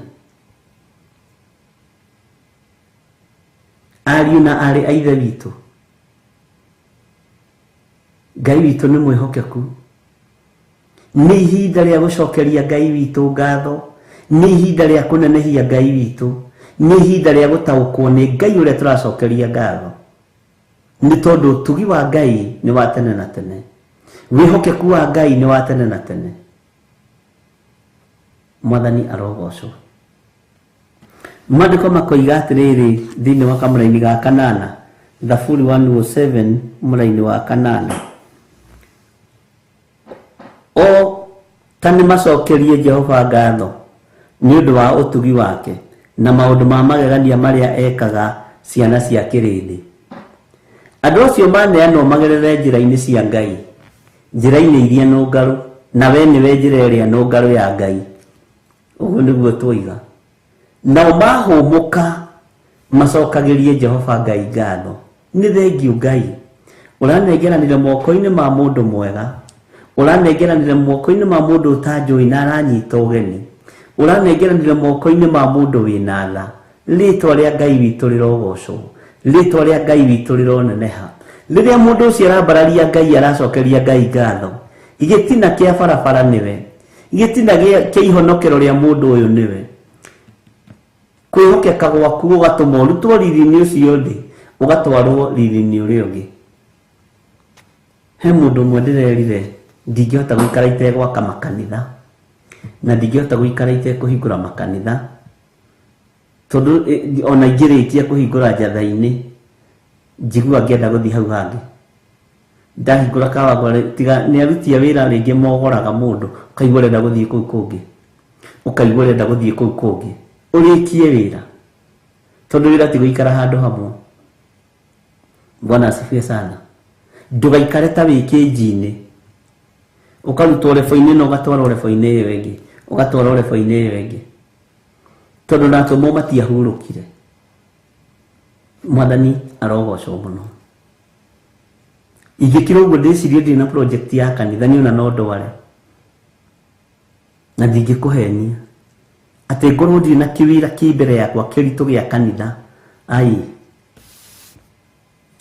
Speaker 3: Ariũ na arĩ a ithe witũ, Ngai witũ nĩ mwĩhokeku. Nĩ ihinda rĩa gũcokeria Ngai witũ ngatho, nĩ ihinda rĩa kũnenehia Ngai witũ, nĩ ihinda rĩa gũtaũkwo nĩ Ngai ũrĩa tũracokeria ngatho, nĩ tondũ ũtugi wa Ngai nĩ wa tene na tene, wĩhokeku wa Ngai nĩ wa tene na tene. Mwathani arogocwo. Maandĩko makoiga atĩrĩrĩ thĩinĩ wa kamũraini ga kanana, Thaburi 107 mũraini wa kanana, o ta nĩ macokerie Jehova ngatho nĩ ũndũ wa ũtugi wake na maũndũ ma magegania marĩa ekaga ciana cia kĩrĩndĩ. Andũ acio maneanwo magerere njĩra-inĩ cia Ngai, njĩra-inĩ iria nũngarũ, na we nĩwe njĩra ĩrĩa nũngarũ ya Ngai. Ũguo nĩguo twoiga. Nao mahũmũka macokagĩrie Jehova Ngai ngatho. Nĩ thengiũ Ngai, ũranengeranire moko-inĩ ma mũndũ mwega, ũranengeranire moko-inĩ ma mũndũ ũtanjũĩ na aranyita ũgeni, ũranengeranire moko-inĩ ma mũndũ wĩna tha. Rĩtwa rĩa Ngai witũ rĩrogocwo, rĩtwa rĩa Ngai witũ rĩroneneha. Rĩrĩa mũndũ ũcio arambararia Ngai, aracokeria Ngai ngatho, gĩtina kĩa barabara nĩwe, gĩtina kĩa ihonokero rĩa mũndũ ũyũ nĩwe. Kwĩhokeka gwaku gũgatũma ũrutwo riri-inĩ ũcio ũngĩ, ũgatwarwo riri-inĩ ũrĩa ũngĩ. He mũndũ ũmwe ndĩrerire ndingĩhota gũikara itegwaka makanitha, na ndingĩhota gũikara itekũhingũra makanitha, tondũ ona ingĩrĩkia kũhingũra njatha-inĩ njigua ngĩenda gũthiĩ hau hangĩ. Ndahingũra Kawangware, tiga nĩ aruti a wĩra rĩngĩ mogoraga mũndũ, ũkaigua ũrenda gũthiĩ kũu kũngĩ, ũkaigua ũrenda gũthiĩ kũu kũngĩ, ũrĩkie wĩra, tondũ wĩra ti gũikara handũ hamwe. Bwana asifiwe sana. Ndũgaikare ta wĩ kĩnji-inĩ, ũkarutwo rebo-inĩ na ũgatwarwo rebo-inĩ ĩyo ĩngĩ, ũgatwarwo rebo-inĩ ĩyo ĩngĩ, tondũ na atũmwo matiahurũkire. Mwathani arogocwo mũno. Ingĩkira ũguo ndĩcirie ndirĩ na project ya kanitha, niĩ ona no ndware, na ndingĩkũhenia atĩ ngorwo ndirĩ na kĩwĩra kĩ mbere yakwa kĩritũ gĩa kanitha. Ai,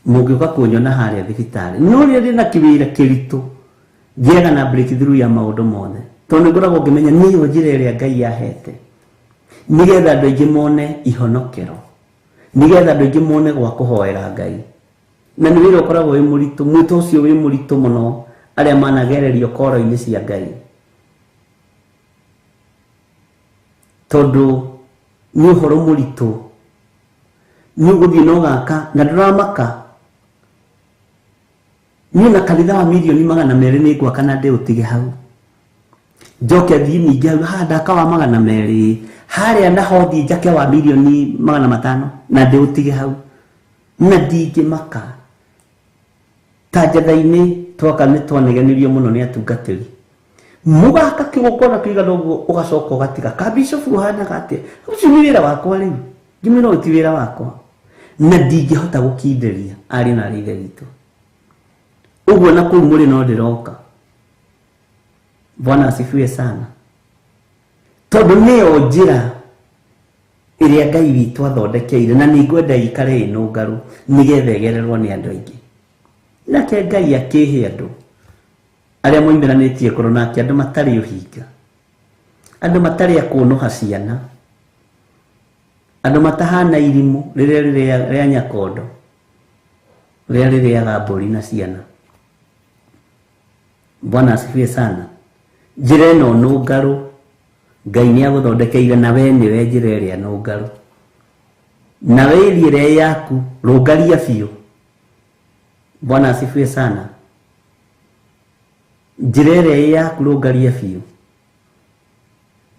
Speaker 3: mũngĩũka kũnyona harĩa thibitarĩ, no rĩrĩa ndĩ na kĩwĩra kĩritũ ngĩaga na breakthrough ya maũndũ mothe, tondũ nĩ ngoragwo ngĩmenya nĩyo njĩra ĩrĩa Ngai ahete, nĩgetha andũ aingĩ mone ihonokero, nĩgetha andũ aingĩ mone gwa kũhoera Ngai. Na nĩ wĩra ũkoragwo wĩ mũritũ, mwĩto ũcio wĩ mũritũ mũno, arĩa managererio koro-inĩ cia Ngai, tondũ nĩ ũhoro mũritũ. Nĩ ũgũthiĩ na ũgaka na ndũramaka. Niĩ na kanitha wa mirioni 200 nĩ ngwaka na ndĩũtige hau, njoke thiĩ ningĩ hau haha ndaka wa 200, harĩa naho thiĩ njake wa mirioni 500 na ndĩũtige hau, na ndingĩmaka. Ta njatha-inĩ twaka nĩ twanegenirio mũno nĩ atungatĩri, mũgaka kĩgongona kĩigana ũguo, ũgacoka ũgatiga ka bishop ũhanaga atĩa? Ũcio nĩ wĩra wakwa rĩu. Ngĩmwĩra ũyũ ti wĩra wakwa, na ndingĩhota gũkindĩria ariũ na arĩ ithe witũ. Ũguo na kũu mũrĩ no ndĩroka. Bwana asifiwe sana. Tondũ nĩyo njĩra ĩrĩa Ngai witũ athondekeire, na nĩ ngwenda ĩikare ĩ nũngarũ nĩgetha ĩgererwo nĩ andũ aingĩ. Nake Ngai akĩhe andũ arĩa moimĩranĩtie ngoro nake, andũ matarĩ ũhinga, andũ matarĩ a kũnũha ciana, andũ matahana irimũ rĩrĩa rĩrĩa rĩa nyakondo, rĩrĩa rĩrĩaga mbũri na ciana. Bwana asifiwe sana. Njĩra ĩno nũngarũ Ngai nĩ agũthondekeire na we nĩwe njĩra ĩrĩa nũngarũ. Na we ĩthiĩre yaku rũngaria biũ. Bwana asifiwe sana. Njĩra ĩrĩa yaku rũngaria biũ.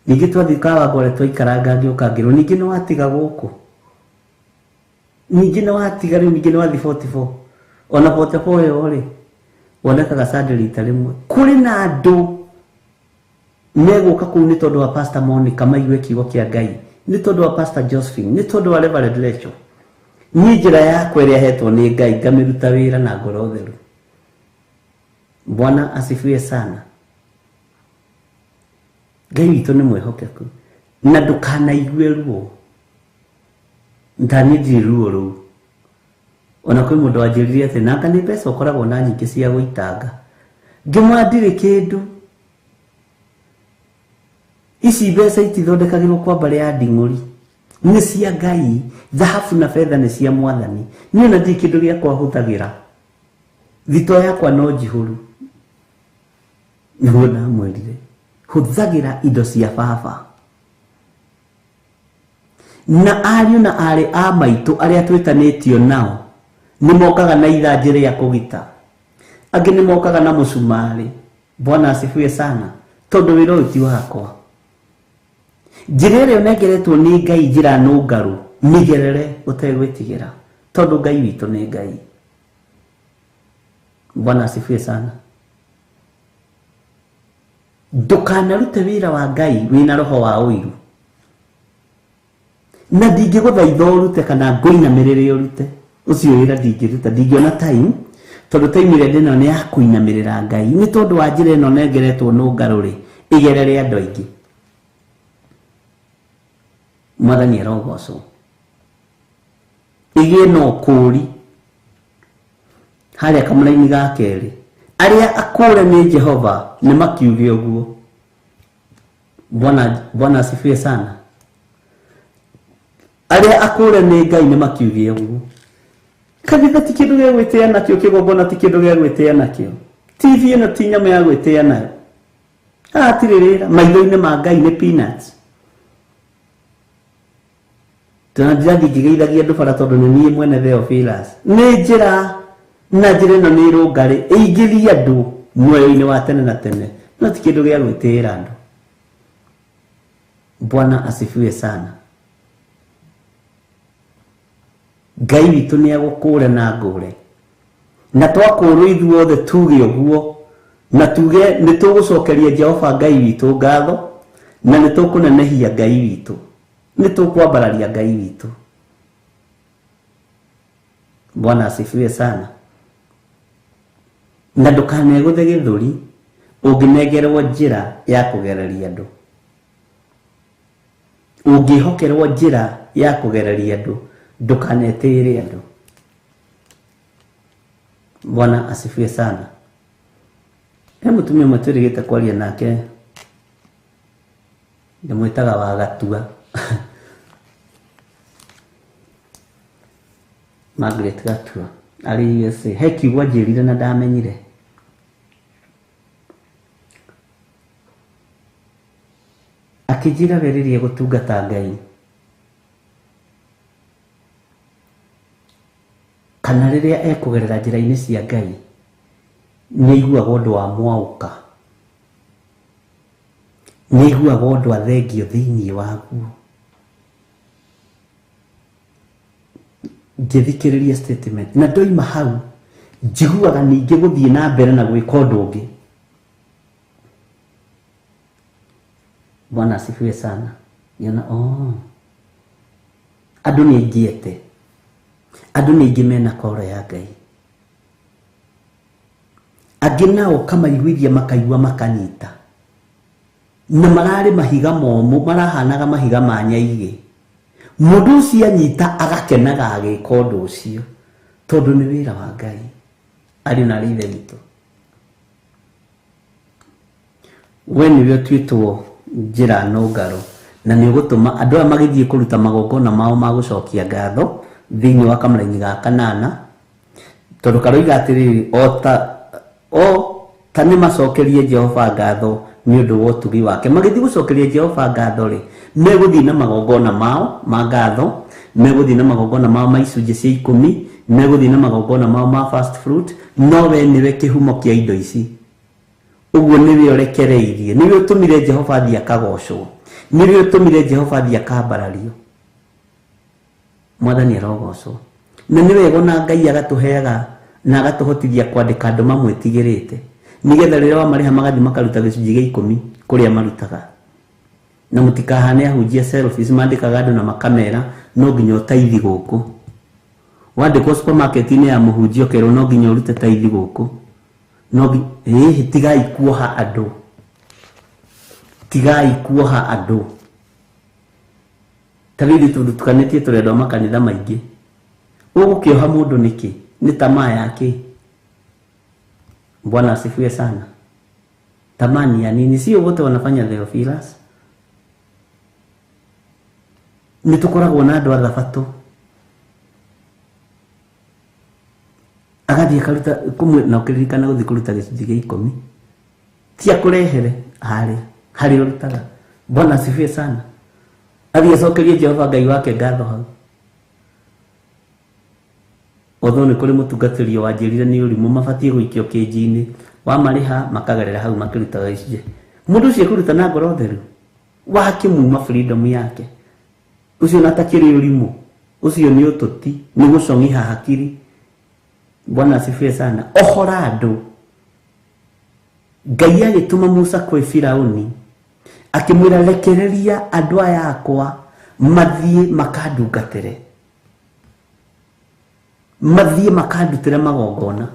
Speaker 3: Ningĩ twathiĩ Kawangware twaikaranga ngĩũka ngĩrwo ningĩ nĩ watiga gũkũ. Ningĩ nĩ watiga rĩu ningĩ nĩ wathiĩ 44. Ona 44 ĩyo rĩ wonekaga Sunday rita rĩmwe. Kũrĩ na andũ megũka kũu nĩ tondũ wa Pastor Monica maigue kiugo kĩa Ngai, nĩ tondũ wa Pastor Josephine, nĩ tondũ wa Reverend Rachel. Niĩ njĩra yakwa ĩrĩa hetwo nĩ Ngai ngamĩruta wĩra na ngoro theru. Bwana asifiwe sana. Ngai witũ nĩ mwĩhokeku na ndũkanaigue ruo. Ndaniĩ ndirĩ ruo rũu. Ona kwĩ mũndũ wanjĩrire atĩ nanga nĩ mbeca ũkoragwo na nyingĩ cia gũitanga. Ngĩmwĩra ndirĩ kĩndũ. Ici mbeca itithondekagĩrwo kwa mbarĩ ya nding'ũri. Nĩ cia Ngai, thahabu na betha nĩ cia mwathani. Niĩ ona ndirĩ kĩndũ gĩakwa hũthagĩra. Thito yakwa no njihũru. Nĩguo ndamwĩrire. Hũthagĩra indo cia baba. Na ariũ na aarĩ a maitũ arĩa twĩtanĩtio nao nĩ mokaga na ithanjĩ rĩa kũgita. Angĩ nĩ mokaga na mũcumarĩ. Bwana asifiwe sana. Tondũ wĩra ũyũ ti wakwa. Njĩra ĩrĩa ũnengeretwo nĩ Ngai njĩra nũngarũ, mĩgerere ũtegwĩtigĩra. Tondũ Ngai witũ nĩ Ngai. Bwana asifiwe sana. Ndũkanarute wĩra wa Ngai wĩna roho wa ũiru. Na ndingĩgũthaitha ũrute kana ngũinamĩrĩre ũrute. Ũcio wĩra ndingĩruta, ndingĩona time, tondũ time ĩrĩa ndĩnayo nĩ ya kũinamĩrĩra Ngai. Nĩ tondũ wa njĩra ĩno nengeretwo nũngarũ rĩ, ĩgerere andũ aingĩ. Mwathani arogocwo. Ĩgĩe na ũkũũri. Harĩa kamũraini ga kerĩ, arĩa akũũre nĩ Jehova nĩ makiuge ũguo. Bwana asifiwe sana. Arĩa akũũre nĩ Ngai nĩ makiuge ũguo. Kanitha ti kĩndũ gĩa gwĩtĩa nakĩo, kĩgongona ti kĩndũ gĩa gwĩtĩa nakĩo. TV ĩno ti nyamũ ya gwĩtĩa nayo. Haha hatirĩ wĩra, maitho-inĩ ma Ngai nĩ peanuts. Ndirathiĩ ngĩgeithagia andũ bara tondũ nĩ niĩ mwene Theophilus. Nĩ njĩra na njĩra ĩno nĩ ĩrũngarĩ, ĩingĩrie andũ muoyo-inĩ wa tene na tene, no ti kĩndũ gĩa gwĩtĩĩra andũ. Bwana asifiwe sana. Ngai witũ nĩ agũkũũre na ngũũre. Na twakũũrwo ithuothe tuge ũguo, na tuge nĩ tũgũcokeria Jehova Ngai witũ ngatho, na nĩ tũkũnenehia Ngai witũ. Nĩ tũkwambararia Ngai witũ. Bwana asifiwe sana. Na ndũkanegũthe gĩthũri ũngĩnengerwo njĩra ya kũgereria andũ. Ũngĩhokerwo njĩra ya kũgereria andũ, ndũkanetĩĩre andũ. Bwana asifiwe sana. He mũtumia ũmwe twĩrĩgĩte kwaria nake, ndĩmwĩtaga wa Gatua. Margaret Gatua arĩ USA. He kiugo anjĩrire na ndamenyire. Akĩnjĩra we rĩrĩa egũtungata Ngai kana rĩrĩa ekũgerera njĩra-inĩ cia Ngai nĩ aiguaga ũndũ wa mwaũka, nĩ aiguaga ũndũ athengio thĩinĩ waguo. Ngĩthikĩrĩria statement na ndoima hau njiguaga ningĩ gũthiĩ na mbere na gwĩka ũndũ ũngĩ. Bwana asifiwe sana. Ngĩona, oh, andũ nĩ aingĩ ete, andũ nĩ aingĩ mena koro ya Ngai. Angĩ nao kamaiguithia makaigua makanyita, na mararĩ mahiga momũ, marahanaga mahiga ma nyaigĩ. Mũndũ ũcio anyita agakenaga agĩka ũndũ ũcio, tondũ nĩ wĩra wa Ngai. Ariũ na arĩ ithe witũ, we nĩwe ũtuĩtwo njĩra nũngarũ, na nĩ ũgũtũma andũ aya magĩthiĩ kũruta magongona mao ma gũcokia ngatho thĩinĩ wa kamũraini ga kanana, tondũ karoiga atĩrĩrĩ, o Ta nĩ macokerie Jehova ngatho nĩ ũndũ wa ũtugi wake. Magĩthiĩ gũcokeria Jehova ngatho rĩ, megũthiĩ na magongona mao ma ngatho, megũthiĩ na magongona mao ma icunjĩ cia ikũmi, megũthiĩ na magongona mao ma first fruit, no we nĩwe kĩhumo kĩa indo ici. Ũguo nĩwe ũrekereirie, nĩwe ũtũmire Jehova athiĩ akagocwo, nĩwe ũtũmire Jehova athiĩ akambarario. Mwathani arogocwo. Na nĩ wega ona Ngai agatũheaga na agatũhotithia kwandĩka andũ mamwĩtigĩrĩte, nĩgetha rĩrĩa wamarĩha magathiĩ makaruta gĩcunjĩ gĩa ikũmi kũrĩa marutaga. Na mũtikahane ahunjia selfies mandĩkaga andũ na makamera no nginya ũtaithi gũkũ. Wandĩkwo supermarket-inĩ ya mũhunjia ũkerwo no nginya ũrute taithi gũkũ. No ĩĩ, tigai kuoha andũ. Tigai kuoha andũ. Ta rĩu ithuĩ tondũ tukanĩtie tũrĩ andũ a makanitha maingĩ. Ũgũkĩoha mũndũ nĩkĩ? Nĩ tamaa yake. Bwana asifiwe sana. Tamaa ni ya nini? Sio wote wanafanya Theophilus. Nĩ tũkoragwo na andũ a thabatũ. Agathiĩ akaruta kũmwe na ũkĩririkana gũthiĩ kũruta gĩcunjĩ gĩa ikũmi. Ti akũrehere harĩa, harĩa ũrutaga. Bwana asifiwe sana. Athiĩ acokerie Jehova Ngai wake ngatho hau. Although nĩ kũrĩ mũtungatĩri wanjĩrire nĩ ũrimũ mabatiĩ gũikio kĩnji-inĩ, wamarĩha makagerera hau makĩrutaga gĩcunjĩ. Mũndũ ũcio ekũruta na ngoro theru, wakĩmuma freedom yake. Ũcio na takĩrĩ ũrimũ, ũcio nĩ ũtũti, nĩ gũcong'iha hakiri. Bwana asifiwe sana. Ohora andũ. Ngai agĩtũma Musa kwĩ Firauni, akĩmwĩra rekereria andũ aya akwa mathiĩ makandungatĩre. Mathiĩ makandutĩre magongona.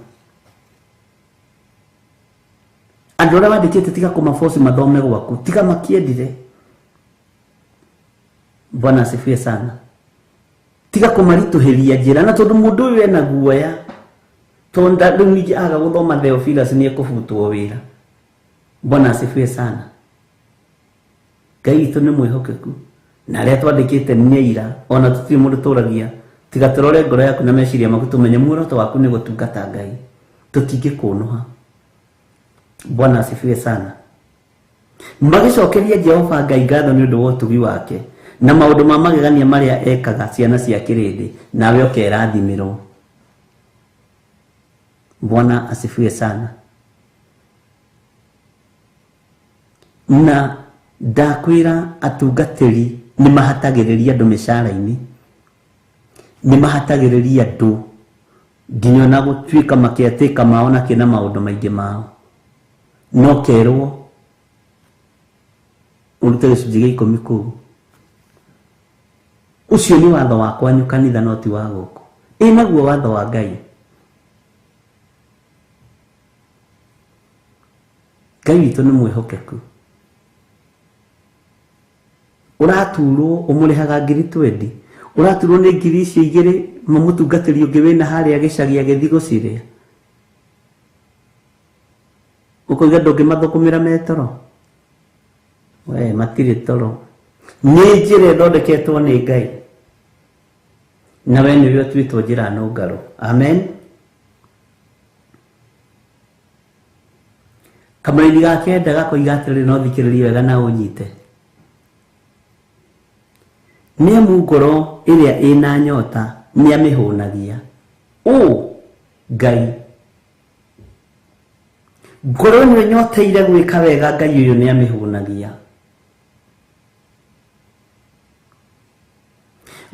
Speaker 3: Andũ arĩa wandĩkĩte tiga kũmaboci mathome gwaku, tiga makĩendire. Bwana asifiwe sana. Tiga kũmaritũhĩria njĩra, na tondũ mũndũ ũyũ ena guoya, tondũ rĩu ningĩ aga gũthoma Theophilus nĩ ekũbutwo wĩra. Bwana asifiwe sana. Ngai witũ nĩ mwĩhokeku, na arĩa twandĩkĩte nĩ aira, ona tũtirĩ mũndũ tũragia. Tiga tũrore ngoro yaku na meciria maku tũmenye muoroto waku nĩ gũtungata Ngai. Tũtingĩkũnũha. Bwana asifiwe sana. Magĩcokeria Jehova Ngai ngatho nĩ ũndũ wa ũtugi wake na maũndũ ma magegania marĩa ekaga ciana cia kĩrĩndĩ, nawe ũkerathimĩrwo. Bwana asifiwe sana. Na ndakwĩra atungatĩri nĩ mahatagĩrĩria andũ mĩcara-inĩ, nĩ mahatagĩrĩria andũ nginya ona gũtuĩka makĩatĩka mao na kĩna maũndũ maingĩ mao. No kerwo ũrute gĩcunjĩ gĩa ikũmi kũu. Ũcio nĩ watho wa kwanyu kanitha, no ti wa gũkũ. Ĩ naguo watho wa Ngai. Ngai witũ nĩ mwĩhokeku. Ũraturwo ũmũrĩhaga ngiri 20, ũraturwo nĩ ngiri icio igĩrĩ mamũtungatĩri ũngĩ wĩna harĩa gĩcagi agĩthiĩ gũcirĩa. Ũkoiga ndũngĩmathũkũmĩra me toro. We matirĩ toro. Nĩ njĩra ĩthondeketwo nĩ Ngai, na we nĩwe ũtuĩtwo njĩra nũngarũ. Amen. Kamũraini ga kenda gakoiga atĩrĩrĩ, no thikĩrĩrie wega na ũnyite. Nĩ amu ngoro ĩrĩa ĩna nyota nĩ amĩhũnagia. Ũ Ngai, ngoro ĩno ĩnyoteire gwĩka wega, Ngai ũyũ nĩ amĩhũnagia.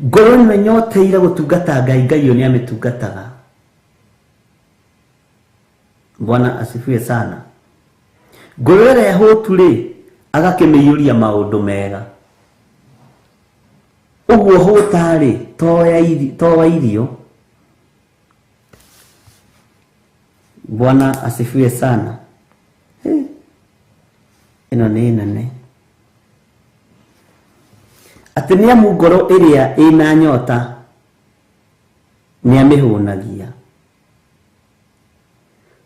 Speaker 3: Ngoro ĩno ĩnyoteire gũtungata Ngai, Ngai ũyũ nĩ amĩtungataga. Bwana asifiwe sana. Ngoro ĩrĩa hũtu rĩ, agakĩmĩiyũria maũndũ mega. Ũguo hũta rĩ, to wa irio. Bwana asifiwe sana. Ĩno nĩ nene. Atĩ nĩ amu ngoro ĩrĩa ĩna nyota nĩ amĩhũnagia.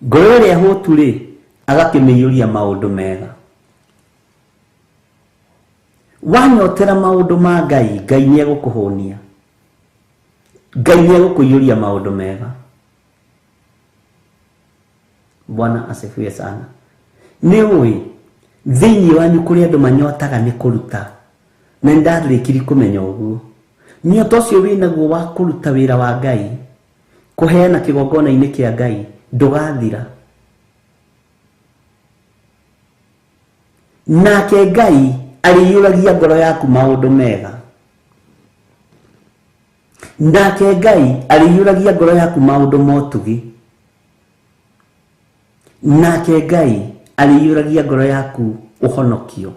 Speaker 3: Ngoro ĩrĩa hũtu rĩ, agakĩmĩiyũria maũndũ mega. Wanyotera maũndũ ma Ngai, Ngai nĩ egũkũhũnia. Ngai nĩ egũkũiyũria maũndũ mega. Bwana asifiwe sana. Nĩ ũĩ thĩinĩ wanyu kũrĩ andũ manyotaga nĩ kũruta, na nĩ ndarĩkirie kũmenya ũguo. Nyota ũcio wĩnaguo wa kũruta wĩra wa Ngai, kũheana kĩgongona-inĩ kĩa Ngai, ndũgathira. Nake Ngai arĩiyũragia ngoro yaku maũndũ mega. Nake Ngai arĩiyũragia ngoro yaku maũndũ ma ũtugi. Nake Ngai arĩiyũragia ngoro yaku ũhonokio.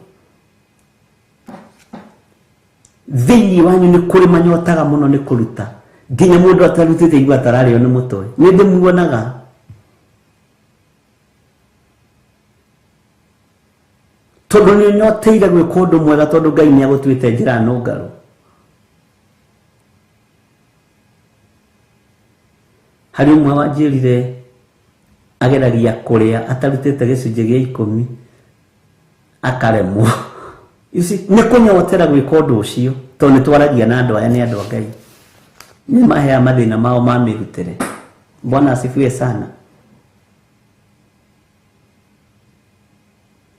Speaker 3: Thĩinĩ wanyu nĩ kũrĩ manyotaga mũno nĩ kũruta, nginya mũndũ atarutĩte igua atararĩo nĩ mũtwe. Nĩ ndĩmuonaga. Tondũ nĩ ũnyoteire gwĩka ũndũ mwega, tondũ Ngai nĩ agũtuĩte njĩra nũngarũ. Harĩ ũmwe wanjĩrire ageragia kũrĩa atarutĩte gĩcunjĩ gĩa ikũmi akaremwo. You see, nĩ kũnyotera gwĩka ũndũ ũcio, tondũ nĩ twaragia na andũ aya, nĩ andũ a Ngai, nĩ maheaga mathĩna mao ma mĩrutĩre. Bwana asifiwe sana.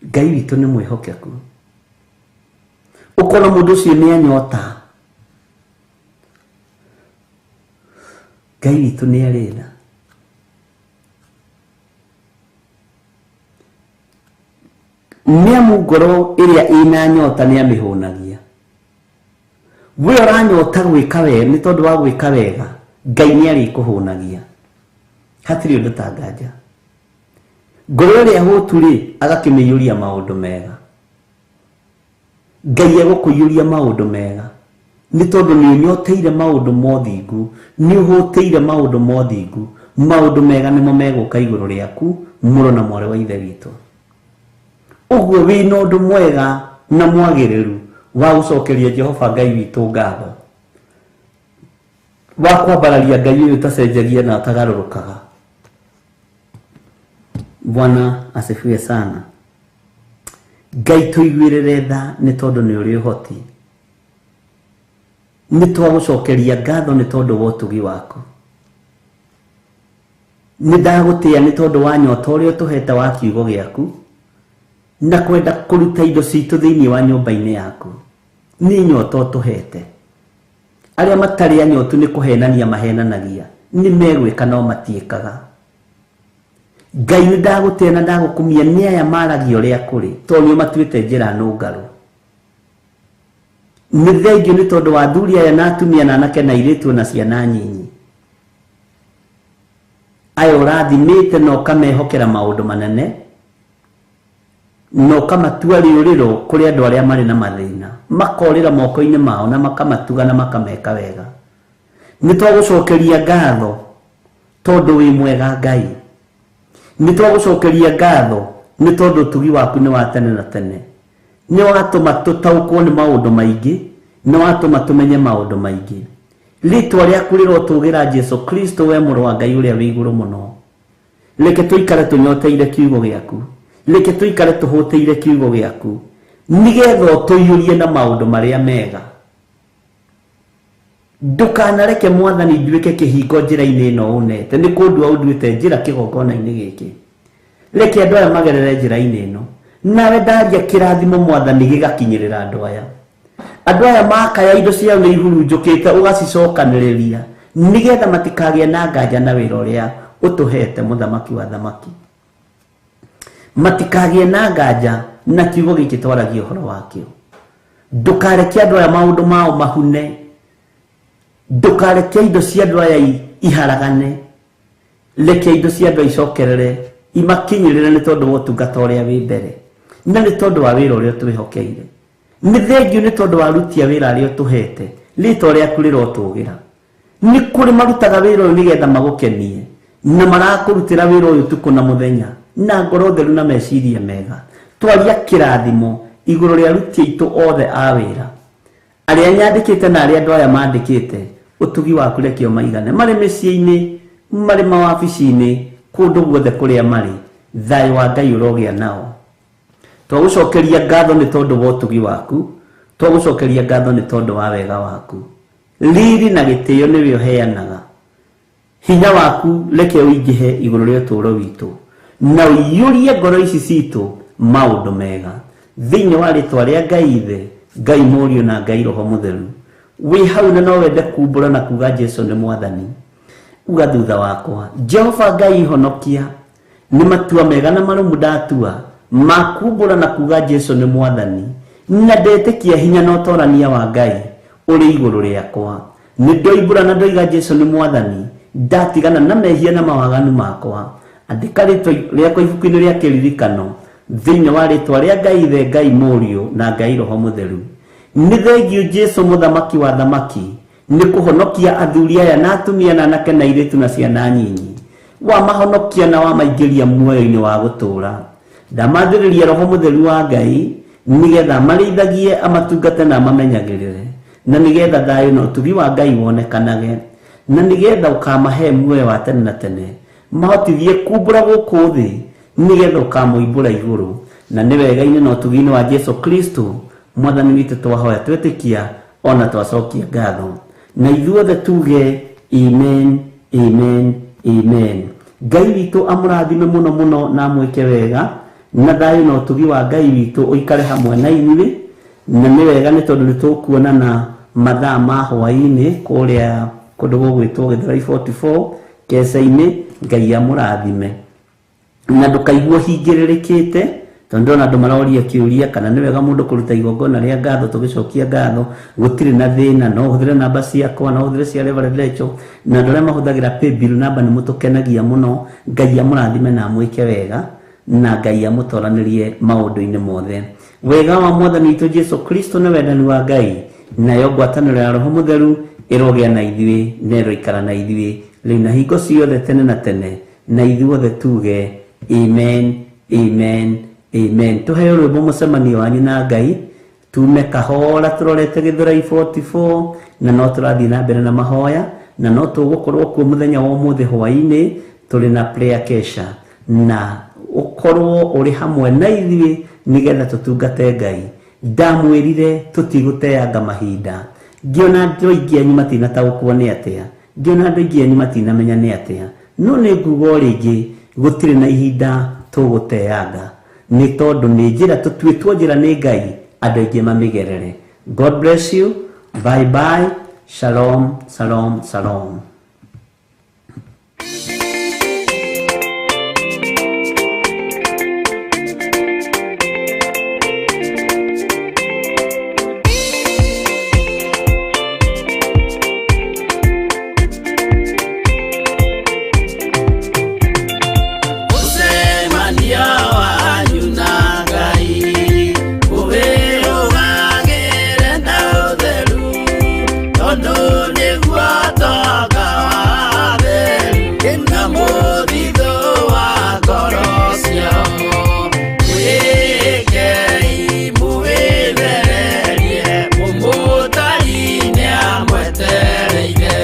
Speaker 3: Ngai witũ nĩ mwĩhokeku. Ũkona mũndũ ũcio nĩ anyota, Ngai witũ nĩ arĩ tha. Nĩ amu ngoro ĩrĩa ĩna nyota nĩ amĩhũnagia. We ũranyota gwĩka wega, nĩ tondũ wa gwĩka wega, Ngai nĩ arĩkũhũnagia. Hatirĩ ũndũ ta nganja. Ngoro ĩrĩa hũtu rĩ, agakĩmĩiyũria maũndũ mega. Ngai egũkũiyũria maũndũ mega nĩ tondũ nĩ ũnyoteire maũndũ ma ũthingu, nĩ ũhũtĩire maũndũ ma ũthingu. Maũndũ mega nĩmo megũka igũrũ rĩaku, mũrũ na mwarĩ wa Ithe witũ. Ũguo wĩna ũndũ mwega na mwagĩrĩru wa gũcokeria Jehova Ngai witũ ngatho, wa kwambararia Ngai ũyũ ũtacenjagia na ũtagarũrũkaga. Bwana asifiwe sana. Ngai tũiguĩrĩre tha nĩ tondũ nĩ ũrĩ ũhoti. Nĩ twagũcokeria ngatho nĩ tondũ wa ũtugi waku. Nĩ ndagũtĩa nĩ tondũ wa nyota ũrĩa ũtũhete wa kiugo gĩaku na kwenda kũruta indo citũ thĩinĩ wa nyũmba-inĩ yaku. Nĩ nyota ũtũhete. Arĩa matarĩ anyotu nĩ kũhenania mahenanagia, nĩ megwĩka no matiĩkaga. Ngai nĩ ndagũtĩa na ndagũkumia nĩ aya maragia ũrĩa kũrĩ, tondũ nĩo matuĩte njĩra nũngarũ. Nĩ thengio nĩ tondũ wa athuri aya na atumia na anake na airĩtu na ciana nyinyi. Aya ũrathimĩte na ũkamehokera maũndũ manene, na ũkamatua rĩũrĩro kũrĩ andũ arĩa marĩ na mathĩna, makorĩra moko-inĩ mao na makamatuga na makameka wega. Nĩ twagũcokeria ngatho tondũ wĩ mwega Ngai. Nĩ twagũcokeria ngatho nĩ tondũ ũtugi waku nĩ wa tene na tene. Nĩ watũma tũtaũkwo nĩ maũndũ maingĩ, nĩ watũma tũmenye maũndũ maingĩ. Rĩtwa rĩaku rĩrotũgĩra Jesu Kristo, we mũrũ wa Ngai ũrĩa wĩ igũrũ mũno. Reke tũikare tũnyoteire kiugo gĩaku, reke tũikare tũhũtĩire kiugo gĩaku, nĩgetha ũtũiyũrie na maũndũ marĩa mega. Ndũkanareke Mwathani nduĩke kĩhingo njĩra-inĩ ĩno ũnete, nĩ kũndua ũnduĩte njĩra kĩgongona-inĩ gĩkĩ. Reke andũ aya magerere njĩra-inĩ ĩno, nawe ndaria kĩrathimo Mwathani gĩgakinyĩrĩra andũ aya. Andũ aya makaya indo ciao nĩ ihurunjũkĩte, ũgacicokanĩrĩria nĩgetha matikagĩe na nganja na wĩra ũrĩa ũtũhete, mũthamaki wa thamaki. Matikagĩe na nganja na kiugo gĩkĩ twaragia ũhoro wakĩo. Ndũkareke andũ aya maũndũ mao mahune, ndũkareke indo cia andũ aya iharagane, reke indo cia andũ aya icokerere imakinyĩrĩre nĩ tondũ wa ũtungata ũrĩa wĩ mbere na nĩ tondũ wa wĩra ũrĩa ũtwĩhokeire. Nĩ thengio nĩ tondũ wa aruti a wĩra arĩa ũtũhete, rĩtwa rĩaku rĩrotũgĩra. Nĩ kũrĩ marutaga wĩra ũyũ nĩgetha magũkenie, na marakũrutĩra wĩra ũyũ ũtukũ na mũthenya na ngoro theru na meciria mega. Twaria kĩrathimo igũrũ rĩa aruti aitũ othe a wĩra, arĩa nyandĩkĩte na arĩa andũ aya mandĩkĩte. Ũtugi waku reke ũmaigane marĩ mĩciĩ-inĩ, marĩ mawabici-inĩ, kũndũ guothe kũrĩa marĩ. Thayũ wa Ngai ũrogĩa nao. Twagũcokeria ngatho nĩ tondũ wa ũtugi waku, twagũcokeria ngatho nĩ tondũ wa wega waku. Riri na gĩtĩo nĩwe ũheanaga. Hinya waku reke ũingĩhe igũrũ rĩa ũtũũro witũ. Na ũiyũrie ngoro ici citũ maũndũ mega thĩinĩ wa rĩtwa rĩa Ngai Ithe, Ngai Mũriũ na Ngai Roho Mũtheru. Wĩ hau na no wende kumbũra na kuga Jesu nĩ Mwathani, uga thutha wakwa, Jehova Ngai honokia, nĩ matua mega na marũmu ndatua makumbũra na kuga Jesu nĩ Mwathani, na ndetĩkia hinya na ũtorania wa Ngai ũrĩ igũrũ rĩakwa. Nĩ ndoimbũra na ndoiga Jesu nĩ Mwathani, ndatigana na mehia na mawaganu makwa. Andĩka rĩtwa rĩakwa ibuku-inĩ rĩa kĩririkano thĩinĩ wa rĩtwa rĩa Ngai Ithe, Ngai Mũriũ na Ngai Roho Mũtheru. Nĩ thengio Jesu mũthamaki wa thamaki nĩ kũhonokia athuri aya na atumia na anake na airĩtu na ciana nyinyi, wamahonokia na wamaingĩria muoyo-inĩ wa gũtũũra. Ndamathĩrĩria Roho Mũtheru wa Ngai nĩgetha marĩithagie, amatungate na amamenyagĩrĩre, na nĩgetha thayũ na ũtugi wa Ngai wonekanage, na nĩgetha ũkamahe muoyo wa tene na tene, mahotithie kumbũra gũkũ thĩ nĩgetha ũkamoimbũra igũrũ. Na nĩ wega-inĩ na ũtugi-inĩ wa Jesu Kristo Mwathani witũ twahoya twĩtĩkia ona twacokia ngatho, na ithuothe tuge amen, amen, amen. Ngai witũ amũrathime mũno mũno na amwĩke wega, na thayũ na ũtugi wa Ngai witũ ũikare hamwe na inyuĩ. Na nĩ wega nĩ tondũ nĩ tũkuonana mathaa ma hwaĩ-inĩ kũrĩa kũndũ gũgwĩtwo Gĩthũrai 44 Keca-inĩ. Ngai amũrathime na ndũkaigua hingĩrĩrĩkĩte, tondũ ndĩrona andũ maroria kĩũria kana nĩ wega mũndũ kũruta igongona rĩa ngatho. Tũgĩcokia ngatho gũtirĩ na thĩna, no ũhũthĩre namba ciakwa, no ũhũthĩre cia Reverend Rachel, na andũ arĩa mahũthagĩra paybill namba nĩ mũtũkenagia mũno. Ngai amũrathime na amwĩke wega, na Ngai amũtoranĩrie maũndũ-inĩ mothe. Wega wa Mwathani witũ Jesu Kristo na wendani wa Ngai nayo ngwatanĩro ya Roho Mũtheru ĩrogĩa na ithuĩ na ĩroikara na ithuĩ rĩu na hingo ciothe tene na tene, na ithuothe tuge amen, amen, amen. Tũheo rwĩmbo mũcemanio wanyu na Ngai, tume kahora tũrorete Gĩthũrai 44, na no tũrathiĩ na mbere na mahoya, na no tũgũkorwo kuo mũthenya wa ũmũthĩ hwaĩ-inĩ tũrĩ na prayer kesha, na ũkorwo ũrĩ hamwe na ithuĩ nĩgetha tũtungate Ngai. Ndamwĩrire tũtigũteanga mahinda, ngĩona andũ aingĩ anyu matinataũkwo nĩ atĩa, ngĩona andũ aingĩ anyu matinamenya nĩ atĩa, no nĩ nguga o rĩngĩ gũtirĩ na ihinda tũgũteanga, nĩ tondũ nĩ njĩra tũtuĩtwo njĩra nĩ Ngai andũ aingĩ mamĩgerere. God bless you. Bye bye. Shalom, shalom, shalom.
Speaker 5: Mũcemanio wanyu na Ngai ũwĩrũgagĩre na ũtheru, tondũ nĩguo toka wa atheru na mũthithũ wa ngoro ciao. Mwĩkei mũwĩthererie, mũmũtari nĩamwetereire.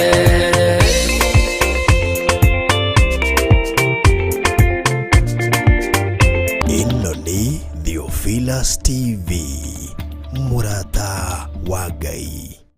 Speaker 2: Ĩno nĩ Theophilus TV.